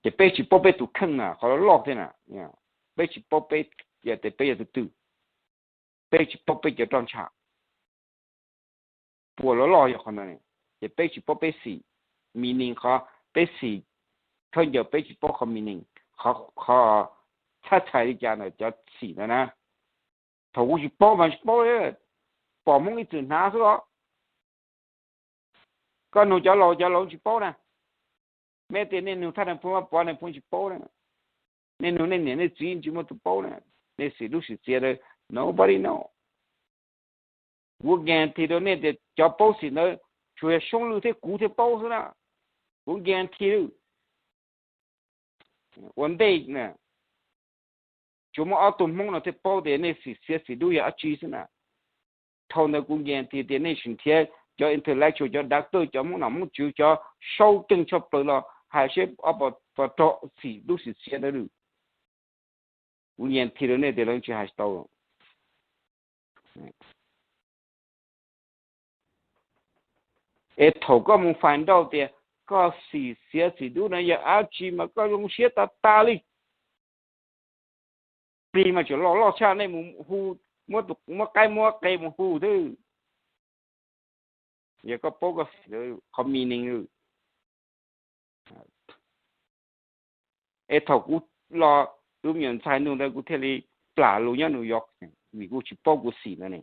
Ces peb tsis paub peb tus kheej na, qhov loj loj thiab na, peb tsis paub peb, peb yog tus twg, peb tsis paub peb cov roj ntsha puas loj loj yog qhov ntawd. Ces peb tsis paub peb xim meaning, qhov peb xim khaub ncaws peb tsis paub qhov meaning, qhov txhab txhais li cas ntawm cov xim ntawd na. Thaum kuv tsis paub mas tsis paub, pom Hmoob ib txwm hnav xwb os. Koj nug cov laus, cov laus tsis paub na. Meb tias nej nug thaj naj phoo, pov naj phoo tsis paub na. Nej nug nej niam nej txiv tsis muaj tus paub na. Nej xim dub xim txiav ntawd nobody know. Kuv guarantee rau nej tias cov paub xim ntawd tsuas yog Soob Lwj thiab kuv thiaj paub xwb na. Kuv guarantee lawm. Ua ntej tsuas muaj ob tug Hmoob no thiaj paub tias nej xim txiav xim dub yog dab tsi xwb na. Thaum ntawd kuv guarantee tias nej tsis nrhiav cov intellectual, cov doctor, cov Hmoob nom Hmoob tswv, cov saub keej tshaj plaws los hais seb ob pov rog xim dub xim txiav ntawd lawm. Kuv guarantee rau nej tias lawv tsis hais tau. Es thaum koj mus find out tias koj xim txiav xim dub no yog dab tsi mas koj zoo siab tas tas li. Plig mas tseem loj loj tshaj nej mus hu, muab qaib muab qe mus hu xwb. Yog koj paub koj xim qhov meaning. Es thaum kuv los tus me nyuam ntxhais nug ntawd kuv thiaj li plam lus nyob New York, vim kuv tsis paub kuv xim ntawd ne.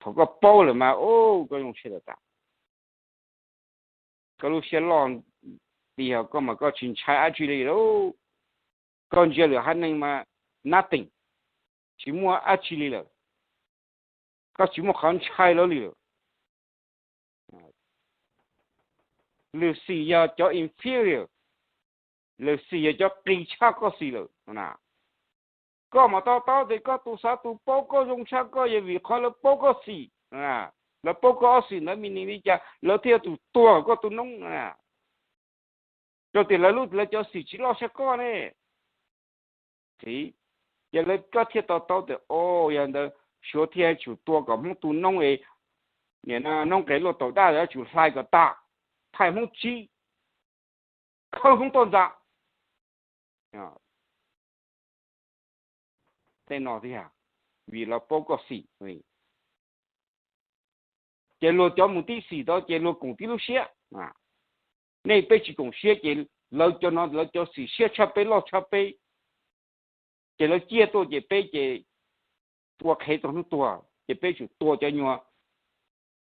Thaum koj paub lawm mas, o, koj zoo siab tas tas. Koj lub siab loj tiag, koj mas koj tsis ntshai dab tsi li lauj. Koj ntsia lwm haiv neeg mas nothing, tsis muaj dab tsi li lawm. Koj tsis muaj qhov ntshai lawv li lawm. Lwm xim yog cov inferior, lwm xim yog cov qis tshaj koj xim lawm. Koj mam to taub tias koj tus xav tus paub koj zoo tshaj koj yog vim qhov lawv paub koj xim. Lawv paub koj ob xim ntawd meaning li cas lawv thiaj yog tus tuag koj tus noob. Rau tias lawv lub, lawv cov xim tsis loj tshaj koj ne. Ces lawv, koj thiaj to taub tias, o, yog ntawd Suav thiaj tsum tua kom Hmoob tu noob es, nim no noob qes luaj taum daj yuav tsum hlais kom tas, thaij Hmoob tsib, khawb Hmoob toj ntxas. Tej no tiag, vim lawv paub koj xim. Ces luag cov mus tib xim tod ces luag koom tib lub siab. Nej peb tsis koom siab ces lawv cov no lawv cov xim siab tshaj peb loj tshaj peb, ces lawv ciaj tuaj ces peb ces ua qhev txog hnub tuag ces peb tsum tua cov nyuag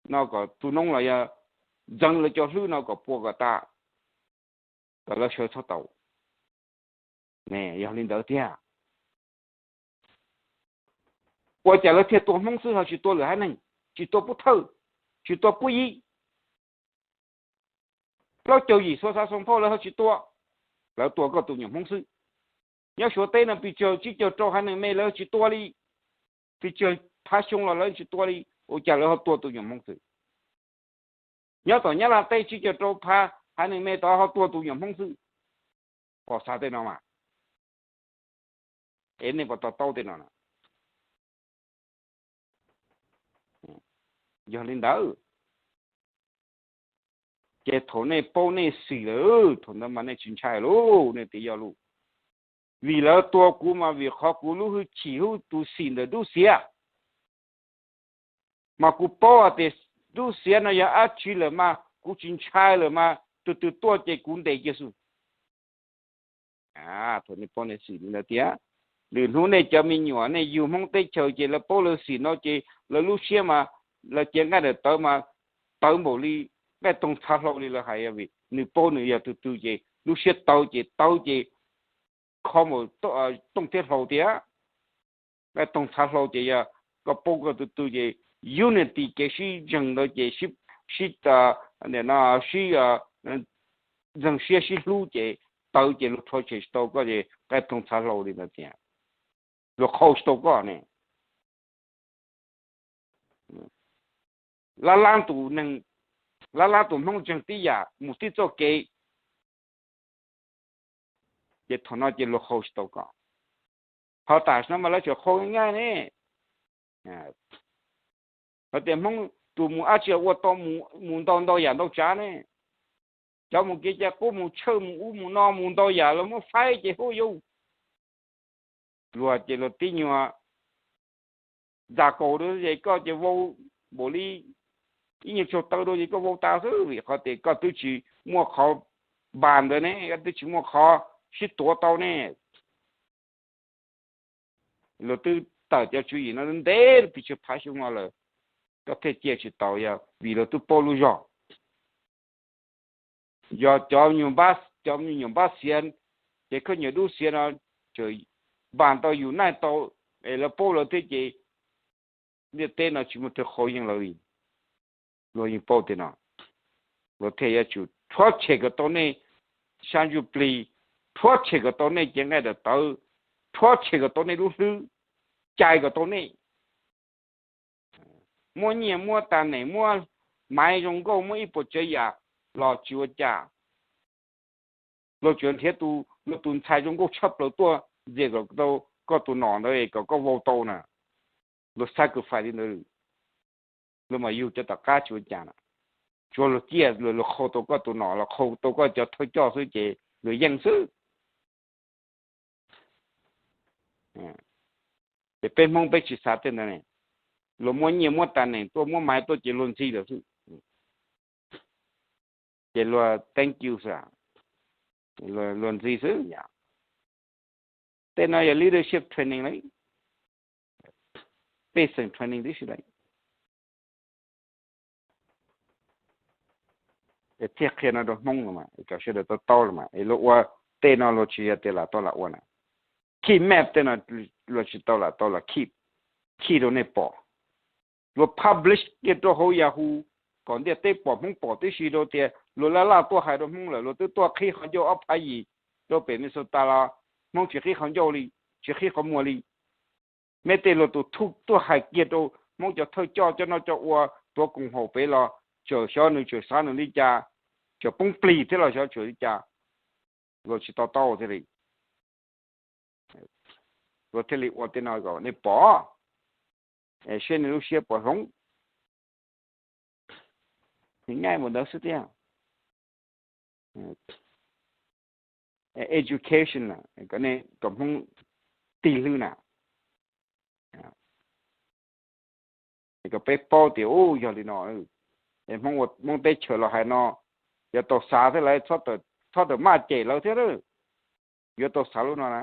no kom tu noob los yog ntxeev lawv cov hlwb no kom puas kom tas, kom lawv sawv txhob tau. Yog li ntawd tiag, ua cas lawv thiaj tua Hmoob xwb ho tsis tua lwm haiv neeg, tsis tua Pub Thawj, tsis tua Pub Yib? Plaub caug yim Suav xav xoo phauj lawv ho tsis tua, lawv tua koj tus nyuam Hmoob xwb. Nyob Suav teb no pes tsawg tsib caug rau haiv neeg me lawv tsis tua li, pes tsawg phav xyoo los lawv tsis tua li, ua cas lawv ho tua tus nyuam Hmoob xwb? Nyob tom Nyab Laj teb tsib caug rau phav haiv neeg me tod ho tua tus nyuam Hmoob xwb. Pom xav tej no mas, es nej puas to taub tej no? Yog li ntawd ces thaum nej paub nej xim lawm, thaum ntawd mas nej tsis ntshai lauj, nej tias yog lauj. Vim lawv tua kuv mas vim qhov kuv lub hwj chim hub tus xim ntawm dub xiav. Mas kuv paub hais tias dub xiav no yog dab tsi lawm mas kuv tsis ntshai lawm mas tus twg tuaj ces kuv ntes kiag xwb. Thaum nej paub nej xim li ntawd tias, lwm hnub nej cov me nyuam nej yug Hmoob teb chaws ces lawv paub lawv xim no ces lawv lub siab mas, lawv cev nqaij daim tawv mas tawv npaum li nqaij toog txhav hlau li lawv hais, vim nws paub nws yog tus twg ces lub siab tawv ces tawv ces kho mus tooj thiab hlau tias nqaij toog txhav hlau ces yog koj paub koj tus twg ces unity kev sib ntseeg ntawd ces sib, sib, sib ntseeg siab sib hlub ces tawv ces luag rho tshem tsis tau koj ces nqaij toog txhav hlau li ntawd tias luag qhau tsis tau koj ne. Lab lab tus neeg, lab lab tus Hmoob ntseeg tib yam mus tib txoj kev, ces thaum no ces luag qhau tsis tau koj. Ho tam sim no mas lawv tseem qhau nyaij ne. Hais tias Hmoob tus mus dab tsi ua tau mus ntau ntau yam ntau tsav ne. Cov mus kev cai qub mus tshawj mus ub mus no mus ntau yam los muab faib ces hu yus. Luag ces luag tib nyuag ntxa kaus rau ces koj ces vau npaum li ib nyuag tsaug taw rau ces koj vau tas xwb, vim qhov tias koj twb tsis muaj qhov npas ntawd ne, koj twb tsis muaj qhov sib tuav tau ne. Luag twb tawm cov tswv yim no ntev pes tsawg phav xyoo no lawm, koj thiaj cia tsis tau, yog vim luag twb paub lub zog. Yog cov, cov me nyuam npab xiav, ces khaub ncaws dub xiav no tseem npas tau yus naij tau, es lawv paub lawv thiab ces ntiaj teb no tsis muaj twg qhuas yeej lawv li. Luag yeej paub tias no, luag thiaj yuav tsum rhuav tshem kom tau nej sab ntsuj plig, rhuav tshem kom tau nej cev nqaij daim tawv, rhuav tshem kom tau nej lub hlwb, cais kom tau nej. Muab nyiaj muab tas neem muab maiv zoo nkauj muab ib puas tsav yam los tsis ua cas. Luag tsuas nrhiav luag tus ntxhais zoo nkauj tshaj plaws tuaj ntxias kom tau koj tus nom ntawd kom koj vau tau na. Luag xav kawg fais li ntawd, luag mam yug cov tom qab tsis ua cas na. Tsuav luag ciaj luag qhau tau koj tus nom los qhau tau koj cov thawj coj xwb ces luag yeej xwb. Ces peb Hmoob peb tsis xav tej ntawd ne, luag muab nyiaj muab tas neem tuaj muab maiv tuaj ces luag ntxhi lawm xwb. Ces luag thank you xwb, luag ntxhi xwb yom. Tej no yog leadership training lawm, pej xeem training tib si lawm. Es thiaj qhia no rau Hmoob los mas kom sawv daws tau taub los mas es luag ua tej no luag tsis yog tias lam tau lam ua na. Keep map tej no luag tsis tau lam tau lam keep, keep rau nej pom. Luag publish kiag rau hauv Yahoo kom ntiaj teb pom Hmoob pom tib si rau tias luag laj laj tuaj hais rau Hmoob lawm, luag twb tuaj qhib qhov ncauj ob phav yim rau pem Minnesota los Hmoob tsis qhib qhov ncauj li, tsis qhib qhov muag li. Meb tej luag tus thuj tuaj hais kiag rau Hmoob cov thawj coj coj noj coj ua, tuav koom haum pem los tseem xyov nws tseem xav nws li cas, tseem poob plig thiab los xyov tseem li cas, luag tsis to taub thiaj li, luag thiaj li ua tej no kom nej pom, es saib nej lub siab puas hloov. Nws nyaj mus ntawd xwb tiag. Education kom nej kom Hmoob tig hlwb na, kom peb paub tias u yog li no, es Hmoob ua Hmoob teb chaws los hais no, yuav tau xav thiab lawv, txhob tawm maj cem lawv thiab, yuav tau xav lub no na.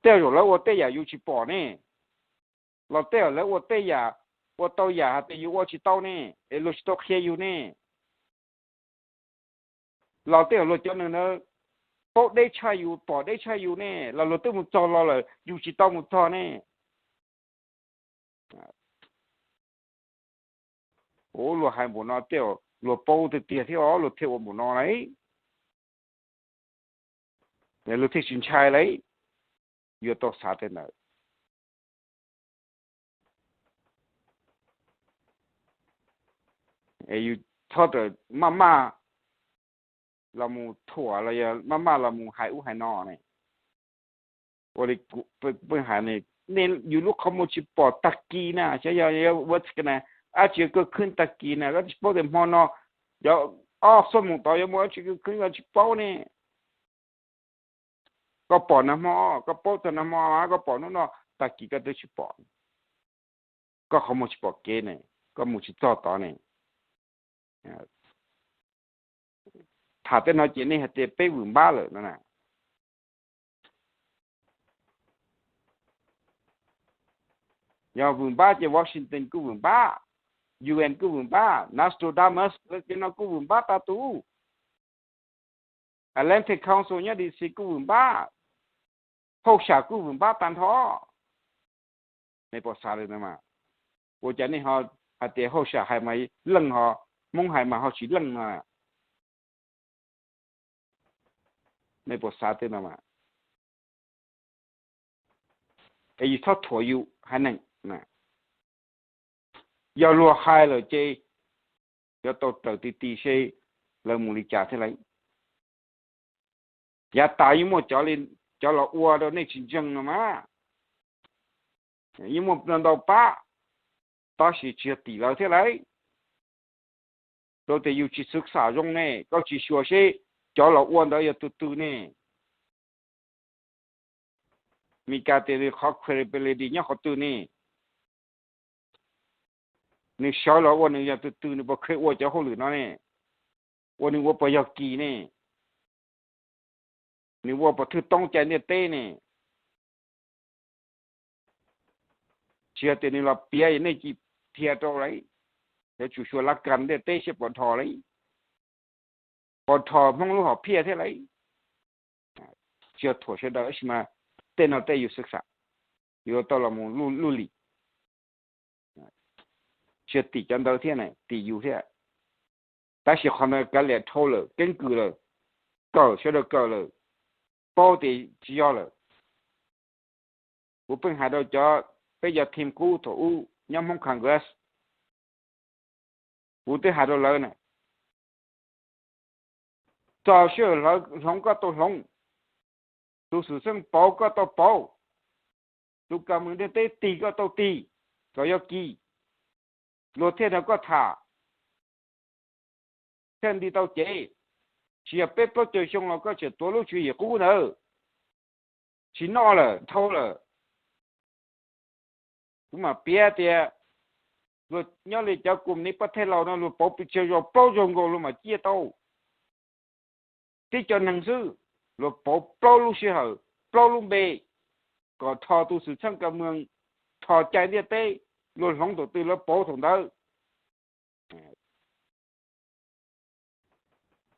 Tej zaum lawv ua tej yam yus tsis pom ne, los tej zaum lawv ua tej yam, ua tau yam hais tias yus ua tsis tau ne, es luag tsis tau qhia yus ne. Los tej zaum luag cov neeg ntawd paub deb tshaj yus pom deb tshaj yus ne, los luag twb mus txog los lawm yus tsis tau mus txog ne. Ua luag hais npaum no tej zaum luag paub tiag tiag thiab os luag thiaj ua npaum no lauj. Luag thiaj tsis ntshai lauj. Yuav tau xav tej ntawd. Es yus txhob tawm maj maj los mus thuam los yog maj maj los mus hais ub hais no ne. Ua li peb hais ne, nej yus lub qhov muag tsis pom tag kis na, xyov yog ua txhia na, ab tsi kawg khwb tag kis na, koj tsis paub tias hmo no yog ob xuab moos tod yuav muaj ab tsi kawg khwb koj tsis paub ne. Koj pom nag hmo, koj paub txog nag hmo, koj pom hnub no, tag kis koj twb tsis pom. Koj qhov muag tsis pom kev ne, koj mus tsis txog tod ne. Tham tej no ces nej hais tias peb vwm npab lawm no na. Yog vwm npab ces Washington kuj vwm npab, U N kuj vwm npab, Nostradamus lawv tej no kuj vwm npab tag tus, Atlantic Council nyob D C kuj vwm npab, hauj sam kuj vwm npab tag nrho. Nej puas xav li no mas? Ua cas nej ho hais tias hauj sam hais mas leej ho, Hmoob hais mas ho tsis leej no? Nej puas xav tej no mas? Es yus txhob thuam yus haiv neeg. Yog luag hais lawm ces yuav tau raws ti ti seb lawv mus li cas thiab lauj. Yav tas yeej muaj cov los ua rau nej tsis ntseeg no mas, yeej muaj ntau pab, tab sis tsis yog tim lawv thiab lauj. rau tias yus tsis xwv xam zoo ne, koj tsis xyuas seb cov los ua ntawd yog tus twg ne. Meskas tias nws qhov credibility nyob qhov twg ne, nws sawv los ua nws yog tus twg, nws puas kheev ua cov hauj lwm no ne, ua nws ua puas yog kis ne, nws ua puas thwj toob cai ntiaj teb ne. Tsis yog tias nws los piav nej cia li dhia rau lawm, yuav tsum xyuas laj kam ntiaj teb seb puas dhos lawm, puas dhos Hmoob lub hom phiaj thiab lawm. Tsis yog thuam sawv daws tab sis mas tej no tej yus xwv xam, yuav tau los mus luj lim, tsis yog tim cov ntawd thiab, tim yus thiab. Tab sis qhov ntawd kav liam dhau lawm, keeb kwm lawm, kawm sawv daws kawm lawm, paub tias tsis yog lawm. Kuv pheej hais rau cov, peb cov team qub thaum ub nyob Hmoob Congress, kuv twb hais rau lawv na, txog sij hawm hloov koj tau hloov, tus xwm txheej pauv koj tau pauv, tus kam mus ntiaj teb tig koj tau tig, kom yog kis, luag thiaj nrog koj tham, thiaj nti tau cev. Tsis yog peb plaub caug xyoo los koj tseem tuav lub tswv yim qub ntawd, tsis noj lawm, dhau lawm. Kuv mam piav tias luag nyob li cov company pab thej laus no luag pauv pes tsawg zaus, plaub zaug nkaus luag mam ciaj tau. Tib co neeg xwb, luag pauv plaub lub sij hawm, plaub lub npe, kom dhos tus xwm txheej kas moos, dhos cai ntiaj teb, luag hloov thaum twg lawv pauv thaum ntawd.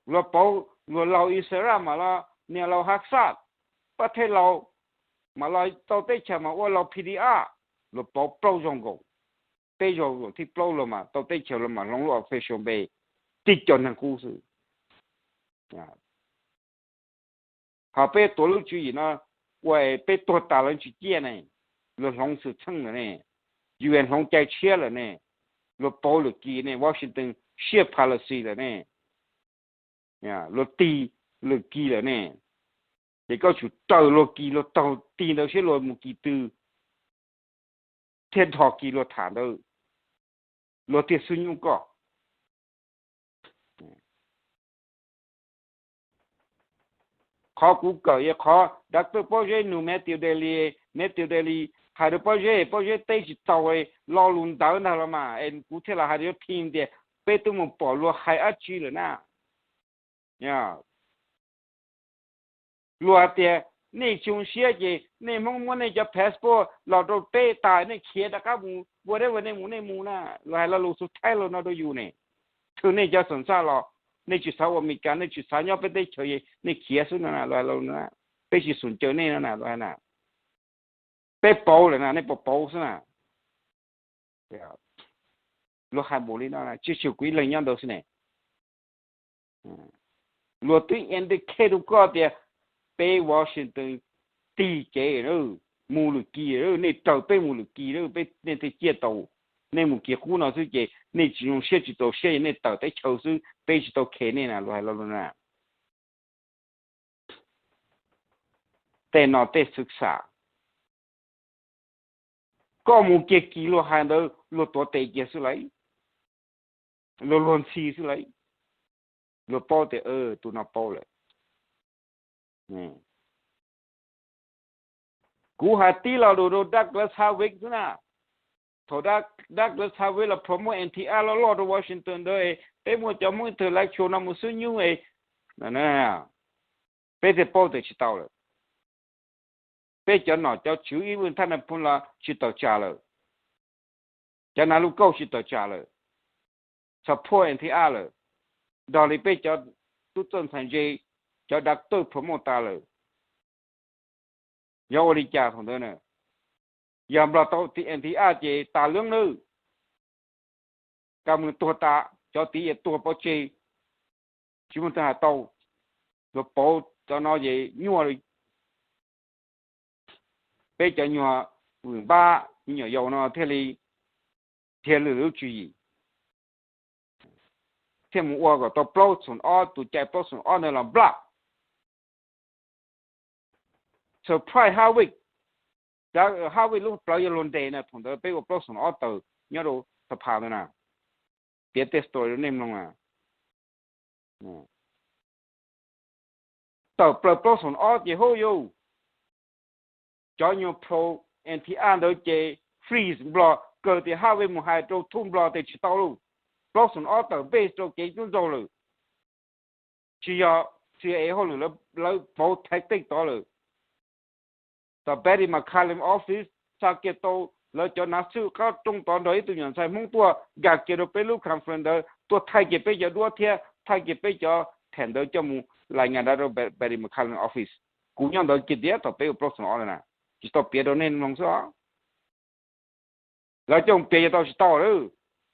Luag pauv, luag laug Israel mam los, niam laug Hamas, pab thej laus mam los tau teb chaws mas ua laug P D R, luag pauv plaub zaug nkaus, peb zaug thib plaub luag mam tau teb chaws, luag mam hloov lub official npe, tib co neeg qub xwb. Ho peb tuav lub tswv yim no ua peb tuag tas lawv tsis ciaj ne, luag hloov xwm txheej lawm ne, U N hloov cai tshiab lawm ne, luag pauv lwm kis ne, Washington shift policy lawm ne, luag tig lwm kis lawm ne, ces koj tsum raws luag kis luag taug tig ntawd seb luag mus kis twg thiaj dhos kis luag tham ntawd, luag thiaj xub nyub koj. Qhov kuv kawm yog qhov Doctor Pob Zeb nug Matthew Daley, Matthew Daley hais rau Pob Zeb, Pob Zeb teb tsis tau lo lus ntawd ntag los mas es kuv thiaj los hais rau cov team tias peb twb mus pom luag hais dab tsi lawm na. Luag hais tias nej tsis zoo siab ces nej Hmoob muab nej cov passport los rau peb tas nej khiav rov qab mus, whatever nej mus nej mus na. Luag hais lo lus xub thawj los no rau yus ne, thaum nej cov xeem txaj los, nej tsis xav ua Amelikas, nej tsis xav nyob peb teb chaws, nej khiav xwb no na, luag hais lo lus na, peb tsis xum caw nej no na, luag hais na, peb pauv lawm na, nej puas pauv xwb na. Luag hais npaum li no, tsis tshuav kuv ib leeg nyob ntawd xwb ne. Luag twb indicate rau koj tias peb Washington tig kev, mus lwm kis, nej raws peb mus lwm kis, peb nej thiaj ciaj tau. Nej mus kis qub no xwb ces nej tsis zoo siab tsis txaus siab, nej tawm teb chaws xwb, peb tsis tau khe nej na, luag hais lo lus na. Tej no tej xwv xam. Koj mus kiag kis luag hais ntawd luag tuav tes kiag xwb lauj, luag luag ntxhi xwb lauj, luag paub tias tus no paub lawm. Kuv hais tib lo lus rau Douglas Hardwick xwb na. Thaum Douglas Hardwick los promote N T R loj loj rau Washington ntawd, peb muaj cov Hmoob intellectual no mus xub nyub, peb thiaj paub tias tsis tau lawm. Peb cov nom cov tswv ib vwj thaj na phu los tsis tawm tsam lawm, cov nav lub kauj tsis tawm tsam lawm, support N T R lawm, nrog li peb cov tub txawj ntxhais ntse, cov doctor promote tas lawm. Yog ua li cas thaum ntawd na? Yog nplog tau N T R ces tas lwm lawm, kab mws tuag tas, cov tid es tuag pov tseg, tsis muaj tug hais tau. Luag pauv cov no ces nyuaj li. Peb cov nyuag vwm npab me nyuam yaus no thiaj li dhia lwm lub tswv yim, thiaj mus ua kom tau plaub xoom ob, tus cai plaub xoom ob ntawd los nplaj. Surprise Hardwick, Hardwick lub plawv yog luag ntes na, thaum ntawd peb ua plaub xoom ob tawm nyob rau Thaj Phas ntawd na, piav tej story rau nej mloog na. Tawm plaws plaub xoom ob ces hub yus, cov nyuag pro anti-ICE ntawd ces freeze Nplog, kawg tias Huawei mus hais rau thuj Nplog tias tsis tau lauj. Plaub xoom ob tawm base rau kev tub ntxaug lawm, tsis yog CIA hauj lwm, lawv pauv tactic tod lawm. Tom Betty McCallum office xa kiag tau lawv cov nav xwb qab rooj tod nrog ib tug nyuam ntxhais Hmoob tuaj nkag kiag rau peb lub conference ntawd, tuaj thaij kiag peb cov duab thiab thaij kiag peb cov tham ntawd coj mus lais ngas nrad rau Betty McCallum office. Kuv nyob ntawd kiag tiag thaum peb ua plaub xoom ob na, tsis tau piav rau nej mloog xwb os. Lawv coj piav yog tau tsis tau lawm.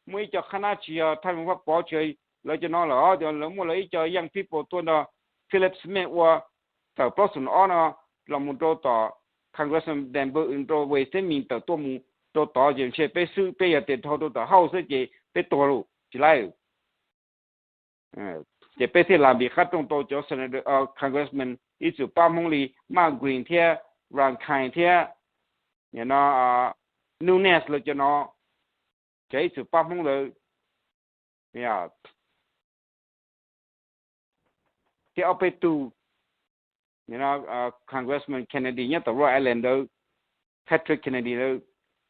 Muaj ib co qhab nab tsis yog Thaj Mus Vaj Pov tsis, lawv cov no lawm, lawv muaj lawv ib co young people tuaj nrog Philip Smith ua tawm plaub xoom ob no los mus rau tom Congressman Dan Burton rau Wade Simmons tawm tuaj mus rau tod ces ntshe peb xwb, peb yog tes dhau rau tom hauj xwb ces peb tuag lawm tsis laib. Ces peb thiaj lam vim qab rooj tau cov senator, congressman ib txwm pab Hmoob li Mark Green thiab Ron Kine thiab no Nunes lawv cov no, cov ib txwm pab Hmoob lawm thiab ob peb tug Congressman Kennedy nyob tom Rhode Island ntawd, Patrick Kennedy ntawd,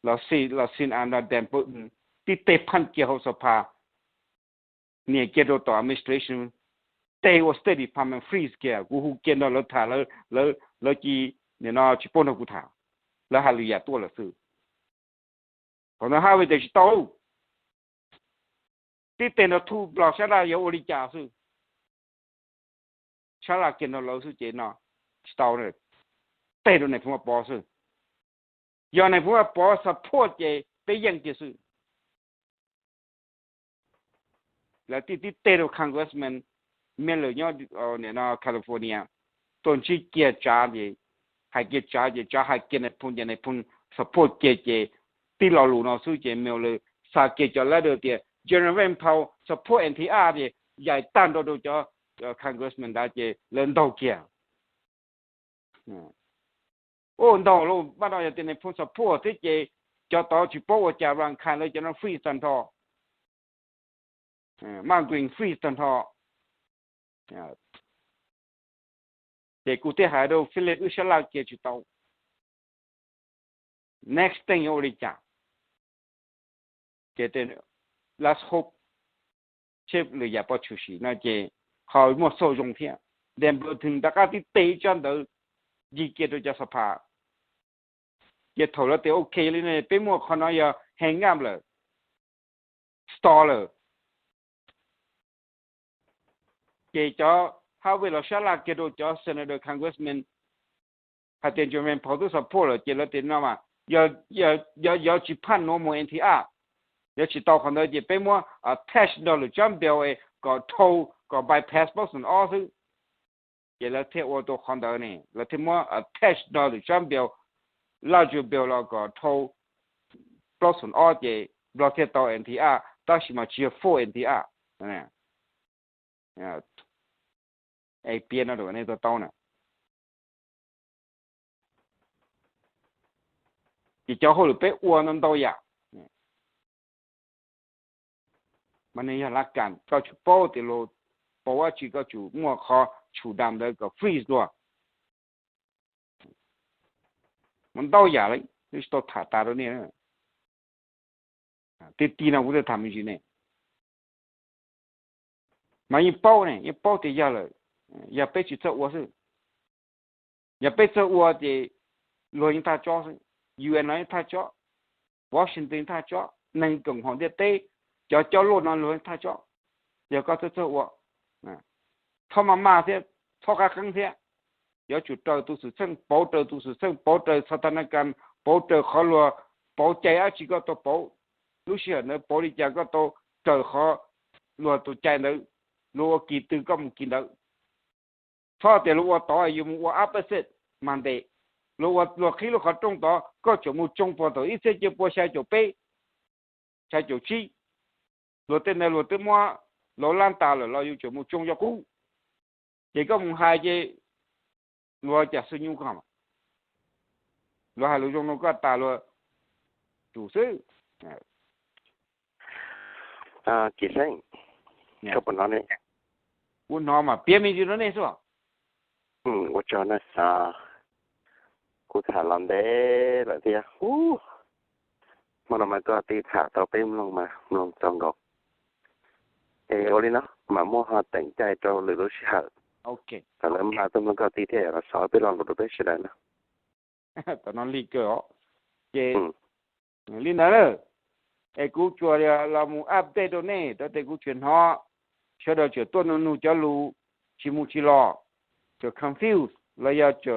los xij los xij a no Dan Burton, tib teg phaj kiag hauv xab phas, nias kiag rau tom administration, teg ua State Department freeze kiag, kuv hu kiag nrog lawv tham, lawv cia li no tsis paub nrog kuv tham, lawv hais lwm yam tuaj lawm xwb. Thaum ntawd Huawei tias tsis tau, tib teg nrog thuj Nplog sab laj yuav ua li cas xwb, sab laj kiag nrog lawv xwb ces no tsis tau, teg rau Nais Phoo Vaj Pov xwb. Yog Nais Phoo Vaj Pov support ces peb yeej kiag xwb. Lawv tib tib teg rau Congressman Miller nyob California, tuaj ntsib kiag Tsav ces hais kiag Tsav ces Tsav hais kiag Nais Phoo ces Nais Phoo support kiag ces tib lo lus no xwb ces Miller xa kiag cov letter tias General Rand Paul support anti-ICE ces yaim tag nrho rau cov Congressman ntawd ces lawv ntaug kiag. Ua ntaug lauj, npaj no yog tias Nais Phoo support thiab ces cov tod tsis paub ua cas, Ron Kine lawv cov no freeze tag nrho, Mark Green freeze tag nrho. Ces kuv thiaj hais rau Philip wb sab laj kiag tsis tau, next thing yuav ua li cas. Ces let's hope, seb lwm yam puas tshwm sim no ces ho muaj xauj zoo thiab. Dan Burton rov qab tib teg ib tsab ntawv ncig kiag rau cov xab phas, ces thaum lawv tias ok li no peb muaj qhov no yog hang up lawm, stall lawm, ces cov Huawei los sab laj kiag rau cov senator congressman hais tias Jermaine Paul twb support lawm ces lawv tias no mas yog tsis phaj nuav mus anti-ICE, yog tsis tau qhov ntawd ces peb muab attach nrog lwm tsab bill kom dhau, kom bypass plaub xoom ob xwb. Ces lawv thiaj ua tau qhov ntawd ne, lawv thiaj muab attach nrog lwm tsab bill, larger bill los kom dhau plaub xoom ob ces Nplog thiaj tau anti-ICE, tab sis mas tsis yog full anti-ICE. Piav no rau nej tau taub na. Ces cov hauj lwm peb ua ntau ntau yam, mas nws yog laj kam, koj tsum paub tias luag pauv dab tsi, koj tsum muaj qhov tsum dam ntawd kom freeze dua. Mas ntau yam li, twb tsis tau tham tas rau nej. Tib tib no kuv twb tham me ntsis ne, mas yeej paub ne, yeej paub tias yog lawm, yog peb tsis txawj ua xwb. Yog peb txawj ua ces luag yeej thaj tsob xwb, U N los yeej thaj tsob, Washington yeej thaj tsob, neeg koom haum ntiaj teb, cov coj luaj no luag yeej thaj tsob. Yog koj txawj txawj ua, txhob maj maj thiab, txhob qab qeeb thiab. Yuav tsum raws tus xwm txheej, pauv raws tus xwm txheej, pauv raws txha thas nas kas, pauv raws qhov luag pauv cai dab tsi koj tau pauv. Lub sij hawm ntawd pauv li cas koj tau raws qhov luag tus cai ntawd, luag ua kis twg koj mus kis ntawd. Txhob tias luag ua tod yus mus ua opposite mas ntes. Luag ua, luag qhib lub qhov rooj tod koj tseem mus tsoo puag thaum ib txhiab cuaj pua xya caum peb, xya caum tsib, luag tej ntawd luag twb muab lav tas lawm los yus tseem mus tsoo cov qub. Ces koj mus hais ces luag cas xwb nyuj koj, luag hais lus zoo rau koj tas luag tsum xwb. Koj puas hnov ne? kuv hnov mas piav me ntsis rau nej xwb. Ua tsaug nej xav, kuv tham los ntev lawm thiab. Hmo no mas koj tij tham tau peb mloog mas mloog txaus nkaus. Es ua li no, mam muab ho teem caij rau lwm lub sij hawm, thaum lawv mag tuaj mloog koj tij thiaj los xav peb lo lus rau peb sawv daws na. Tam no li kawg os. Ces li ntawd na, es kuv tsuas los mus update rau nej, rau tej kuv tsuas hnov sawv daws tseem tuaj nug nug cov lus tsis mus tsis los, tseem confuse los yog tseem